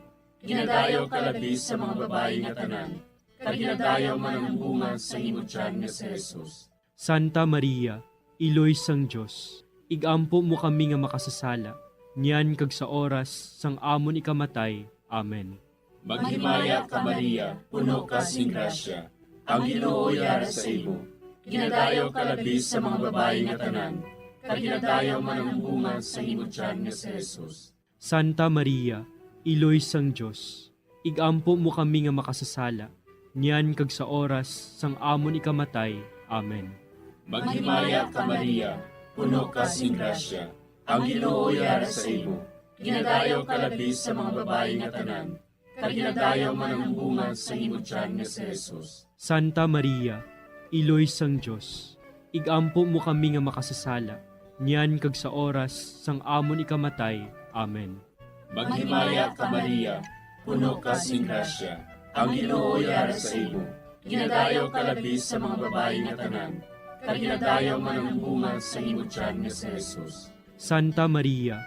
Ginadayaw ka labi sa mga babayi nga tanan, kag ginadayaw man ang bunga sang imo tiyan nga si Jesus. Santa Maria, Iloy sang Dios, ig-ampo mo kami nga makasasala, niyan kag sa oras sang amon ikamatay. Amen. Maghimaya ka, Maria, puno ka sing grasya, ang Ginoo yara sa imo. Ginadayaw ka labi sa mga babayi nga tanan, kag ginadayaw man ang bunga sang imo tiyan nga si Jesus. Santa Maria, Iloy sang Dios, ig-ampo mo kami nga makasasala, niyan kag sa oras sang amon ikamatay. Amen. Maghimaya ka, Maria, puno ka sing grasya, ang Ginoo yara sa imo. Ginadayaw ka labi sa mga babayi nga tanan, kag ginadayaw man ang bunga sang imo tiyan nga si Jesus. Santa Maria, Iloy sang Dios, ig-ampo mo kami nga makasasala, niyan kag sa oras sang amon ikamatay. Amen. Maghimaya ka, Maria, puno ka sing grasya, ang Ginoo yara sa imo. Ginadayaw ka labi sa mga babayi nga tanan, kag ginadayaw man ang bunga sang imo tiyan nga si Jesus. Santa Maria,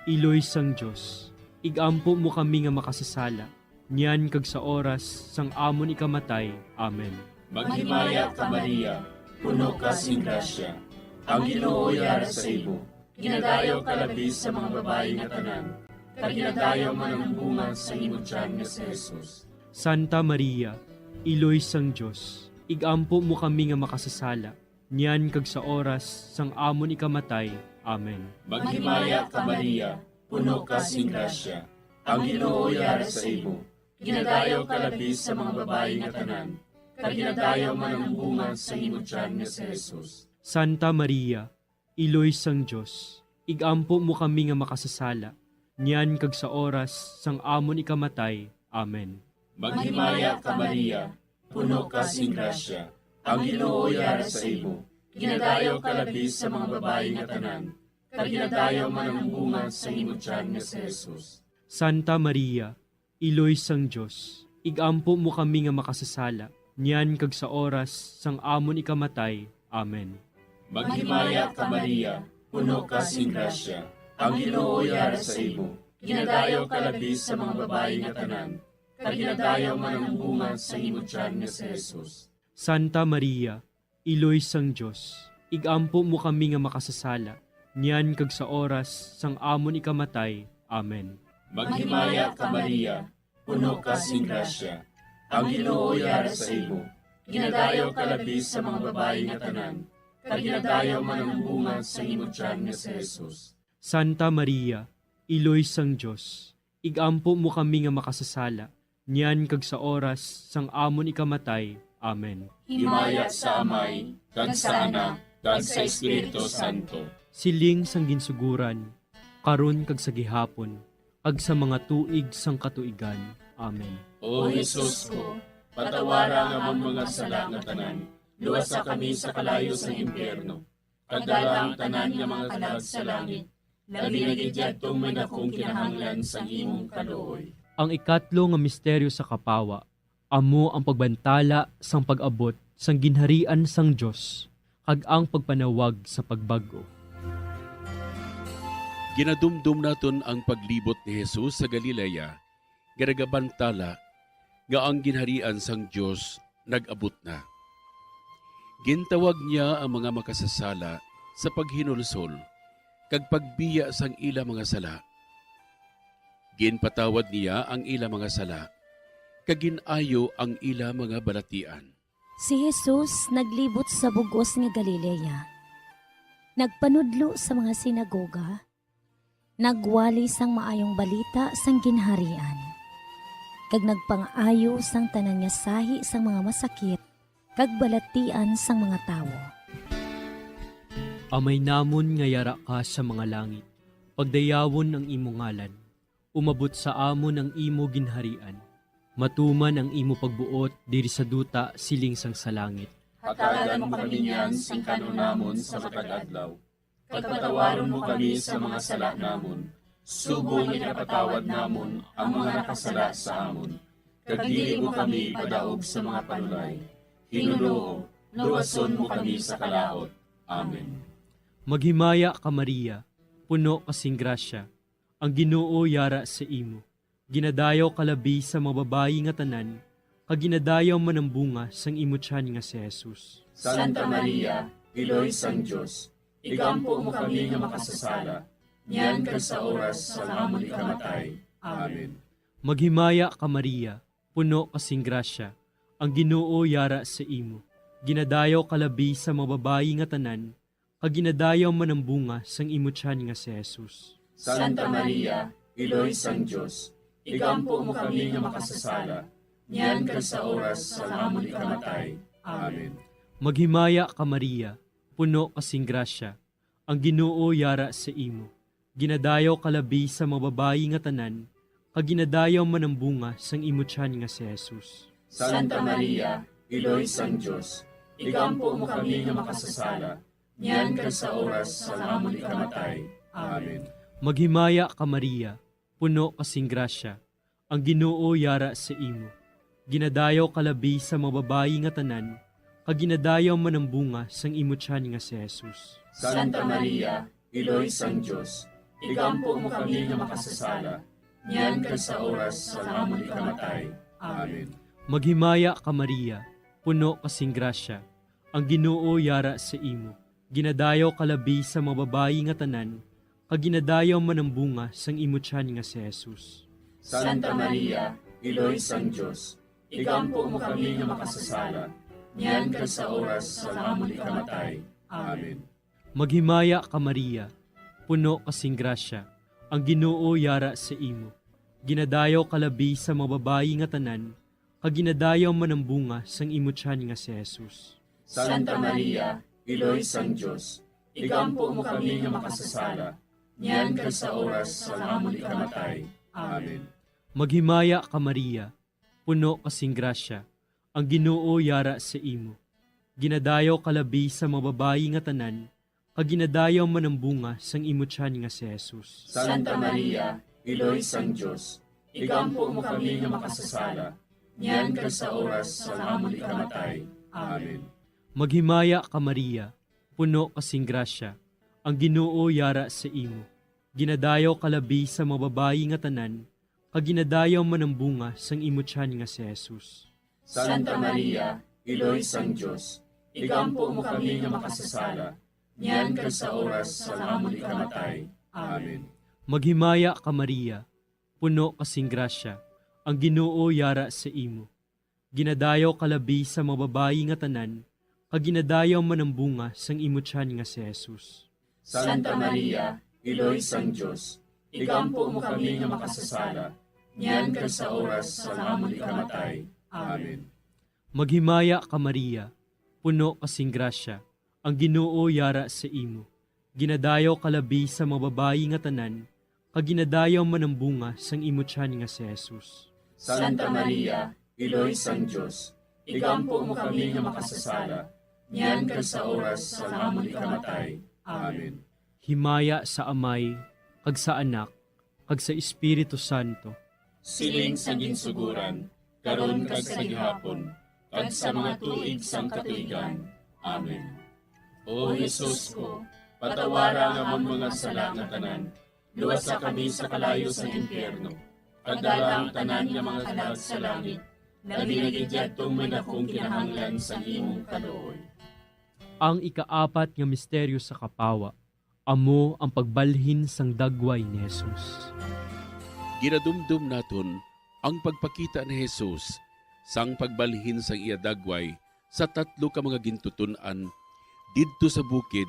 Iloy sang Dios, ig-ampo mo kami nga makasasala, niyan kag sa oras sang amon ikamatay. Amen. Maghimaya ka, Maria, puno ka sing grasya, ang Ginoo yara sa imo. Ginadayaw ka labi sa mga babayi nga tanan, kag ginadayaw man ang bunga sang imo tiyan nga si Jesus. Santa Maria, Iloy sang Dios, ig-ampo mo kami nga makasasala, niyan kag sa oras sang amon ikamatay. Amen. Maghimaya ka, Maria, puno ka sing grasya, ang Ginoo yara sa imo. Ginadayaw ka labi sa mga babayi nga tanan, kag ginadayaw man ang bunga sang imo tiyan nga si Jesus. Santa Maria, Iloy sang Dios, ig-ampo mo kami nga makasasala, niyan kag sa oras sang amon ikamatay. Amen. Maghimaya ka, Maria, puno ka sing grasya, ang Ginoo yara sa imo. Ginadayaw ka labi sa mga babayi nga tanan, kag ginadayaw man ang bunga sa imo tiyan nga si Jesus. Santa Maria, Iloy sang Dios, ig-ampo mo kami nga makasasala, niyan kag sa oras sang amon ikamatay. Amen. Maghimaya ka, Maria, puno ka sing grasya, ang Ginoo yara sa imo. Ginadayaw ka labi sa mga babayi nga tanan, kag ginadayaw man ang bunga sa imo tiyan nga si Jesus. Santa Maria, Iloy sang Dios, ig-ampo mo kami nga makasasala, niyan kag sa oras sang amon ikamatay. Amen. Maghimaya ka, Maria, puno ka sing grasya, ang Ginoo yara sa imo. Ginadayaw ka labi sa mga babayi nga tanan, kag ginadayaw man ang bunga sa imo tiyan nga si Jesus. Santa Maria, Iloy sang Dios, ig-ampo mo kami nga makasasala, niyan kag sa oras sang amon ikamatay. Amen. Himaya sa Amay, kag sa Anak, kag sa Espiritu Santo. Siling sang ginsuguran, karon kag sa gihapon, kag sa mga tuig sang katuigan. Amen. O Jesus ko, patawara ang amon mga sala nga tanan, luwasa kami sa kalayo sang impyerno, kag dala ang tanan nga mga kalag sa langit, labi na gid yadtong may dakong kinahanglan sang imong kaluoy. Ang ikatlo nga misteryo sa kapawa amo ang pagbantala sang pag-abot sang Ginharian sang Dios kag ang pagpanawag sa pagbag-o. Ginadumdom naton ang paglibot ni Jesus sa Galilea nga nagabantala nga ang Ginharian sang Dios nag-abot na. Gintawag niya ang mga makasasala sa paghinulsol kag pagbiya sang ila mga sala. Ginpatawad niya ang ila mga sala, kag gin-ayo ang ila mga balatian. Si Jesus naglibot sa bug-os nga Galilea. Nagpanudlo sa mga sinagoga, nagwali sang maayong balita sang Ginharian, kag nagpang-ayo sang tanan nga sahi sang mga masakit kag balatian sang mga tawo. Amay namon nga yara ka sa mga langit, pagdayawon ang imo ngalan. Umabot sa amon ang imo ginharian. Matuman ang imo pagbuot diri sa duta siling sang sa langit. Hatagan mo kami niyan sing kan-on namon sa matag adlaw. Kag patawaron mo kami sa mga sala namon, subong nga ginapatawad namon ang mga nakasala sa amon. Kag dili mo kami ipadaog sa mga panulay. Ginoo, luwason mo kami sa kalaut. Amen. Maghimaya ka, Maria, puno ka sing grasya, ang Ginoo yara sa imo. Ginadayaw ka labi sa mga babayi nga tanan, kag ginadayaw man ang bunga sang imo tiyan nga si Jesus. Santa Maria, Iloy sang Dios, igampo mo kami nga makasasala, niyan kag sa oras sang amon ikamatay. Amen. Maghimaya ka, Maria, puno ka sing grasya, ang Ginoo yara sa imo. Ginadayaw ka labi sa mga babayi nga tanan, kag ginadayaw man ang bunga sang imo tiyan nga si Jesus. Santa Maria, Iloy sang Dios, igampo mo kami nga makasasala, niyan kag sa oras sang amon ikamatay. Amen. Maghimaya ka, Maria, puno ka sing grasya, ang Ginoo yara sa imo. Ginadayaw ka labi sa mga babayi nga tanan, kag ginadayaw man ang bunga sang imo tiyan nga si Jesus. Santa Maria, Iloy sang Dios, igampo mo kami nga makasasala, niyan kag sa oras sang amon ikamatay. Amen. Maghimaya ka, Maria, puno ka sing grasya, ang Ginoo yara sa imo. Ginadayaw ka labi sa mga babayi nga tanan, kag ginadayaw man ang bunga sang imo tiyan nga si Jesus. Santa Maria, Iloy sang Dios, igampo mo kami nga makasasala, niyan kag sa oras sang amon ikamatay. Amen. Maghimaya ka, Maria, puno ka sing grasya, ang Ginoo yara sa imo. Ginadayaw ka labi sa mga babayi nga tanan, kag ginadayaw man ang bunga sang imo tiyan nga si Jesus. Santa Maria, Iloy sang Dios, igampo mo kami nga makasasala, niyan kag sa oras sang amon ikamatay. Amen. Maghimaya ka, Maria, puno ka sing grasya, ang Ginoo yara sa imo. Ginadayaw ka labi sa mga babayi nga tanan, kag ginadayaw man ang bunga sang imo tiyan nga si Jesus. Santa Maria, Iloy sang Dios, igampo mo kami nga makasasala, niyan kag sa oras sang amon ikamatay. Amen. Maghimaya ka, Maria, puno ka sing grasya, ang Ginoo yara sa imo. Ginadayaw ka labi sa mga babayi nga tanan, kag ginadayaw man ang bunga sang imo tiyan nga si Jesus. Santa Maria, Iloy sang Dios, igampo mo kami nga makasasala, niyan kag sa oras sang amon ikamatay. Amen. Maghimaya ka, Maria, puno ka sing grasya, ang Ginoo yara sa imo. Ginadayaw ka labi sa mga babayi nga tanan, kag ginadayaw man ang bunga sang imo tiyan nga si Jesus. Santa Maria, Iloy sang Dios, igampo mo kami nga makasasala, niyan kag sa oras sang amon ikamatay. Amen. Maghimaya ka, Maria, puno ka sing grasya, ang Ginoo yara sa imo. Ginadayaw ka labi sa mga babayi nga tanan, kag ginadayaw man ang bunga sang imo tiyan nga si Jesus. Santa Maria, Iloy sang Dios, igampo mo kami nga makasasala, niyan kag sa oras sang amon ikamatay. Amen. Maghimaya ka, Maria, puno ka sing grasya, ang Ginoo yara sa imo. Ginadayaw ka labi sa mga babayi nga tanan, kag ginadayaw man ang bunga sang imo tiyan nga si Jesus. Santa Maria, Iloy sang Dios, igampo mo kami nga makasasala, niyan kag sa oras sang amon ikamatay. Amen. Himaya sa Amay, kag sa Anak, kag sa Espiritu Santo. Siling sa ginsuguran, karon kag sa gihapon, kag sa mga tuig sang katuigan. Amen. O Jesus ko, patawara ang amon mga sala nga tanan, luwasa kami sa kalayo sang impyerno, kag dala ang tanan nga mga kalag sa langit, labi na gid yadtong may dakong kinahanglan sang imong kaluoy. Ang ikaapat nga misteryo sa kapawa, amo ang pagbalhin sang dagway ni Jesus. Ginadumdom naton ang pagpakita ni Jesus sang pagbalhin sang iya dagway sa tatlo ka mga gintuton-an didto sa bukid,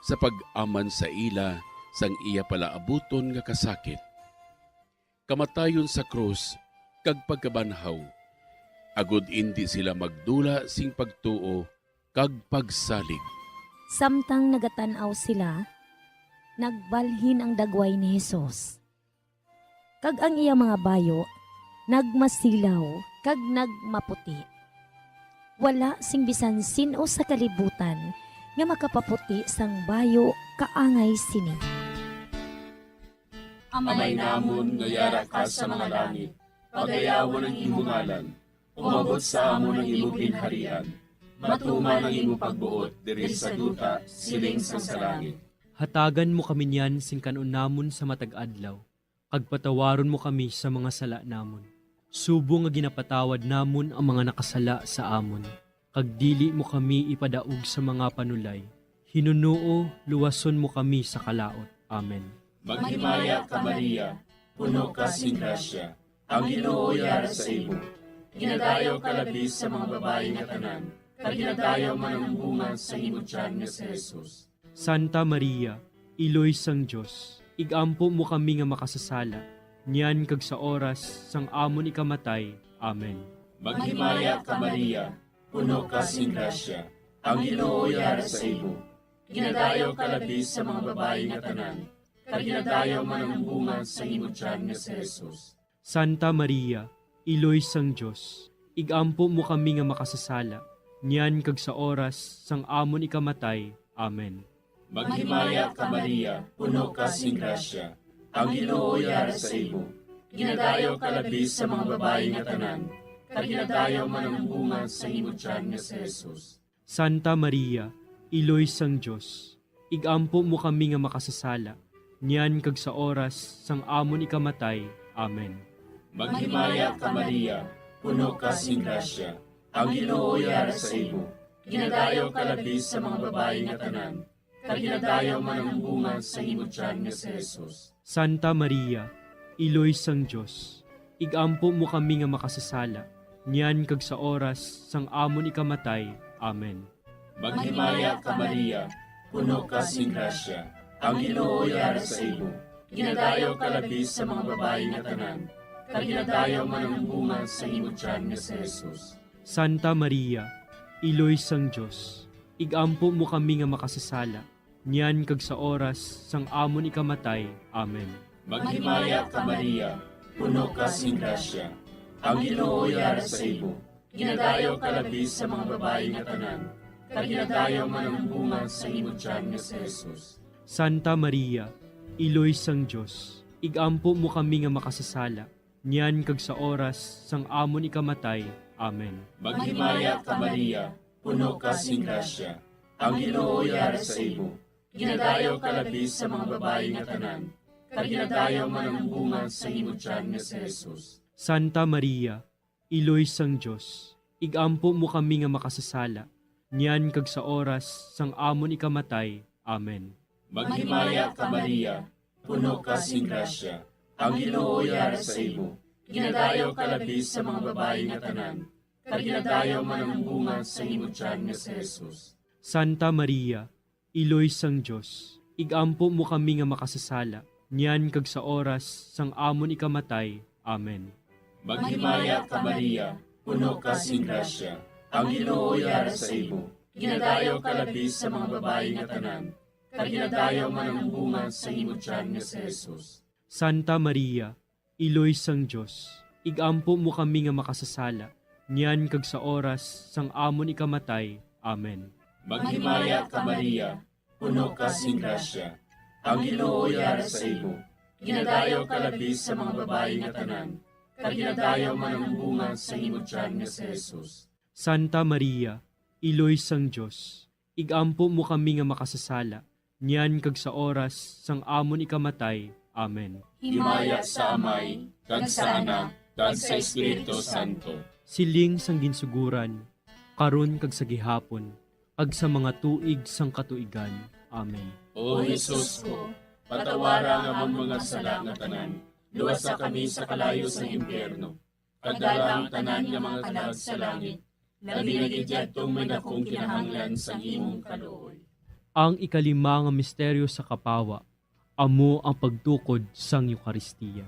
sa pag-aman sa ila sang iya palaabuton nga kasakit. Kamatayon sa krus kag pagkabanhaw, agod indi sila magdula sing pagtuo kag pagsalig. Samtang nagatan-aw sila, nagbalhin ang dagway ni Jesus, kag ang iya mga bayo nagmasilaw kag nagmaputi. Wala sing bisan sin-o sa kalibutan nga makapaputi sang bayo kaangay sini. Amay namon nga yara ka sa mga langit, pagayawon ang imo ngalan. Umabot sa amon ang imo ginharian. Matuman ang imo pagbuot diri sa duta, siling sang sa langit. Hatagan mo kami niyan sing kan-on namon sa matag adlaw, kag patawaron mo kami sa mga sala namon, subong nga ginapatawad namon ang mga nakasala sa amon, kag dili mo kami ipadaog sa mga panulay. Hinunoo, luwason mo kami sa kalaut. Amen. Maghimaya ka, Maria, puno ka sing grasya, ang Ginoo yara sa imo. Ginadayaw ka labi sa mga babayi nga tanan, kag ginadayaw man ang bunga sa imo tiyan nga si Jesus. Santa Maria, Iloy sang Dios, ig-ampo mo kami nga makasasala, niyan kag sa oras sang amon ikamatay. Amen. Maghimaya ka, Maria, puno ka sing grasya, ang Ginoo yara sa imo. Ginadayaw ka labi sa mga babayi nga tanan, kag ginadayaw man ang bunga sa imo tiyan nga si Jesus. Santa Maria, Iloy sang Dios, ig-ampo mo kami nga makasasala, niyan kag sa oras sang amon ikamatay. Amen. Maghimaya ka, Maria, puno ka sing grasya, ang Ginoo yara sa imo. Ginadayaw ka labi sa mga babayi nga tanan, kag ginadayaw man ang bunga sa imo tiyan nga si Jesus. Santa Maria, Iloy sang Dios, ig-ampo mo kami nga makasasala, niyan kag sa oras sang amon ikamatay. Amen. Maghimaya ka, Maria, puno ka sing grasya, ang Ginoo yara sa imo. Ginadayaw ka labi sa mga babayi nga tanan, kag ginadayaw man ang bunga sa imo tiyan nga si Jesus. Santa Maria, Iloy sang Dios, ig-ampo mo kami nga makasasala, niyan kag sa oras sang amon ikamatay. Amen. Maghimaya ka, Maria, puno ka sing grasya, ang Ginoo yara sa imo. Ginadayaw ka labi sa mga babayi nga tanan, kag ginadayaw man ang bunga sa imo tiyan nga si Jesus. Santa Maria, Iloy sang Dios, ig-ampo mo kami nga makasasala, niyan kag sa oras sang amon ikamatay. Amen. Maghimaya ka, Maria, puno ka sing grasya. Ang Ginoo yara sa imo. Ginadayaw ka labi sa mga babayi nga tanan, kag ginadayaw man ang bunga sa imo tiyan nga si Jesus. Santa Maria, Iloy sang Dios, igampo mo kami nga makasasala, niyan kag sa oras sang amon ikamatay. Amen. Maghimaya ka, Maria, puno ka sing grasya. Ang Ginoo yara sa imo. Ginadayaw ka labi sa mga babayi nga tanan, kag ginadayaw man ang bunga sa imo tiyan nga si Jesus. Santa Maria, Iloy sang Dios, igampo mo kami nga makasasala, niyan kag sa oras sang amon ikamatay. Amen. Maghimaya ka, Maria, puno ka sing grasya. Ang Ginoo yara sa imo. Ginadayaw ka labi sa mga babayi nga tanan, kag ginadayaw man ang bunga sa imo tiyan nga si Jesus. Santa Maria, Iloy sang Dios, igampo mo kami nga makasasala, niyan kag sa oras sang amon ikamatay. Amen. Maghimaya ka, Maria, puno ka sing grasya. Ang Ginoo yara sa imo. Ginadayaw ka labi sa mga babayi nga tanan, kag ginadayaw man ang bunga sa imo tiyan nga si Jesus. Santa Maria, Iloy sang Dios, igampo mo kami nga makasasala, niyan kag sa oras sang amon ikamatay. Amen. Maghimaya ka, Maria, puno ka sing grasya. Ang Ginoo yara sa imo. Ginadayaw ka labi sa mga babayi nga tanan, kag ginadayaw man ang bunga sa imo tiyan nga si Jesus. Santa Maria, Iloy sang Dios, igampo mo kami nga makasasala, niyan kag sa oras sang amon ikamatay. Amen. Himaya sa Amay, kag sa Anak, kag sa Espiritu Santo. Siling sang ginsuguran, karon kag sa gihapon, kag sa mga tuig sang katuigan. Amen. O Jesus ko, patawara ang amon mga sala nga tanan, luwasa kami sa kalayo sang impyerno, kag dala ang tanan nga mga kalag sa langit, labi na gid yadtong may dakong kinahanglan sang imong kaluoy. Ang ikalima nga misteryo sa kapawa, amo ang pagtukod sang Eukaristia.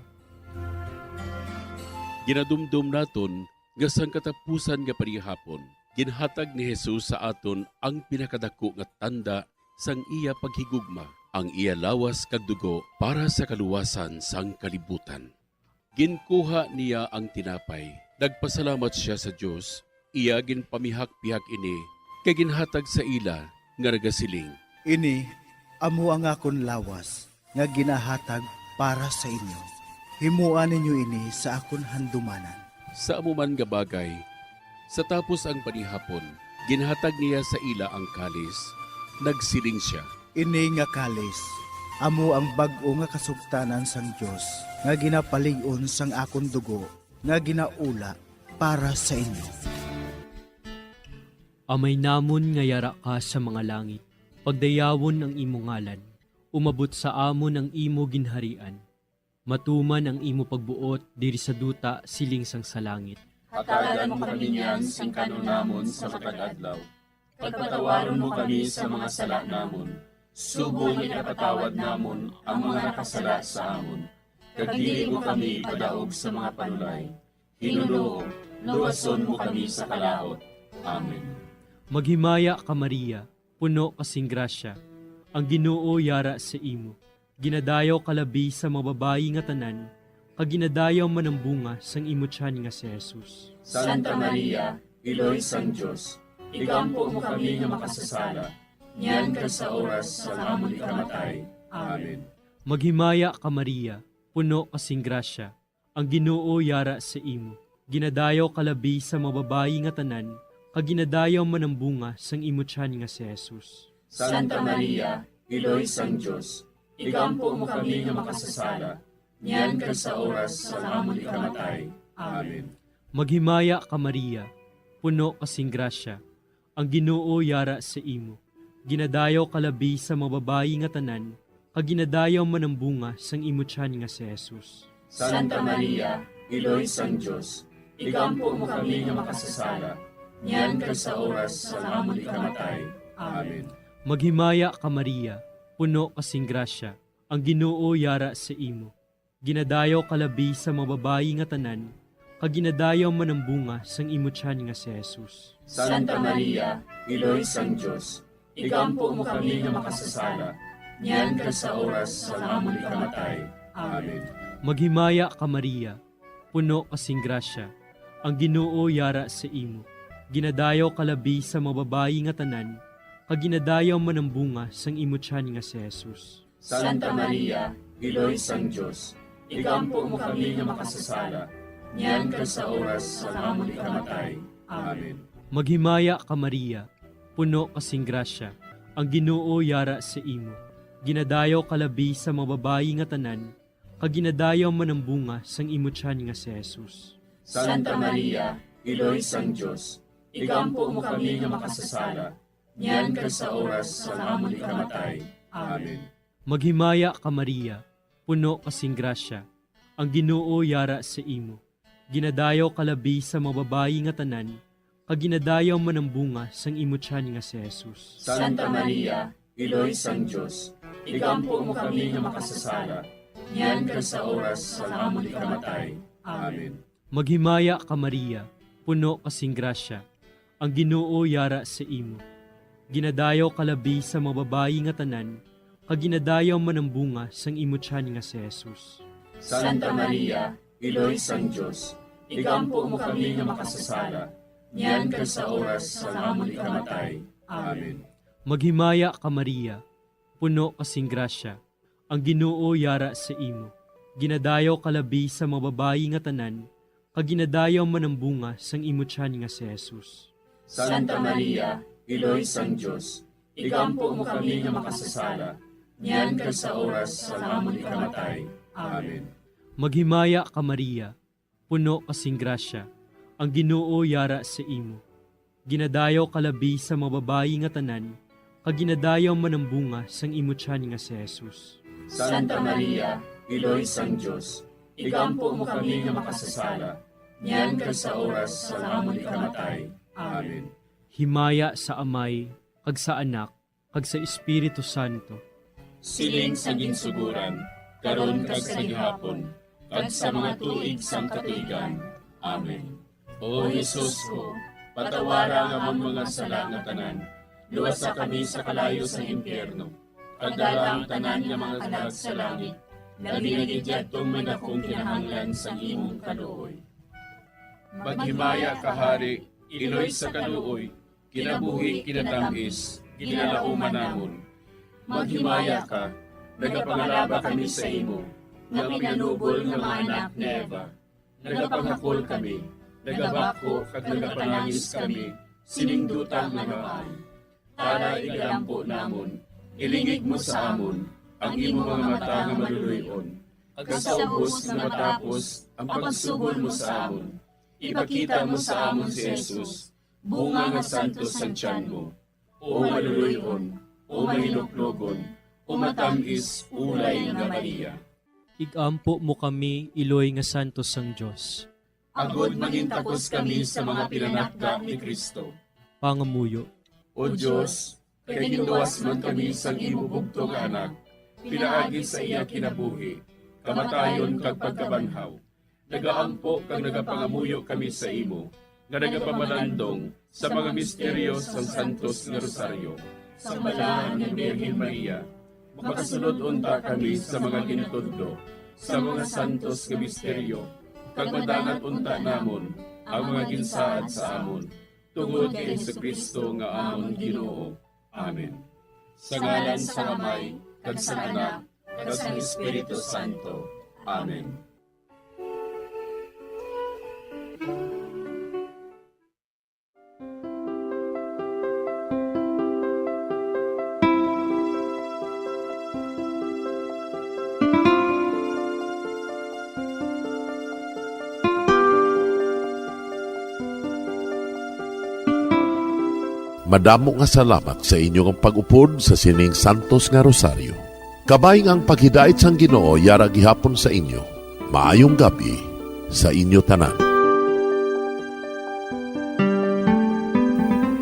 Ginadumdom naton nga sang katapusan nga panihapon, ginhatag ni Jesus sa aton ang pinakadako nga tanda sang iya paghigugma, ang iya lawas kag dugo para sa kaluwasan sang kalibutan. Ginkuha niya ang tinapay, nagpasalamat sia sa Dios, iya ginpamihak-pihak ini, kag ginhatag sa ila, nga nagasiling, "Ini amo ang akon lawas nga ginahatag para sa inyo. Himoa ninyo ini sa akon handumanan." Sa amo man nga bagay, sa tapos ang panihapon, ginhatag niya sa ila ang kalis. Nagsiling sia, "Ini nga kalis amo ang bag-o nga kasugtanan sang Dios nga ginapalig-on sang akon dugo nga ginaula para sa inyo." Amay namon nga yara ka sa mga langit, pagdayawon ang imo ngalan. Umabot sa amon ang imo ginharian. Matuman ang imo pagbuot diri sa duta siling sang sa langit. Hatagan mo kami niyan sing kan-on namon sa matag adlaw. Kag patawaron mo kami sa mga sala namon, subong nga ginapatawad namon ang mga nakasala sa amon. Kag dili mo kami ipadaog sa mga panulay. Ginoo, luwason mo kami sa kalaut. Amen. Maghimaya ka, Maria, puno ka sing grasya. Ang Ginoo yara sa imo. Ginadayaw ka labi sa mga babayi nga tanan, kag ginadayaw man ang bunga sang imo tiyan nga si Jesus. Santa Maria, Iloy sang Dios, igampo mo kami nga makasasala, niyan kag sa oras sang amon ikamatay. Amen. Maghimaya ka, Maria, puno ka sing grasya. Ang Ginoo yara sa imo. Ginadayaw ka labi sa mga babayi nga tanan, kag ginadayaw man ang bunga sang imo tiyan nga si Jesus. Santa Maria, Iloy sang Dios, igampo mo kami nga makasasala, niyan kag sa oras sang amon ikamatay. Amen. Maghimaya ka, Maria, puno ka sing grasya, ang Ginoo yara sa imo. Ginadayaw ka labi sa mga babayi nga tanan, kag ginadayaw man ang bunga sang imo tiyan nga si Jesus. Santa Maria, Iloy sang Dios, igampo mo kami nga makasasala, niyan kag sa oras sang amon ikamatay. Amen. Maghimaya ka, Maria, puno ka sing grasya, ang Ginoo yara sa imo. Ginadayaw ka labi sa mga babayi nga tanan, kag ginadayaw man ang bunga sang imo tiyan nga si Jesus. Santa Maria, Iloy sang Dios, igampo mo kami nga makasasala, niyan kag sa oras sang amon ikamatay. Amen. Maghimaya ka, Maria, puno ka sing grasya, ang Ginoo yara sa imo. Ginadayaw ka labi sa mga babayi nga tanan, kag ginadayaw man ang bunga sang imo tiyan nga si Jesus. Santa Maria, Iloy sang Dios, igampo mo kami nga makasasala, niyan kag sa oras sang amon ikamatay. Amen. Maghimaya ka, Maria, puno ka sing grasya, ang Ginoo yara sa imo. Ginadayaw ka labi sa mga babayi nga tanan, kag ginadayaw man ang bunga sang imo tiyan nga si Jesus. Santa Maria, Iloy sang Dios, igampo mo kami nga makasasala, niyan kag sa oras sang amon ikamatay. Amen. Maghimaya ka, Maria, puno ka sing grasya, ang Ginoo yara sa imo. Ginadayaw ka labi sa mga babayi nga tanan, kag ginadayaw man ang bunga sang imo tiyan nga si Jesus. Santa Maria, Iloy sang Dios, igampo mo kami nga makasasala, niyan kag sa oras sang amon ikamatay. Amen. Maghimaya ka, Maria, puno ka sing grasya, ang Ginoo yara sa imo. Ginadayaw ka labi sa mga babayi nga tanan, kag ginadayaw man ang bunga sang imo tiyan nga si Jesus. Santa Maria, Iloy sang Dios, igampo mo kami nga makasasala, niyan kag sa oras sang amon ikamatay. Amen. Maghimaya ka, Maria, puno ka sing grasya, ang Ginoo yara sa imo. Ginadayaw ka labi sa mga babayi nga tanan, kag ginadayaw man ang bunga sang imo tiyan nga si Jesus. Santa Maria, Iloy sang Dios, igampo mo kami nga makasasala, niyan kag sa oras sang amon ikamatay. Amen. Maghimaya ka, Maria, puno ka sing grasya, ang Ginoo yara sa imo. Ginadayaw ka labi sa mga babayi nga tanan, kag ginadayaw man ang bunga sang imo tiyan nga si Jesus. Santa Maria, Iloy sang Dios, igampo mo kami nga makasasala, niyan kag sa oras sang amon ikamatay. Amen. Himaya sa Amay, kag sa Anak, kag sa Espiritu Santo. Siling sa ginsugoran, karon kag sa gihapon, kag sa mga tuig sang katuigan. Amen. O Jesus ko, patawara ang amon mga sala nga tanan, luwasa kami sa kalayo sang impyerno, kag dala ang tanan nga mga kalag sa langit, labi na gid yadtong may dakong kinahanglan sang imong kaluoy. Maghimaya ka, Hari, Iloy sa kaluoy, kinabuhi, kinatamis, ginalauman namon. Maghimaya ka, nagapangalaba kami sa imo, nga pinanubol nga mga anak ni Eva. Nagapanghakol kami, nagabakho kag nagapanangis kami sining duta nga namaan. Tana, igalampo namon, ilingig mo sa amon ang imo mga mata nga maluloy-on, kag sa ubos nga matapos ang pagsugol mo sa amon, ipakita mo sa amon si Jesus, bunga nga santos sang tiyan mo, o maluloy-on, o mahinuklogon, o matam-is ulay nga Maria. Igampo mo kami, iloy nga santos sang Dios. Agod mangintakos kami sa mga pinanakda ni Cristo. Pangamuyo. O Dios, kay ginluwas man kami sang imo bugtong nga Anak, pinaagi sa iya kinabuhi, kamatayon kag pagkabanhaw, nagaampo kag nagapangamuyo kami sa imo, nga nagapamalandong sa mga misteryo sang Santos nga Rosaryo. Sang Balaan nga Birhen Maria, makasulod unta kami sa mga gintudlo sa mga santos nga misteryo, kag madangat unta namon ang mga ginsaad sa amon, tungod kay Jesu-Cristo nga amon Ginoo. Amen. Sa ngalan sang Amay, kag sang Anak, kag sang Espiritu Santo. Amen. Madamo nga salamat sa inyo nga pag-upod sa sining santos nga rosaryo. Kabay nga ang paghidait sang Ginoo yara gihapon sa inyo. Maayong gab-i sa inyo tanan.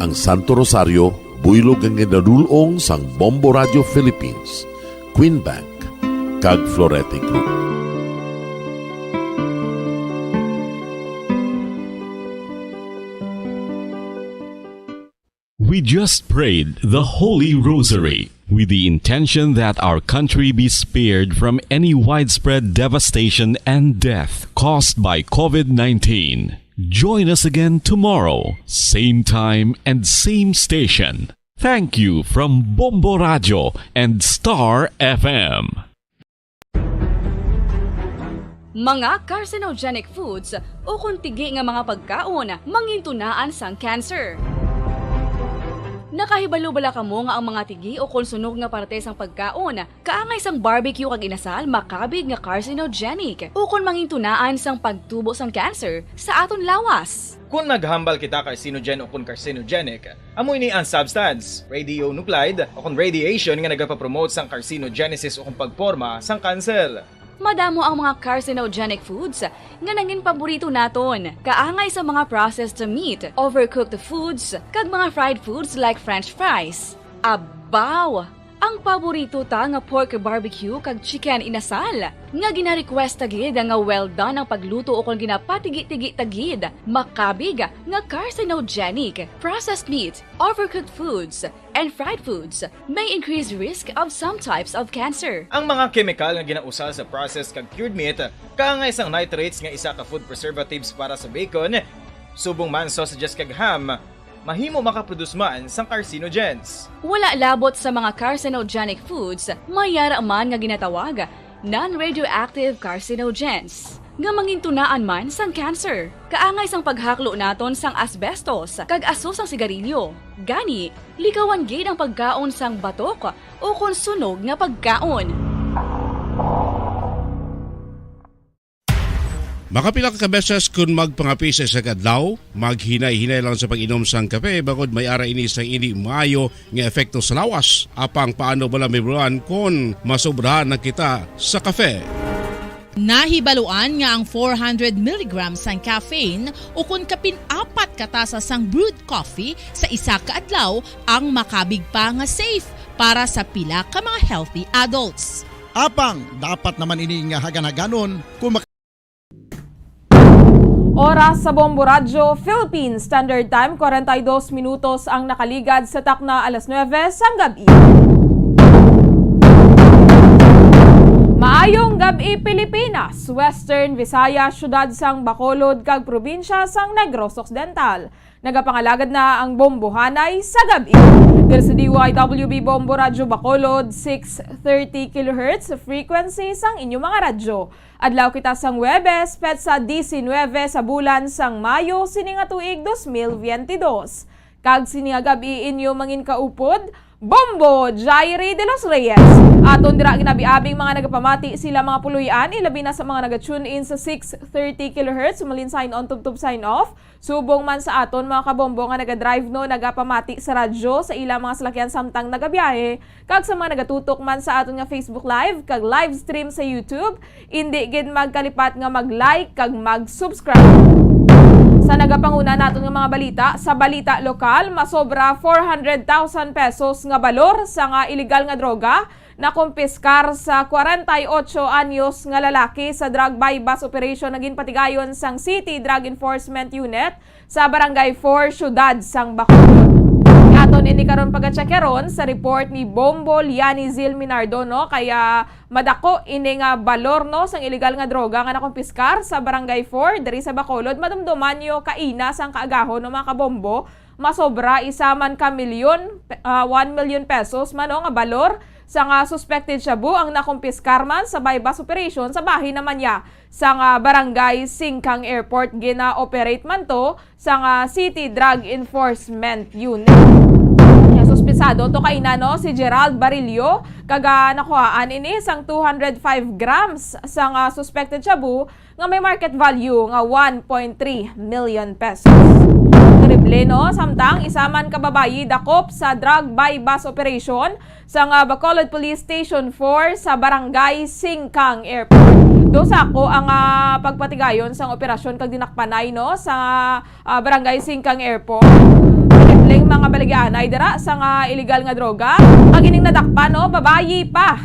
Ang Santo Rosario, buylog nga ginadul-ong sang Bombo Radio Philippines, Queen Bank, kag Florete Group. We just prayed the Holy Rosary with the intention that our country be spared from any widespread devastation and death caused by COVID nineteen. Join us again tomorrow, same time and same station. Thank you from Bombo Radio and Star F M. Mga carcinogenic foods ukon tigi nga mga pagkaon mangintunaan sang cancer. Nakahibalo bala kamo nga ang mga tigi ukon sunog nga parte sang pagkaon, kaangay sang barbecue kag inasal, makabig nga carcinogenic ukon mangintunaan sang pagtubo sang cancer sa aton lawas? Kon maghambal kita carcinogen ukon carcinogenic, amo ini ang substance, radionuclide, ukon radiation nga nagapapromote sang carcinogenesis ukon pagporma sang kanser. Madamo ang mga carcinogenic foods nga nangin paborito naton, kaangay sa mga processed meat, overcooked foods, kag mga fried foods like French fries. Abaw! Ang paborito ta nga pork barbecue kag chicken inasal, nga gina-request ta gid nga well done ang pagluto ukon ginapatigi-tigi ta gid, makabig nga carcinogenic. Processed meat, overcooked foods, and fried foods may increase risk of some types of cancer. Ang mga kemikal nga ginausal sa processed kag cured meat, kaangay sang nitrates nga isa ka food preservatives para sa bacon, subong man sausages kag ham, mahimo makaproduce man sang carcinogens. Wala labot sa mga carcinogenic foods, may yara man nga ginatawag non-radioactive carcinogens, nga mangintunaan man sang cancer. Kaangay sang paghaklo naton sang asbestos kag aso sang sigarilyo. Gani, likawan gid ang pagkaon sang batok ukon sunog nga pagkaon. Makapila ka beses kon magpangape sa isa ka adlaw, maghinay-hinay lang sa pag-inom sang kape, bangod may ara ini sang indi maayo nga epekto sa lawas. Apang paano bala mahibaluan kon masobrahan na kita sa kape? Nahibaluan nga ang four hundred milligrams sang caffeine ukon kapin apat ka tasa sang brewed coffee sa isa ka adlaw ang makabig pa nga safe para sa pila ka mga healthy adults. Apang dapat naman ini nga hagan-haganon kung mak- Oras sa Bombo Radyo, Philippine Standard Time, kwarenta y dos minutos ang nakaligad sa takna alas nuebe sang gab-i. Maayong gab-i, Pilipinas, Western Visayas, siyudad sang Bacolod, kag probinsya sang Negros Occidental. Nagapangalagad na ang bombohanay sa gab-i. Diri sa D Y W B Bombo Radyo Bacolod, six thirty kilohertz frequency sang inyo mga radyo. Adlaw kita sang Huwebes, petsa diecinueve sa bulan sang Mayo sini nga tuig dos mil veinte dos. Kag sini nga gab-i inyo manginkaupod, Bombo Jairi de los Reyes. Aton dira ginabiabing mga nagapamati sila mga puloy-an, ilabi na sa mga naga-tune in sa six thirty kilohertz, malin sign on, tubtob sign off. Subong man sa aton mga kabombo nga naga-drive, no, nagapamati sa radyo sa ilang mga salakyan samtang nagabiyahe, kag sa mga nagatutok man sa aton nga Facebook Live kag live stream sa YouTube, indi gid magkalipat nga mag-like kag mag-subscribe. Sa nagapanguna naton nga mga balita, sa balita lokal, masobra four hundred thousand pesos nga balor sa nga iligal nga droga nakumpiskar sa kwarenta y ocho anyos nga lalaki sa drug buy-bust operation nga ginpatigayon sang City Drug Enforcement Unit sa Barangay four, siyudad sang Bacolod. Aton ini karon pagatsyakeron sa report ni Bombo Liani Zil Minardo, no? Kaya madako ini nga balor, no, sang iligal nga droga nga nakumpiskar sa Barangay four diri sa Bacolod. Madumduman nyo kaina sang kaagahon, no, mga kabombo, masobra isa man ka milyon, ah, one million pesos man, no, nga balor sa nga suspected shabu ang nakumpiskar man sa buy-bust operation sa bahin naman niya sa nga Barangay Singkang Airport. Gina-operate man to sa nga City Drug Enforcement Unit. Nga suspetsado to kaina, no, si Gerald Barillo, kag, ah, nakuhaan ini sang two hundred five grams sa nga suspected shabu nga may market value nga one point three million pesos. Terrible, no? Samtang isa man ka babayi dakop sa drug buy-bust operation sa nga Bacolod Police Station four sa Barangay Singkang Airport. Do sa ako ang, ah, pagpatigayon sang operasyon kag dinakpanay, no, sa, ah, Barangay Singkang Airport. Pinipling mga baligyaanay dira sa nga iligal nga droga. Ang ining nadakpan, no, babayi pa.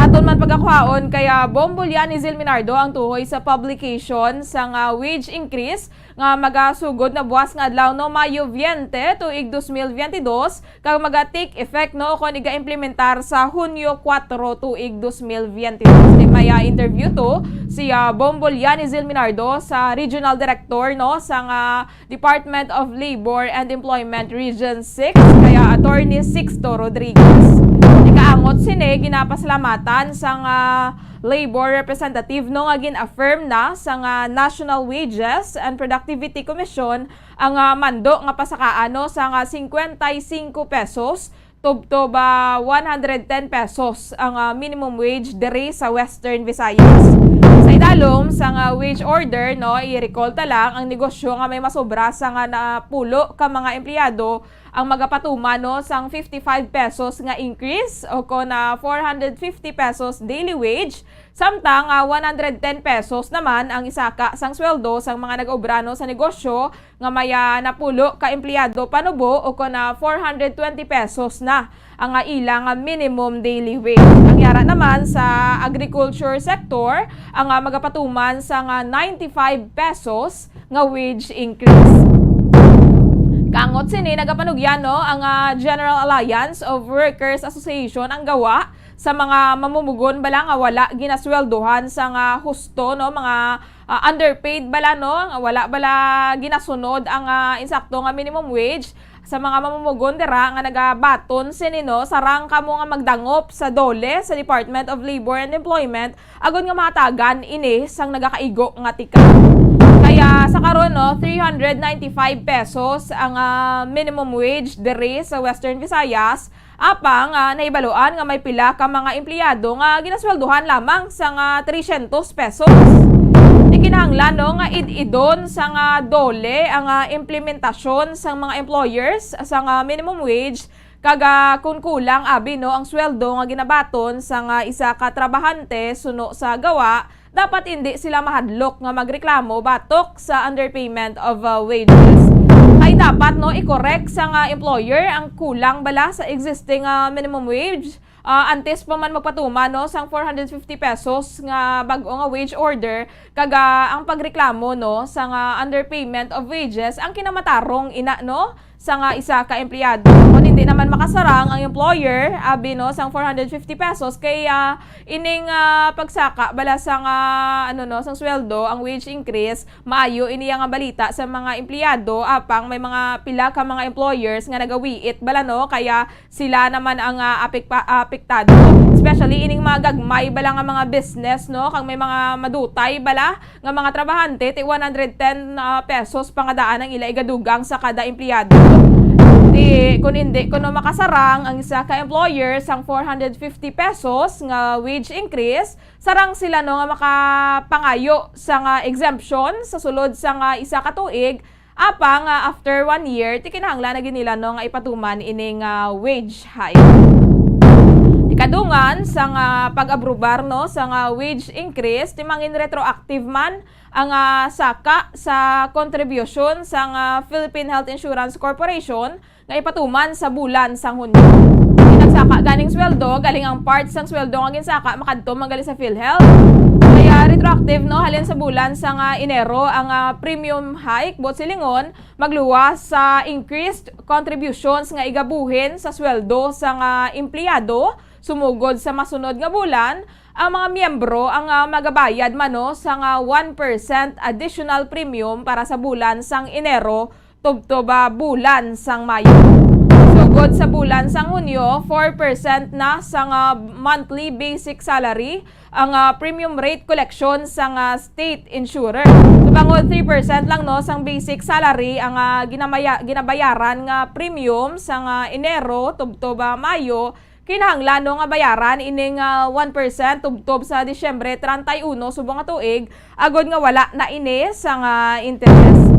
Aton man pagkakuhaon kay, ah, Bong Buliani Zilminardo ang tuhoy sa publication sang, ah, wage increase nga magasugod na buwas nga adlaw, no, Mayo veinte, tuig dos mil veinte dos, kag maga-take effect, no, kon iga-implementar sa Hunyo kuwatro, tuig dos mil veinte dos. May, ah, interview to si, ah, Bong Buliani Zilminardo sa Regional Director, no, sang, ah, Department of Labor and Employment Region six, kaya Attorney Sixto Rodriguez. Ikaangot sini, ginapasalamatan sang, ah, labor representative, no, nga gin-affirm na sang, ah, National Wages and Productivity Commission ang, ah, mando nga pasakaan, no, sang, ah, cincuenta y cinco pesos tubtob, ah, one hundred ten pesos ang, ah, minimum wage diri sa Western Visayas. Sa idalom sang, ah, wage order, no, i-recall ta lang, ang negosyo nga may masobra sang, ah, napulo ka mga empleyado ang magapatuman, no, sang fifty-five pesos nga increase o kon, ah, four hundred fifty pesos daily wage, samtang, ah, one hundred ten pesos naman ang isaka sang sweldo sang mga nag-obra, no, sa negosyo nga may, ah, napulo ka empleyado panubo o kon, ah, four hundred twenty pesos na ang, ah, ila nga minimum daily wage. Ang yara naman sa agriculture sector, ang, ah, magapatuman sang, ah, ninety-five pesos nga wage increase. Kangot sini, nagapanugyan, no, ang, ah, General Alliance of Workers Association, ang GAWA, sa mga mamumugon bala nga wala ginasweldohan sang, ah, husto, no, mga, ah, underpaid bala, no, nga wala bala ginasunod ang, ah, insakto nga minimum wage, sa mga mamumugon dira nga nagabaton sini, no, sarang kamo nga magdangop sa DOLE, sa Department of Labor and Employment, agod nga mahatagan ini sang nagakaigo nga ticket. Kaya sa karon, no, three hundred ninety-five pesos ang, ah, minimum wage diri sa Western Visayas. Apang, ah, nahibaluan nga may pila ka mga empleyado nga ginasweldohan lamang sang, ah, trescientos pesos. Ikinahanglan, no, nga id-idon sang, ah, DOLE ang, ah, implementasyon sang mga employers sang, ah, minimum wage, kag, ah, kon kulang abi, no, ang sweldo nga ginabaton sang, ah, isa ka trabahante suno sa GAWA, dapat indi sila mahadlok nga magreklamo batok sa underpayment of, uh, wages. Kay dapat, no, i-correct sang, uh, employer ang kulang bala sa existing, uh, minimum wage, uh, antes pa man magpatuman, no, sang four hundred fifty pesos nga bag-o nga wage order, kag, uh, ang pagreklamo, no, sang, uh, underpayment of wages ang kinamatarong ina, no, sang, uh, isa ka empleyado. Kon hindi naman makasarang ang employer, abi, no, sang four hundred fifty pesos, kay, uh, ining, ah, pagsaka bala sang, ah, ano, no, sang sweldo, ang wage increase, maayo ini nga balita sa mga empleyado, apang may mga pila ka mga employers nga nagawiit bala, no, kaya sila naman ang, ah, apek-, pa-, apektado, especially ining mga gagmay bala nga mga business, no, kag may mga madutay bala nga mga trabahante, ti one hundred ten, ah, pesos pa nga daan ang ila igadugang sa kada empleyado. Ti, kun indi kuno makasarang ang isa ka employer sang four hundred fifty pesos nga wage increase, sarang sila, no, nga makapangayo sang, ah, exemption sa sulod sang, ah, isa ka tuig. Apang, ah, after one year, ti kinahanglan na gid nila, no, nga ipatuman ining, ah, wage hike. Ikadungan sang, ah, pag-aprobar, no, sang, ah, wage increase, ti mangin retroactive man ang, ah, saka sa kontribusyon sang, ah, Philippine Health Insurance Corporation nga ipatuman sa bulan sang Hunyo. Ang nagsaka ganing sweldo, galing ang part sang sweldo nga ginsaka makadto man gali sa PhilHealth. Kaya retroactive, no, halin sa bulan sang, ah, Enero ang, ah, premium hike, buot silingon, magluwas sa increased contributions nga igabuhin sa sweldo sang, ah, empleyado sumugod sa masunod nga bulan. Ang mga miyembro ang, ah, magabayad man, no, sang, ah, one percent additional premium para sa bulan sang Enero tubtob, ah, bulan sang Mayo. Sugod sa bulan sang Hunyo, four percent na sang, ah, monthly basic salary ang, ah, premium rate collection sang, ah, state insurer. Subong three percent lang, no, sang basic salary ang, ah, ginamaya-, ginabayaran nga premium sang, ah, Enero tubtob, ah, Mayo, kinahanglan, no, nga bayaran ining, ah, one percent tubtob sa Disyembre treinta y uno subong nga tuig, agod nga wala na ini sang, ah, interes.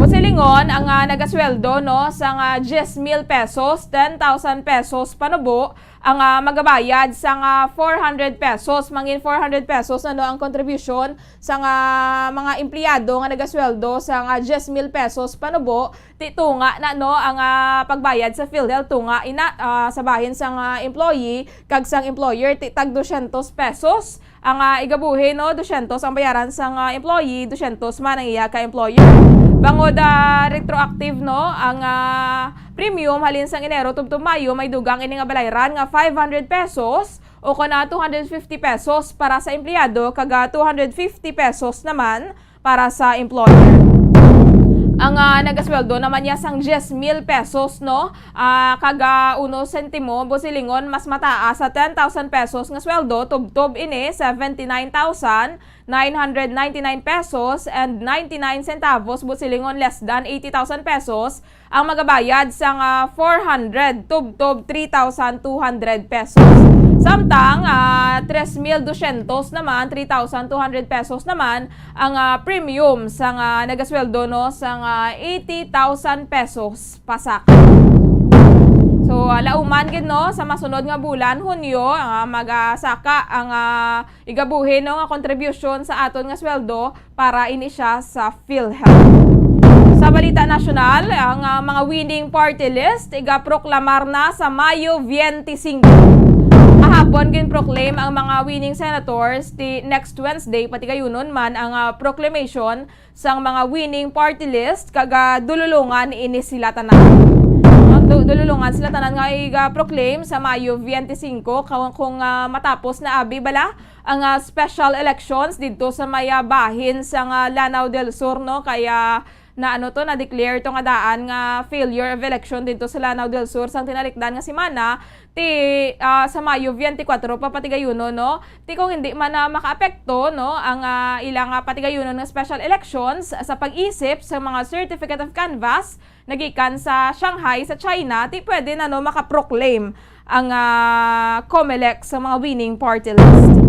Buot Silingon ang, ah, nagasweldo, no, sa nga diyes mil pesos, ten thousand pesos panubo, ang, ah, magabayad sa nga four hundred pesos, mangin four hundred pesos na, no, ang kontribusyon sa nga mga empleyado nga nagasweldo sa nga diyes mil pesos panubo, ti tunga na, no, ang, ah, pagbayad sa PhilHealth tunga ina, ah, sa bahin sang, ah, employee kag sang employer ti tag dosyentos pesos. Ang, ah, igabuhi, no, dosyentos ang bayaran sang, ah, employee, dosyentos man ang iya ka employer. Bangod, ah, retroactive, no, ang, ah, premium halin sang Enero tubtob Mayo, may dugang ini nga balayran nga five hundred pesos o kon, ah, two hundred fifty pesos para sa empleyado kag, ah, two hundred fifty pesos naman para sa employer. Ang, ah, nagasweldo naman niya sang diyes mil pesos, no? Ah, kag, ah, uno sentimo, buot silingon, mas mataas sa ten thousand pesos nga sweldo, tubtob ini seventy nine thousand nine hundred ninety nine pesos and ninety nine centavos, buot silingon, less than eighty thousand pesos, ang magabayad sang, ah, four hundred tubtob three thousand two hundred pesos. Samtang, ah, tres mil dosyentos naman, three thousand two hundred pesos naman, ang, ah, premium sang, ah, nagasweldo, no, sang, ah, eighty thousand pesos pasaka. So, ah, lauman gid, no, sa masunod nga bulan, Hunyo, ah, magasaka ang, ah, igabuhi, no, nga kontribusyon sa aton nga sweldo para ini siya sa PhilHealth. Sa balita nasyonal, ang, ah, mga winning party list igaproklamar na sa Mayo twenty-five. Kahapon, ginproclaim ang mga winning senators ti next Wednesday, patigayunon man ang, ah, proclamation sang mga winning party list, kag, ah, dululungan ini sila tanan. Ang du-, dululungan sila tanan nga iga-proclaim sa Mayo twenty-five, kung, kung, ah, matapos na abi bala ang, ah, special elections didto sa may, ah, bahin sang, ah, Lanao del Sur, no? Kaya na, ano to, na-declare to nga daan nga failure of election didto sa Lanao del Sur sang tinalikdan nga semana, ti, ah, sa Mayo twenty-four pa patigayunon, no? Ti kung hindi man na makaapekto, no, ang, ah, ilang, ah, patigayunon nga special elections sa pag-isip sa mga certificate of canvass nagikan sa Shanghai sa China, ti pwede na, no, makaproclaim ang, ah, Comelec sa mga winning party list.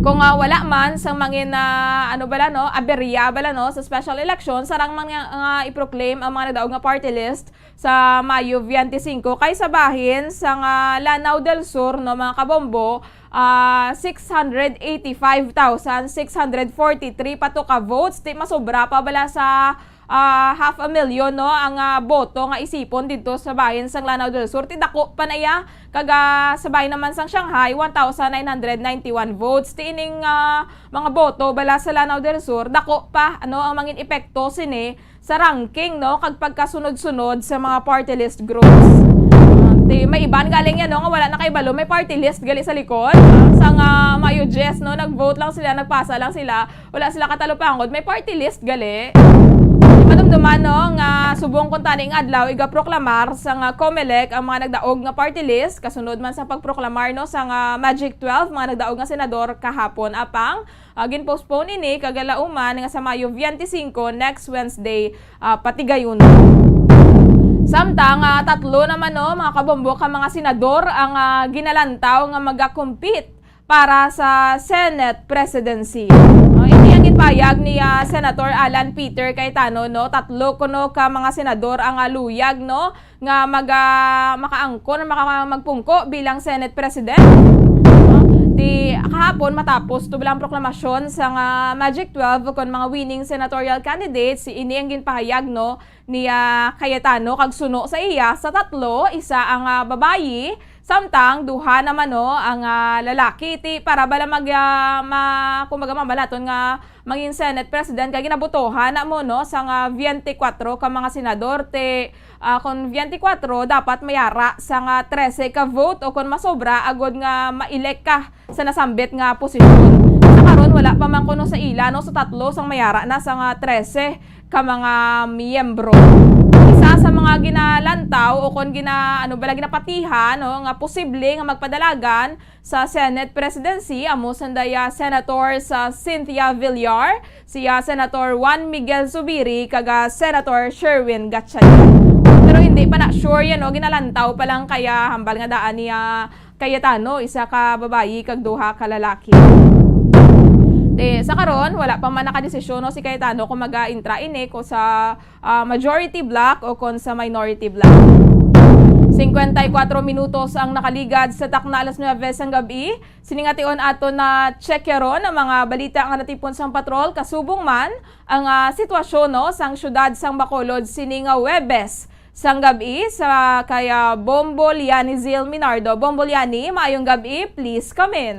Kung, ah, wala man sang mangin, ah, ano bala, no, aberya bala, no, sa special election, sarang man nga, nga i-proclaim ang mga nagdaog nga party list sa Mayo twenty-five, kay sa bahin sang, ah, Lanao del Sur, no, mga kabombo, ah, six hundred eighty-five thousand six hundred forty-three pa to ka votes, ti masobra pa bala sa, ah, half a million, no, ang, ah, boto nga isipon didto sa bahin sang Lanao del Sur. Ti dako pa na iya, kag, ah, sa bahin naman sang Shanghai, one thousand nine hundred ninety-one votes. Ti ining, ah, mga boto bala sa Lanao del Sur, dako pa, ano, ang mangin epekto sini sa ranking, no, kag pagkasunod-sunod sa mga party list groups. Ah, ti may iban galing yan, no, nga wala nakahibalo may party list gali sa likod. Ah, sa nga Mayo diyes, no, nag-vote lang sila, nagpasa lang sila, wala sila katalupangod, may party list gali. Madumduman, no, nga subong kuntani nga adlaw igaproklamar sa nga Comelec ang mga nagdaog nga party list, kasunod man sa pagproklamar, no, sa nga Magic twelve, mga nagdaog nga senador kahapon. Apang, ah, gin-postpone ini kag ginlauman nga sa Mayo twenty-five, next Wednesday, ah, patigayunon. Samtang, ah, tatlo naman, no, mga kabombo, ka mga senador ang, ah, ginalantaw nga maga-compete para sa Senate presidency. No, ini ang ginpahayag ni, ah, Senator Alan Peter Cayetano, no, tatlo kuno ka mga senador ang, ah, luyag, no, nga maga-, makaangkon, maka-, magpungko bilang Senate President. No? Ti kahapon, matapos to bala ang proklamasyon sa nga Magic twelve kon mga winning senatorial candidates, ini ang ginpahayag, no, ni, ah, Cayetano, kag suno sa iya, sa tatlo, isa ang, ah, babayi, samtang duha naman, no, ang, ah, lalaki. Ti para bala mag, ah, ma-, kumbaga, mabalaton nga mangin Senate President, kay ginabotohan na mo, no, sa nga twenty-four ka mga senador, ti, ah, kon twenty-four, dapat mayara sa nga trese ka vote o kon masobra agod nga ma-elect ka sa nasambit nga posisyon. Sa karon, wala pa man kuno sa ila, no, sa tatlo sang mayara na sa nga trese ka mga miyembro. Isa sa mga ginalantaw o kon gina-, ano bala, ginapatihan, no, nga posible nga magpadalagan sa Senate presidency, amo sanday, ah, Senator sa Cynthia Villar, si, ah, Senator Juan Miguel Zubiri, kag, ah, Senator Sherwin Gatchalian. Pero hindi pa na sure yan, no? Ginalantaw pa lang, kaya hambal nga daan ni, ah, Cayetano, isa ka babayi kag duha ka lalaki. Ti, Sa karon, wala pa man nakadesisyon, no, si Cayetano kung mag-intra ini ko sa, ah, majority bloc o kon sa minority bloc. Singkwenta y kuwatro minutos ang nakaligad sa takna alas nuebe sang gab-i. Sini nga tion aton na check karon ang mga balita nga natipon sang patrol, kasubong man ang, ah, sitwasyon, no, sang siyudad sang Bacolod sini nga Huwebes sang gab-i sa kay, ah, Bombo Lianizil Minardo. Bombo Liani, maayong gab-i, please come in.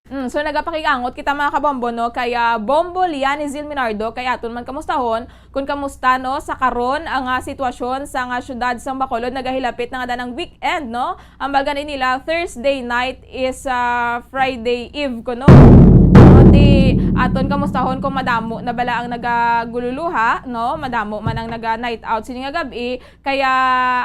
Mm, so nagapakig-angot kita, mga kabombo, no, kay, ah, Bombo Lianizil Minardo, kay aton man kamustahon kung kamusta, no, sa karon ang, ah, sitwasyon sa nga siyudad sang Bacolod. Nagahilapit na nga daan ang weekend, no? Ang baga ni nila, Thursday night is, ah, Friday Eve kuno. No, di aton kamustahon kung madamo na bala ang nagagululuha, no? Madamo man ang naga-night out sini nga gab-i. Kaya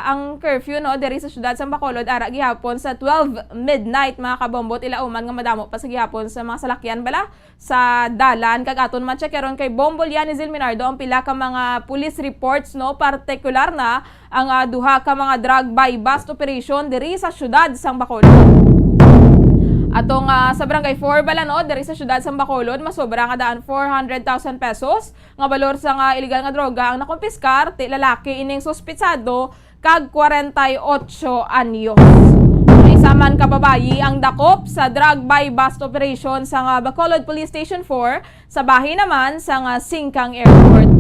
ang curfew, no, diri sa siyudad sang Bacolod ara gihapon sa twelve midnight, mga kabombo, ti lauman nga madamo pa sa gihapon sa mga salakyan bala sa dalan. Kag aton man check karon kay Bombo Lianizil Minardo ang pila ka mga police reports, no, partikular na ang, ah, duha ka mga drug buy-bust operation diri sa siyudad sang Bacolod. Atong, ah, sa Barangay four bala, no, diri sa siyudad sang Bacolod, masobra nga daan four hundred thousand pesos nga balor sang, ah, illegal nga droga ang nakumpiskar ti lalaki ining suspitsado kag kwarenta y otso anyos. Isa man ka babayi ang dakop sa drug buy-bust operation sang, ah, Bacolod Police Station four, sa bahin naman sang, ah, Singkang Airport.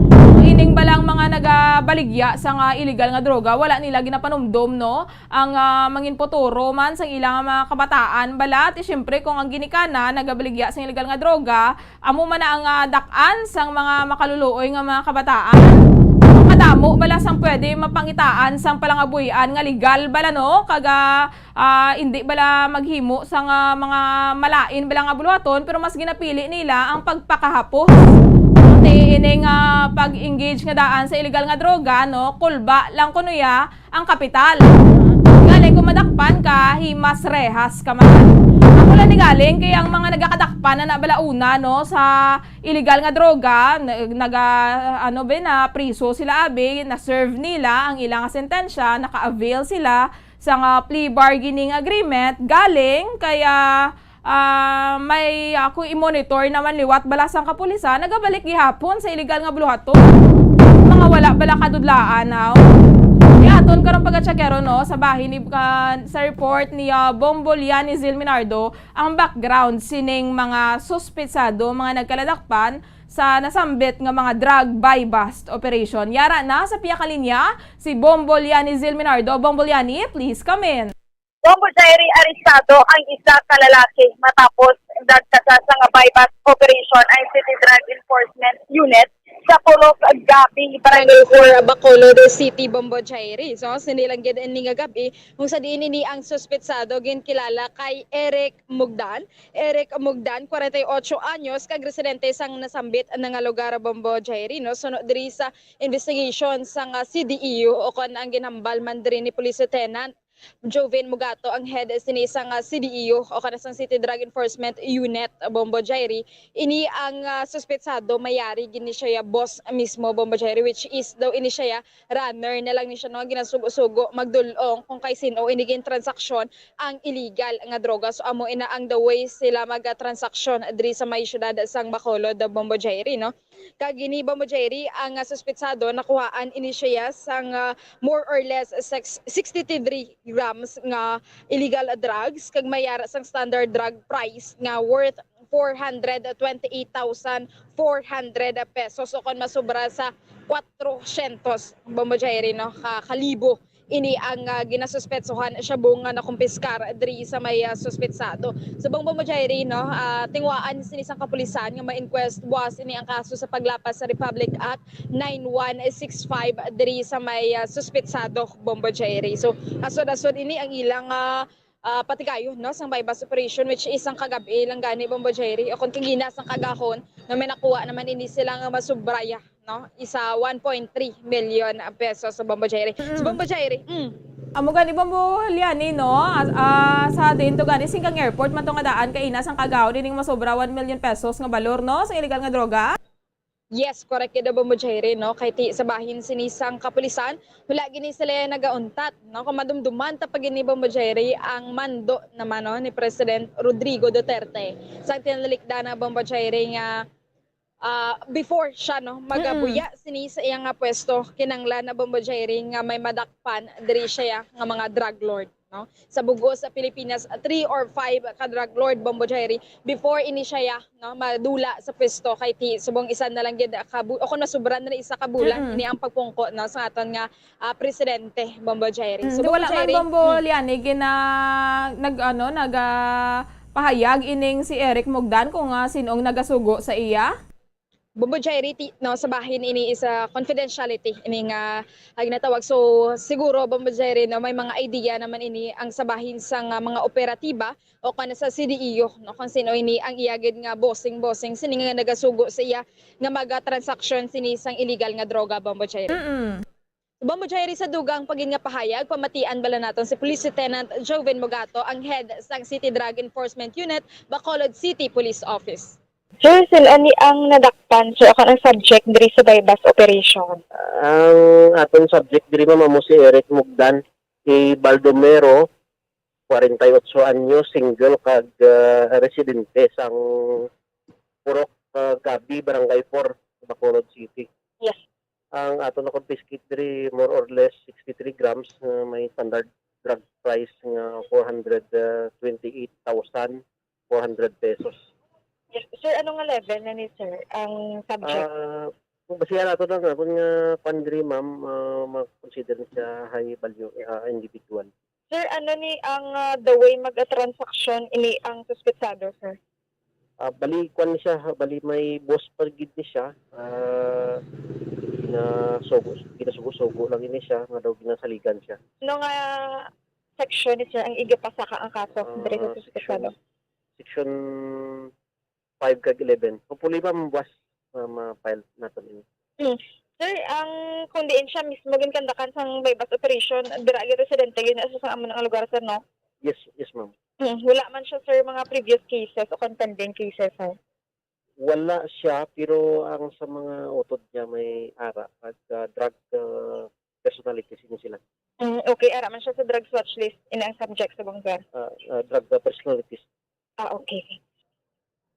Ining balang mga nagabaligya sang, ah, illegal nga droga, wala nila ginapanumdom, no, ang, ah, manginputuro man sang ilang mga kabataan bala. Ti siyempre, kung ang ginikanan nagabaligya sang illegal nga droga, amo man na ang, ah, dak-an sang mga makaluluoy nga mga kabataan. Kadamo bala sang pwede mapangitaan sang palangabuy-an nga legal bala, no? Kag, ah, ah, indi bala maghimo sang, ah, mga malain bala nga buluhaton, pero mas ginapili nila ang pagpakahapos. Ti ining, ah, pag-engage nga daan sa illegal nga droga, no? Kulba lang kuno ya ang kapital. Galing kung madakpan ka, himas rehas ka man. Amo lang ni galing kay ang mga nagakadakpan na nabalauna, no, sa illegal nga droga, na-, naga, ano ba, na priso sila, abi, na-serve nila ang ilang sentensya, naka-avail sila sa nga plea bargaining agreement, galing kaya ah, may, ah, kung i-monitor naman liwat bala sang kapulisan, nagabalik gihapon sa illegal nga buluhaton. Mga wala bala kadudlaan, aw. Kay aton karon pagka-checkero, no, sa bahin ni, ka-, sa report ni, ah, Bombo Lianizil Minardo, ang background sining mga suspitsado, mga nagkaladakpan sa nasambit nga mga drug buy-bust operation. Yara na sa piyakalinya si Bombo Lianizil Minardo. Bombo Liani, please come in. Bombo Jairi, arestado ang isa ka lalaki matapos nagkasasa nga buy-bust operation ang City Drug Enforcement Unit sa Purok Gabi, Barangay Barangay four, Bacolod City, Bombo Jairi. So, sini lang gid ini nga gab-i, kung sa diin ini ang suspitsado ginkilala kay Eric Mugdan. Eric Mugdan, kwarenta y otso anyos, kag residente sang nasambit na nga lugar, Bombo Jairi, no? Suno diri sa investigation sang, ah, C D E U o kon ang ginhambal man diri ni Police Lieutenant Joven Mugato, ang head sini sang, ah, C D E U o kana sang City Drug Enforcement Unit, Bombo Jairi. Ini ang, ah, suspetsado, mayari gid ni siya ya boss mismo, Bombo Jairi, which is daw ini siya ya runner na lang ni siya, no, ginasugo-sugo magdul-ong kung kay sin-o ini gin-transaksyon ang illegal nga droga. So, amo ina ang the way sila mag-, ah, transaksyon diri sa may syudad sang Bacolod, Bombo Jairi, no? Kag ini, Bombo Jairi, ang, ah, suspetsado, nakuhaan ini siya sang, ah, more or less sex-, sixty-three grams nga illegal drugs, kag may ara sang standard drug price nga worth four hundred twenty-eight thousand four hundred pesos, o kon masubra sa kwatro syentos, Bombo Jairi, no, ka, kalibo. Ini ang, ah, ginasuspetsohan, shabu nga nakumpiskar diri sa may, ah, suspetsado. Subong, Bombo Jairi, no, ah, tinguhaan sini sang kapulisan nga ma-inquest buwas ini ang kaso sa paglapas sa Republic Act nine one six five diri sa may, ah, suspetsado, Bombo Jairi. So, asod-asod ini ang ilang, ah, ah, patigayon, no, sang buy-bust operation, which is ang kagab-i lang gani, Bombo Jairi, o kon kagina sang kagahon, no, may nakuha naman ini sila nga masubraya, no? Isa one point three million pesos sa Bombo Jairi. So, Mm. Bombo Jairi, mm. Amo gani, Bombo Liani, no? As-, ah, sa diin to gani, Singkang Airport man to nga daan, kay ina sang kagahon ining masobra one million pesos nga balor, no, sa illegal nga droga. Yes, correct gid, Bombo Jerry, no? Kay ti sa bahin sini sang kapulisan, wala gini sila nagauntat, no? Kung madumduman ta pa gini, Bombo Jerry, ang mando naman, no, ni President Rodrigo Duterte. Sa tinalikdan na, Bombo Jerry, nga, ah, before siya, no, magabuya sini sa iyang nga pwesto, kinanglan na, Bombo Jerry, nga may madakpan diri siya nga mga drug lord, no? Sa bug-os sa Pilipinas, three or five ka drug lord, Bombo Jerry, before ini siya, no, madula sa pwesto, kay ti subong isa na lang gid ka bu-, o kung masubran na isa ka bulan, Mm-mm. ini ang pagpungko, no, sa aton nga, ah, presidente, Bombo Jerry. Mm, So, di Bombo wala man, Jerry, Bombo mm. Liani, gina-, nag-, ano, nag, ah, pahayag ining si Eric Mugdan kung, ah, sin-ong nagasugo sa iya? Bombo Jerry, ti-, no, sa bahin ini is, ah, confidentiality ini nga, ah, ginatawag. So, siguro, Bombo Jerry, no, may mga idea naman ini ang sa bahin sa nga mga operatiba o kana sa C D E O, no, kung sino ini ang iya gid nga bossing-bossing sini nga nagasugo sa iya nga maga-transaction sini sang illegal nga droga, Bombo Jerry. Mm-mm. Bombo Jerry, sa dugang pa gid nga pahayag, pamatian bala naton si Police Lieutenant Joven Mogato, ang head sang City Drug Enforcement Unit, Bacolod City Police Office. Sir, sila ni ang nadakpan, sir, ako ang subject diri sa buy-bust operation. Ang aton subject diri, ma'am, amo si Eric Mugdan, si Baldomero, kwarenta y ocho anyos, single, kag, ah, residente sang Purok, ah, Gabi, Barangay four, Bacolod City. Yes. Ang ato na confiscate diri, more or less sixty-three grams, nga may standard drug price nga four hundred twenty-eight thousand four hundred pesos. Yes. Sir, ano nga level na ni sir ang subject? Ah, kung basihan nato lang, ah, kung nga kwan diri, ma'am, ah, ma-consider na siya high value, ah, individual. Sir, ano ni ang, ah, the way mag-transaction ini ang suspetsado, sir? Ah, bali, kwan ni siya, bali may boss pa gid ni siya. Ah, ginasugo, ginasugo-sugo lang ini siya, nga daw ginasaligan siya. Ano nga section ni sir ang igapasaka ang kaso Ah, diri sa suspetsado? Section, section five kag eleven. Hopefully, ma'am, buwas, ah, ma-file naton ini. Hmm. Sir, ang kung diin siya mismo ginkandakan sang buy-bust operation, dira gid residente gid na sa amo nga lugar, sir, no? Yes, yes, ma'am. Hmm. Wala man siya, sir, mga previous cases o kon pending cases, sir? Wala siya, pero ang sa mga utod niya may ara at, ah, drug, ah, personalities ini sila. Mm, okay, ara man siya sa drugs watch list, ini ang subject subong, sir. Ah, ah, drug, ah, personalities. Ah, okay.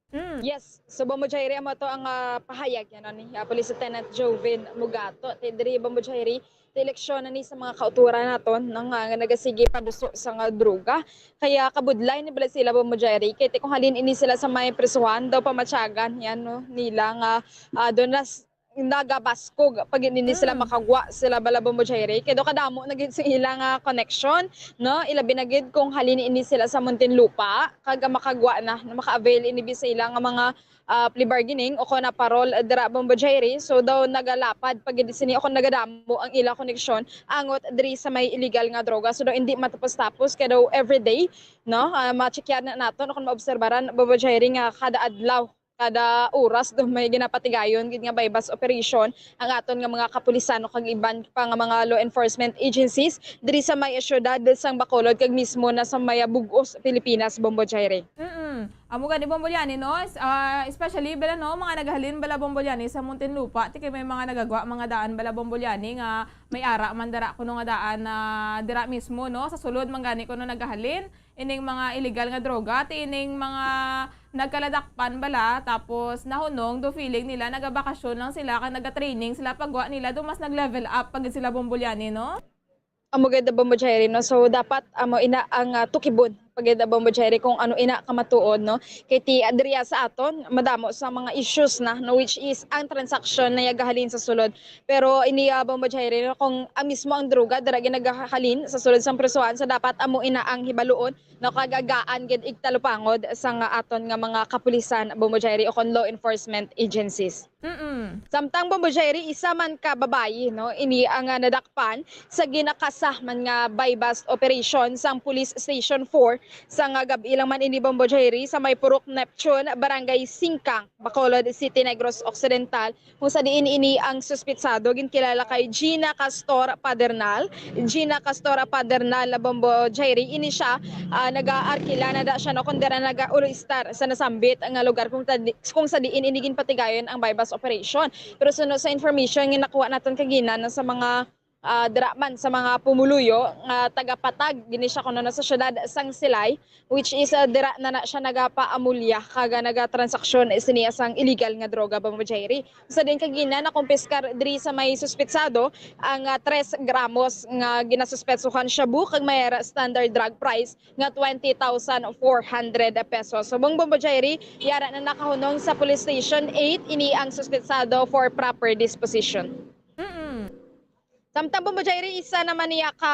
Mm. Yes, so, Bombo Jairi, amo to ang, ah, pahayag, ano, ni, ah, Police Lieutenant Joven Mugato. Ti diri, Bombo Jairi, ti eleksyon na ni sa mga kauturan naton, no, nga, nga nagasigi pabuso sa nga droga. Kaya kabudlay ni bala sila, Bombo Jairi, kay ti kung halin ini sila sa may prisuhan, daw pamatyagan yan, no, nila nga, ah, doon na s-, nagabaskog pag hindi sila Mm. makagwa sila bala, Bombo Jairi. Kay daw kadamo na gid sa ila nga connection, no? Ilabi na gid kung halin ini sila sa Muntinlupa, kag makagwa na, na maka-avail ini bi sa ila nga mga, ah, plea bargaining o kon na parol dira, Bombo Jairi. So daw nagalapad pa gid sini o kon nagadamo ang ila koneksyon angot diri sa may illegal nga droga. So daw hindi matapos-tapos kay daw everyday, no? Ah, ma-checkyan na naton o kon maobserbaran, Bombo Jairi, nga kada adlaw, kada oras daw may ginapatigayon gid nga buy-bust operation ang aton nga mga kapulisan o kag iban pa nga mga law enforcement agencies diri sa may siyudad sang Bacolod kag mismo na sa may bug-os Pilipinas, Bombo Jairi. Mm-mm. Amo gani, Bombo Liani, no? S-, ah, especially bala, no, mga nagahalin bala, Bombo Liani, sa Muntinlupa, ti kay may mga nagagwa, mga daan bala, Bombo Liani, nga may ara man dara kuno nga daan na dira mismo, no? Sa sulod man gani kuno nagahalin ining mga illegal nga droga, ti ining mga nagkaladakpan bala, tapos nahunong do feeling nila nagabakasyon lang sila, kag nagatraining sila, pagwa nila do mas nag-level up pa gid sila, Bombo Liani, no? Amo gid, Bombo Jairi, no? So, dapat amo ina ang, ah, tukibon pa gid, Bombo Jairi, kung ano ina kamatuod, no? Kay ti, ah, diriya sa aton, madamo sa mga issues na, no? Which is ang transaksyon na yagahalin sa sulod. Pero ini, ah, Bombo Jairi, no? Kung ang mismo ang droga, dira ginagahalin sa sulod sang prisuhan, so dapat amo ina ang hibaluon, no, kag agaan gid igtalupangod sang aton nga mga kapulisan, Bombo Jairi, o kon law enforcement agencies. Mm-mm. Samtang, Bombo Jairi, isa man ka babayi, no, ini ang, ah, nadakpan sa ginakasa man nga buy-bust operation sang Police Station four sa nga gab-i lang man ini, Bombo Jairi, sa may Purok Neptune, Barangay Singkang, Bacolod City, Negros Occidental, kung sa diin ini ang suspitsado ginkilala kay Gina Castor Padernal. Gina Castor Padernal, Bombo Jairi, ini siya, ah, nagaarkila na da siya, no, kundi ra nagaulistar sa nasambit nga lugar kung tadi-, kung sa diin ini ginpatigayon ang buy-bust operation. Pero suno sa information nga nakuha naton kagina na sa mga, ah, dira man sa mga pumuluyo nga taga-Patag gini siya kuno na sa siyudad sang Silay, which is, ah, dira na na siya nagapaamulya kag, ah, nagatransaksyon sini sang illegal nga droga, Bombo Jerry. Sa din kagina, nakumpiskar diri sa may suspitsado ang, ah, tres gramos nga ginasuspetsuhan shabu kag may standard drug price nga twenty thousand four hundred pesos. Subong, Bombo Jerry, yara na nakahunong sa Police Station eight ini ang suspitsado for proper disposition. Mm-mm. Samtang, Bombo Jerry, isa naman niya ka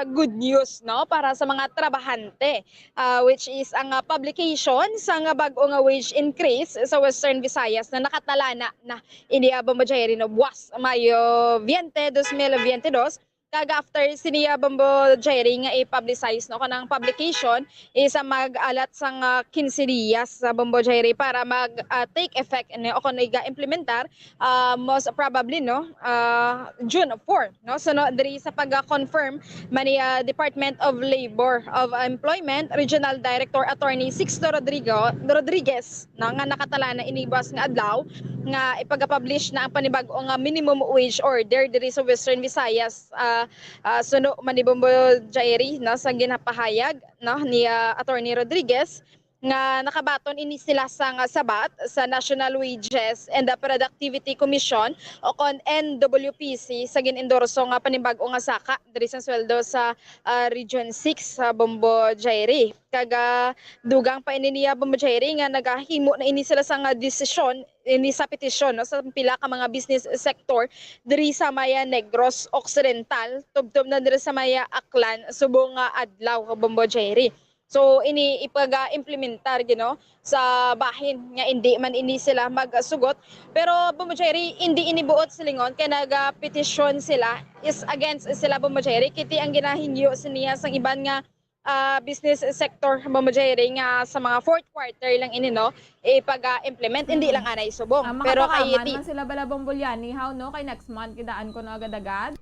good news, no, para sa mga trabahante, ah, which is ang, ah, publication sa nga bag-o nga wage increase sa Western Visayas na nakatalana na ini, ah, Bombo Jerry, no, buwas Mayo veinte, dos mil veinte dos. Kag after sini, ah, Bombo Jerry, nga i-publicize, no, kanang publication, isa mag-alat sang, ah, quince dias sa, Bombo Jerry, para mag, ah, take effect, ano, o kung iga-implementar, ah, most probably, no, ah, June four, no? So, no, diri sa pag-confirm man ni, ah, Department of Labor of Employment Regional Director Attorney Sixto Rodrigo, Rodriguez, no, nga nakatalana ini buwas nga adlaw nga ipagapublish na ang panibag-o nga minimum wage order diri sa Western Visayas, ah, ah, suno man ni Bombo Jerry, no, sa ginapahayag, no, ni, ah, Attorney Rodriguez, nga nakabaton ini sila sang sabat sa National Wages and the Productivity Commission o kon N W P C sa gin-endorso nga panibag-o nga saka diri sa sweldo sa, ah, Region six sa, Bombo Jerry. Kag, ah, dugang pa ini niya, Bombo Jerry, nga nagahimo na ini sila sang desisyon ini sa petisyon, no, sa pila ka mga business sector diri sa may, ah, Negros Occidental, tubtob na diri sa may, ah, Aklan, subong nga adlaw, Bombo Jerry. So, ini ipaga-implementar gid, no, sa bahin nga indi man ini sila magsugot. Pero, Bombo Jerry, indi ini buot silingon kay nagapetisyon sila, is against sila, Bombo Jerry. Kiti ang ginahingyo siniya sang iban nga, ah, business sector, Bombo Jerry, nga sa mga fourth quarter lang ini, no, ipaga-implement. Indi lang anay subong. Ah, pero kay makatuhaman ti- man sila bala, Bombo Liani, how, no? Kay next month, kidaan ko, no, agad-agad.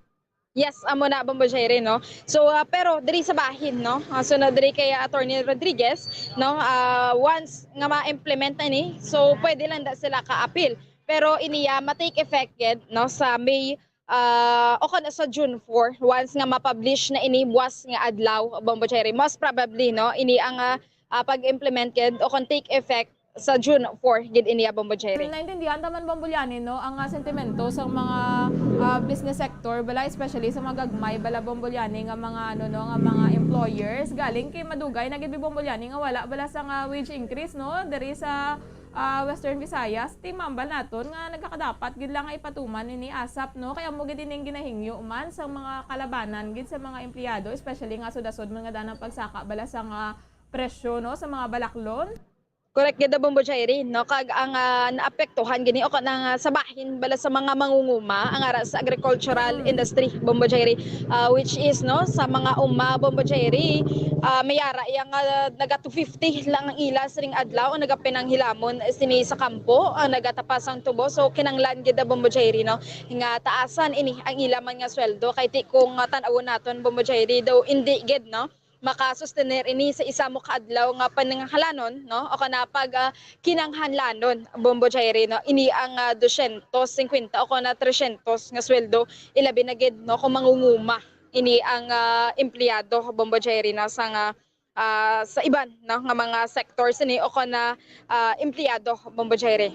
Yes, amo na, Bombo Jerry, no? So, ah, pero diri sa bahin, no? Ah, so, na diri kay Attorney Rodriguez, no? Ah, once nga ma-implement na ni, so, pwede lang da sila ka-appeal. Pero iniya, ma-take effect gid, no? Sa May, ah, o kon sa June four, once nga ma-publish na ini buwas nga adlaw, Bombo Jerry. Most probably, no? Ini ang, ah, ah, pag-implement gid o kon take effect sa June four gid ini, Bombo Jerry. Naintindihan ta man, Bombo Liani, no, ang, ah, sentimento sa mga, ah, business sector, bala, especially sa mga gagmay, bala, Bombo Liani, nga mga, ano, no, nga mga employers. Galing kay madugay na gid, Bombo Liani, nga wala bala sa nga wage increase, no, diri sa, ah, Western Visayas. Timambal naton nga nagakadapat gid lang nga ipatuman ini asap, no, kay amo gid ining ginahingyo man sa mga kalabanan gid sa mga empleyado, especially nga sud-asud man nga danang pagsaka bala sa nga presyo, no, sa mga balaklon. Correct gid, Bombo Jerry, no? Kag ang, ah, naapektuhan gini o kanang, ah, sa bahin bala sa mga mangunguma ang ara sa agricultural industry, Bombo Jerry, ah, which is, no, sa mga uma, Bombo Jerry, ah, may ara iya nga naga two fifty lang ang ila sining adlaw ang nagapinanghilamon sini sa kampo, ang nagatapasang tubo. So, kinanglan gid, Bombo Jerry, no, nga taasan ini ang ila man nga sweldo kay ti kung, ah, tan-awon naton, Bombo Jerry, daw indi gid, no, makasustener ini sa isa mo ka adlaw nga panangahalanon, no? O kana pag, ah, kinanghanlanon, Bombo Jerry, no? Ini ang, ah, dosyentos singkwenta o kana tresyentos nga sweldo, ilabi na gid, no, kung mangunguma ini ang, ah, empleyado, Bombo Jerry, no, sa nga, ah, sa iban, no, nga mga sectors ini o kana, ah, empleyado, Bombo Jerry.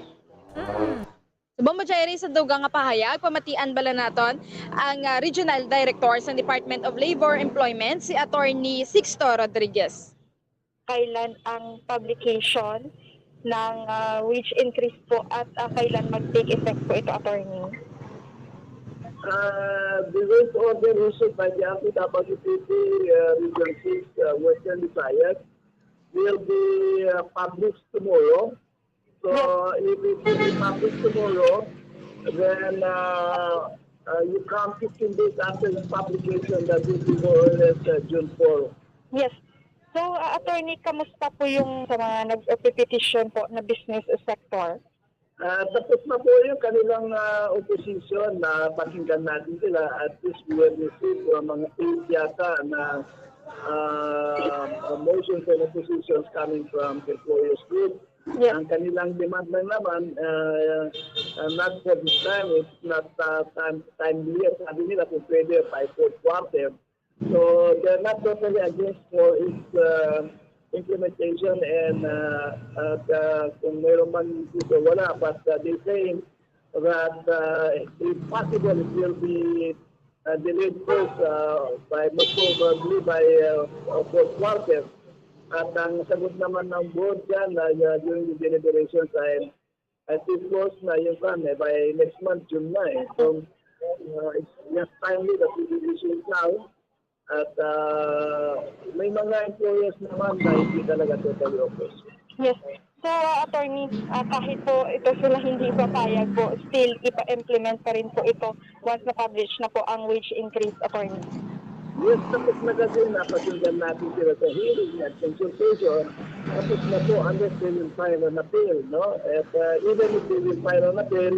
Mm. Bombo Jerry, sa dugang nga pahayag, pamatian bala naton ang, ah, Regional Director sa Department of Labor Employment, si Attorney Sixto Rodriguez. Kailan ang publication ng, ah, wage increase po at, ah, kailan mag-take effect po ito, Attorney? Uh, the wage order issued by the F W P P, uh, Region six, uh, Western Visayas will be, uh, published tomorrow. So, if it will be published tomorrow, then, uh, uh, you count fifteen days after the publication, that will be more or less, uh, June four. Yes. So, uh, Attorney, kamusta po yung sa mga nag-petition po na business sector? Ah, tapos na po yung kanilang, ah, opposition na pakinggan natin sila. At least we have received, uh, mga eight yata na, ah, motions and oppositions coming from employers group. Yeah. Ang kanilang demand lang naman, ah, Uh, not for this time, it's not uh, time, timely yet. Sabi nila kung pwede by fourth quarter. So they're not totally against for its uh, implementation and uh, at, uh, kung mayroon man dito wala. But uh, they say that uh, if possible, it will be uh, delayed first uh, by most probably by uh, uh, fourth quarter. At ang sagot naman ng board dyan uh, during the deliberation time, I think close na yung kan eh, by next month, June na eh. So, uh, it's just timely that we will issue it now. At uh, may mga employers naman na hindi talaga totally okay. Yes. So, uh, attorney, uh, kahit po ito sila hindi papayag po, still ipa-implement pa rin po ito once na-publish na po ang wage increase, attorney. Yes, tapos na kasi napakinggan natin sila sa hearing at consultation. Tapos na po unless they will file an appeal, no? At uh, even if they will file an appeal,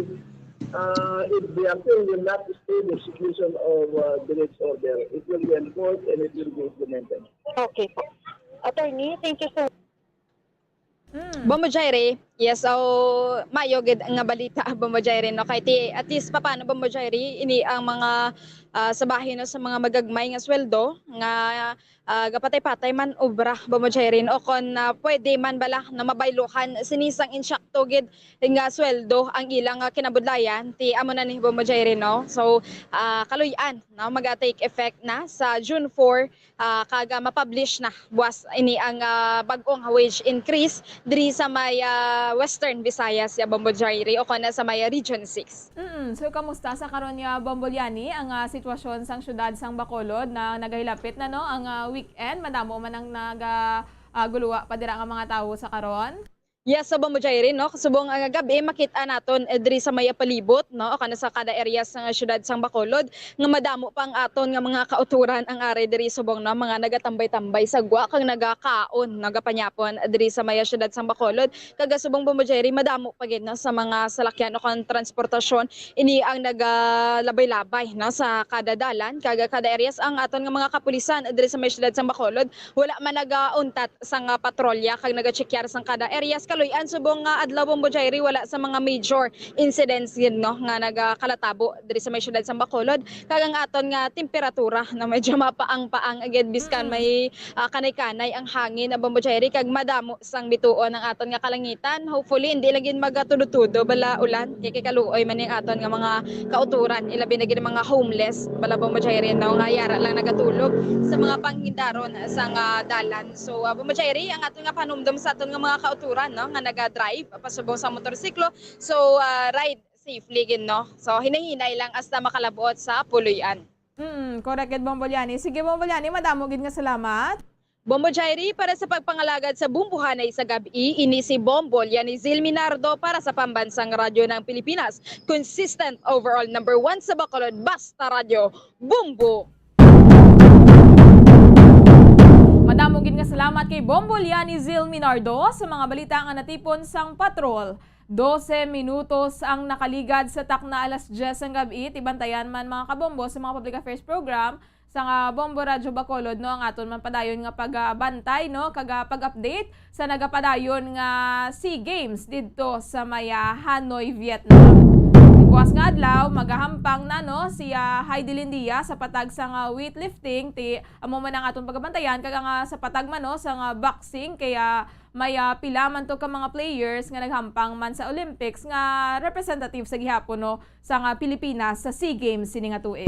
uh, if the appeal will not stay the execution of uh, the next order, it will be enforced and it will be implemented. Okay po. Attorney, thank you so Bombo Jairi, yes, so mayo gid nga balita, Bombo Jairi, no? Kay ti, at least pa paano, Bombo Jairi, ini ang mga ah, sa bahin, no, sa mga magagmay nga sweldo nga ah, gapatay-patay man obra, Bombo Jairi, o kon ah, pwede man bala na mabayluhan sini sang insakto gid nga sweldo ang ilang ah, kinabudlayan, ti amo na ni, Bombo Jairi, no? So ah, kaluy-an, no, maga-take effect na sa June four, ah, kag ah, ma-publish na buwas ini ang ah, bag-ong wage increase diri sa may ah, Western Visayas, ya, Bombo Jairi, o kon sa may ah, Region six. Mm, so kamusta sa karon nga, Bombo Liani, ang ah, sitwasyon sang syudad sang Bacolod na nagahilapit na, no, ang ah, weekend? Madamo man ang naga ah, guluwa pa dira nga mga tawo sa karon? Yes, so Bombo Jairi, no? Subong ang gab-i makit-an naton eh, diri sa may palibot, no? O kana sa kada area sa syudad sang Bacolod nga madamo pa ang aton nga mga kauturan ang ari diri subong, no, mga nagatambay-tambay sa gwa kag nagakaon, nagapanyapon diri sa may syudad sang Bacolod. Kag subong, Bombo Jairi, madamo pa gid, no, sa mga salakyan o kon transportasyon ini ang nagalabay-labay, no, sa kada dalan kag kada areas. Ang aton nga mga kapulisan diri sa may syudad sang Bacolod wala man nagauntat sang ah, patrolya kag nagachekyar sang kada areas. Kaluy-an subong nga adlaw, Bombo Jairi, wala sa mga major incidents gid, no, nga nagakalatabo diri sa may syudad sang Bacolod. Kag ang aton nga temperatura na medyo mapaang-paang gid, biskan may ah, kanay-kanay ang hangin, ah, Bombo Jairi, kag madamo sang bituon ang aton nga kalangitan. Hopefully hindi lang gid magatudo-tudo bala ulan, kay, kay kaluoy man ning aton nga mga kauturan, ilabi na gid ang mga homeless bala, Bombo Jairi, no, nga yara lang nagatulog sa mga panghindaron sang ah, dalan. So ah, Bombo Jairi, ang aton nga panumdom sa aton nga mga kauturan, no, nga naga-drive pasubong sa motorsiklo, so ah, ride safely gid, no? So hinay-hinay lang hasta makalabuot sa puloy-an. Mm, correct gid, Bombo Liani. Sige, Bombo Liani, madamo gid nga salamat. Bombo Jairi, para sa pagpangalagad sa bumbuhanay sa gab-i, ini si Bombo Liani Zil Minardo para sa Pambansang Radyo ng Pilipinas. Consistent overall number one sa Bacolod, basta radyo, Bombo! Madamo gid nga salamat kay Bombo Liani Zil Minardo sa mga balita nga natipon sang patrol. Dose minutos ang nakaligad sa takna alas diyes sang gab-i. Ti bantayan man, mga kabombo, sa mga public affairs program sang ah, Bombo Radyo Bacolod, no, ang aton man padayon nga pagabantay, no, kag ah, pag-update sa nagapadayon nga SEA Games didto sa may ah, Hanoi, Vietnam. Buwas nga adlaw, magahampang na, no, si ah, Heidi Lindia sa patag sang ah, weightlifting. Ti amo man ang aton pagabantayan, kag ang ah, sa patag man, no, sang ah, boxing, kay ah, may ah, pila man to ka mga players nga naghampang man sa Olympics nga representative sa gihapon, no, sang ah, Pilipinas sa SEA Games sini nga tuig.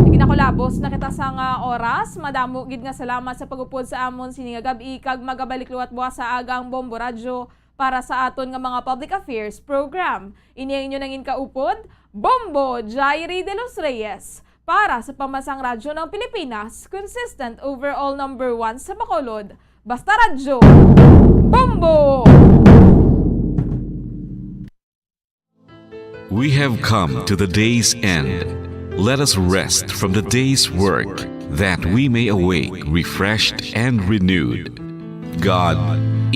Sige, nakulabos na kita sang ah, oras. Madamo gid nga salamat sa pag-upod sa amon sini nga gab-i, kag magabalik liwat buwas sa aga ang Bombo Radyo para sa aton nga mga public affairs program. Ini ang inyo nangin kaupod, Bombo Jairi de los Reyes, para sa Pambansang Radyo ng Pilipinas, consistent overall number one sa Bacolod. Basta Radyo, Bombo! We have come to the day's end. Let us rest from the day's work, that we may awake refreshed and renewed. God,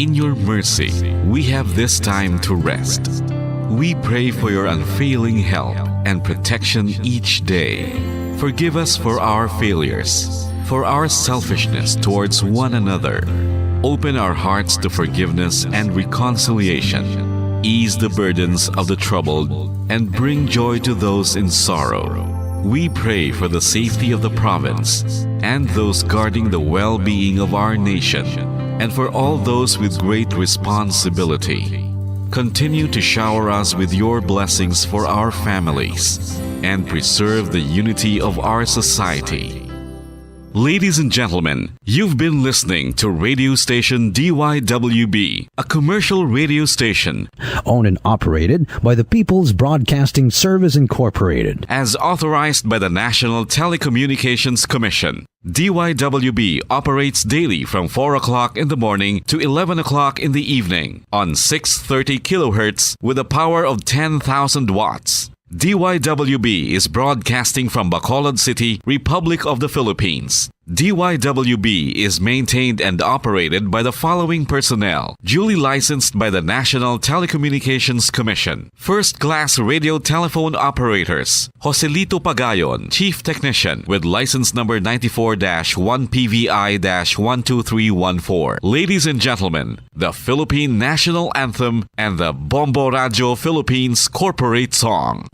in your mercy, we have this time to rest. We pray for your unfailing help and protection each day. Forgive us for our failures, for our selfishness towards one another. Open our hearts to forgiveness and reconciliation. ease the burdens of the troubled, and bring joy to those in sorrow. We pray for the safety of the province and those guarding the well-being of our nation, and for all those with great responsibility. Continue to shower us with your blessings for our families and preserve the unity of our society. Ladies and gentlemen, you've been listening to radio station D Y W B, a commercial radio station owned and operated by the People's Broadcasting Service Incorporated, as authorized by the National Telecommunications Commission. D Y W B operates daily from four o'clock in the morning to eleven o'clock in the evening on six thirty kilohertz with a power of ten thousand watts. D Y W B is broadcasting from Bacolod City, Republic of the Philippines. D Y W B is maintained and operated by the following personnel: duly licensed by the National Telecommunications Commission. First class radio telephone operators: Joselito Pagayon, Chief Technician, with license number ninety-four dash one P V I dash one two three one four. Ladies and gentlemen, the Philippine National Anthem and the Bombo Radio Philippines Corporate Song.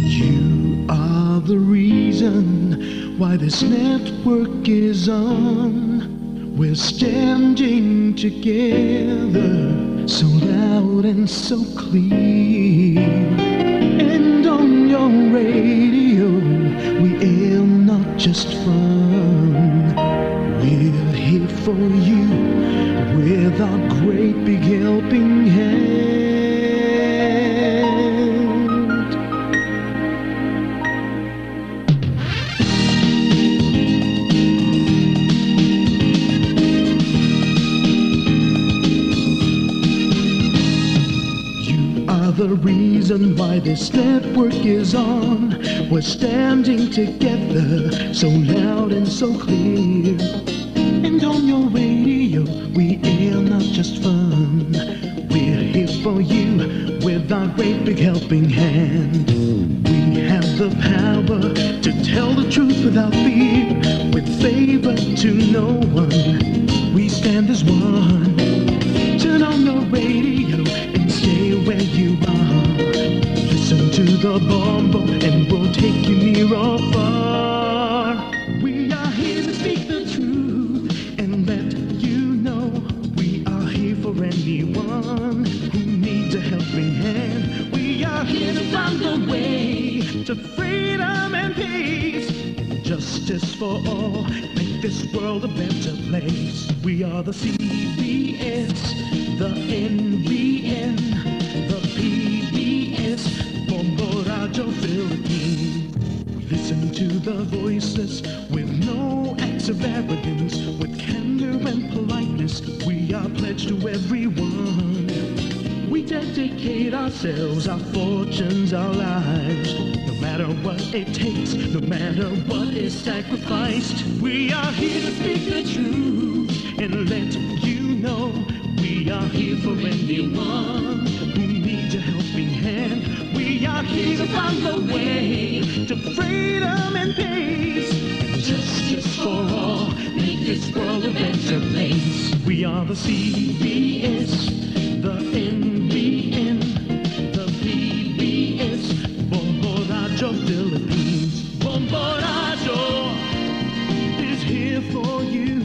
You are the reason why this network is on. We're standing together, so loud and so clear. And on your radio, we aim not just fun. We're here for you with our great big helping hand. You are the reason why this network is on. We're standing together, so loud and so clear. And on your radio, we air not just fun. We're here for you with our great big helping hand. We have the power to tell the truth without fear, with favor to no one. We stand as one. Turn on your radio and stay where you are. Listen to the Bombo and we'll take you near or far. We are here to speak the truth and let you know we are here for anyone who needs a helping hand. We are here to find the way to freedom and peace and justice for all. Make this world a better place. We are the C B S, the N B N, the P B S, Bombo Radio Philippines. We listen to the voiceless with no acts of arrogance, with candor and politeness. We are pledged to everyone. We dedicate ourselves, our fortunes, our lives. No matter what it takes, no matter what is sacrificed, we are here to speak the truth and let you know we are here for anyone who needs a helping hand. We are here to find the way to freedom and peace and justice for all. Make this world a better place. We are the C B S, the N B N, the P B S, Bombo Radio Philippines. Bombo Radio is here for you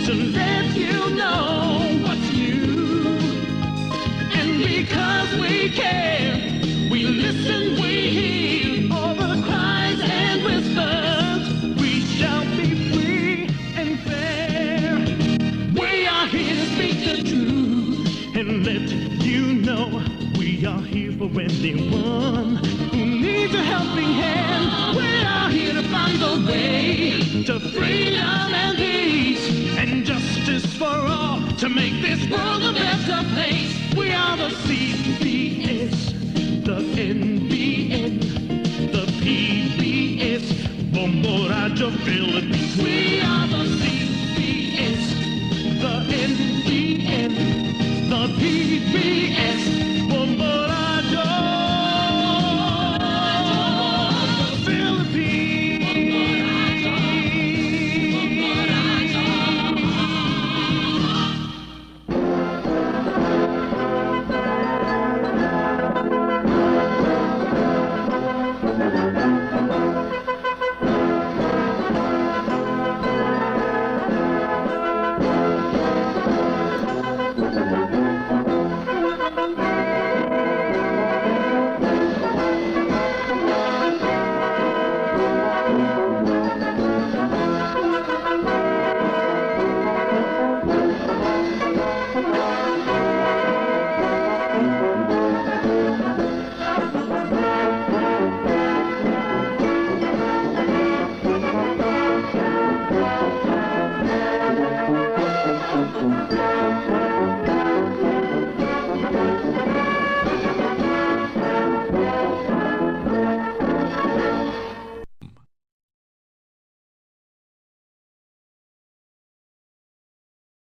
to let you know what's new. And because we care, we listen, we hear all the cries and whispers. We shall be free and fair. We are here to speak the truth and let you know we are here for anyone who needs a helping hand. We are here to find the way to freedom and peace and justice for all, to make this world a better place. We are the C B S, the N B N, the P B S, Bombo Radio Philippines. We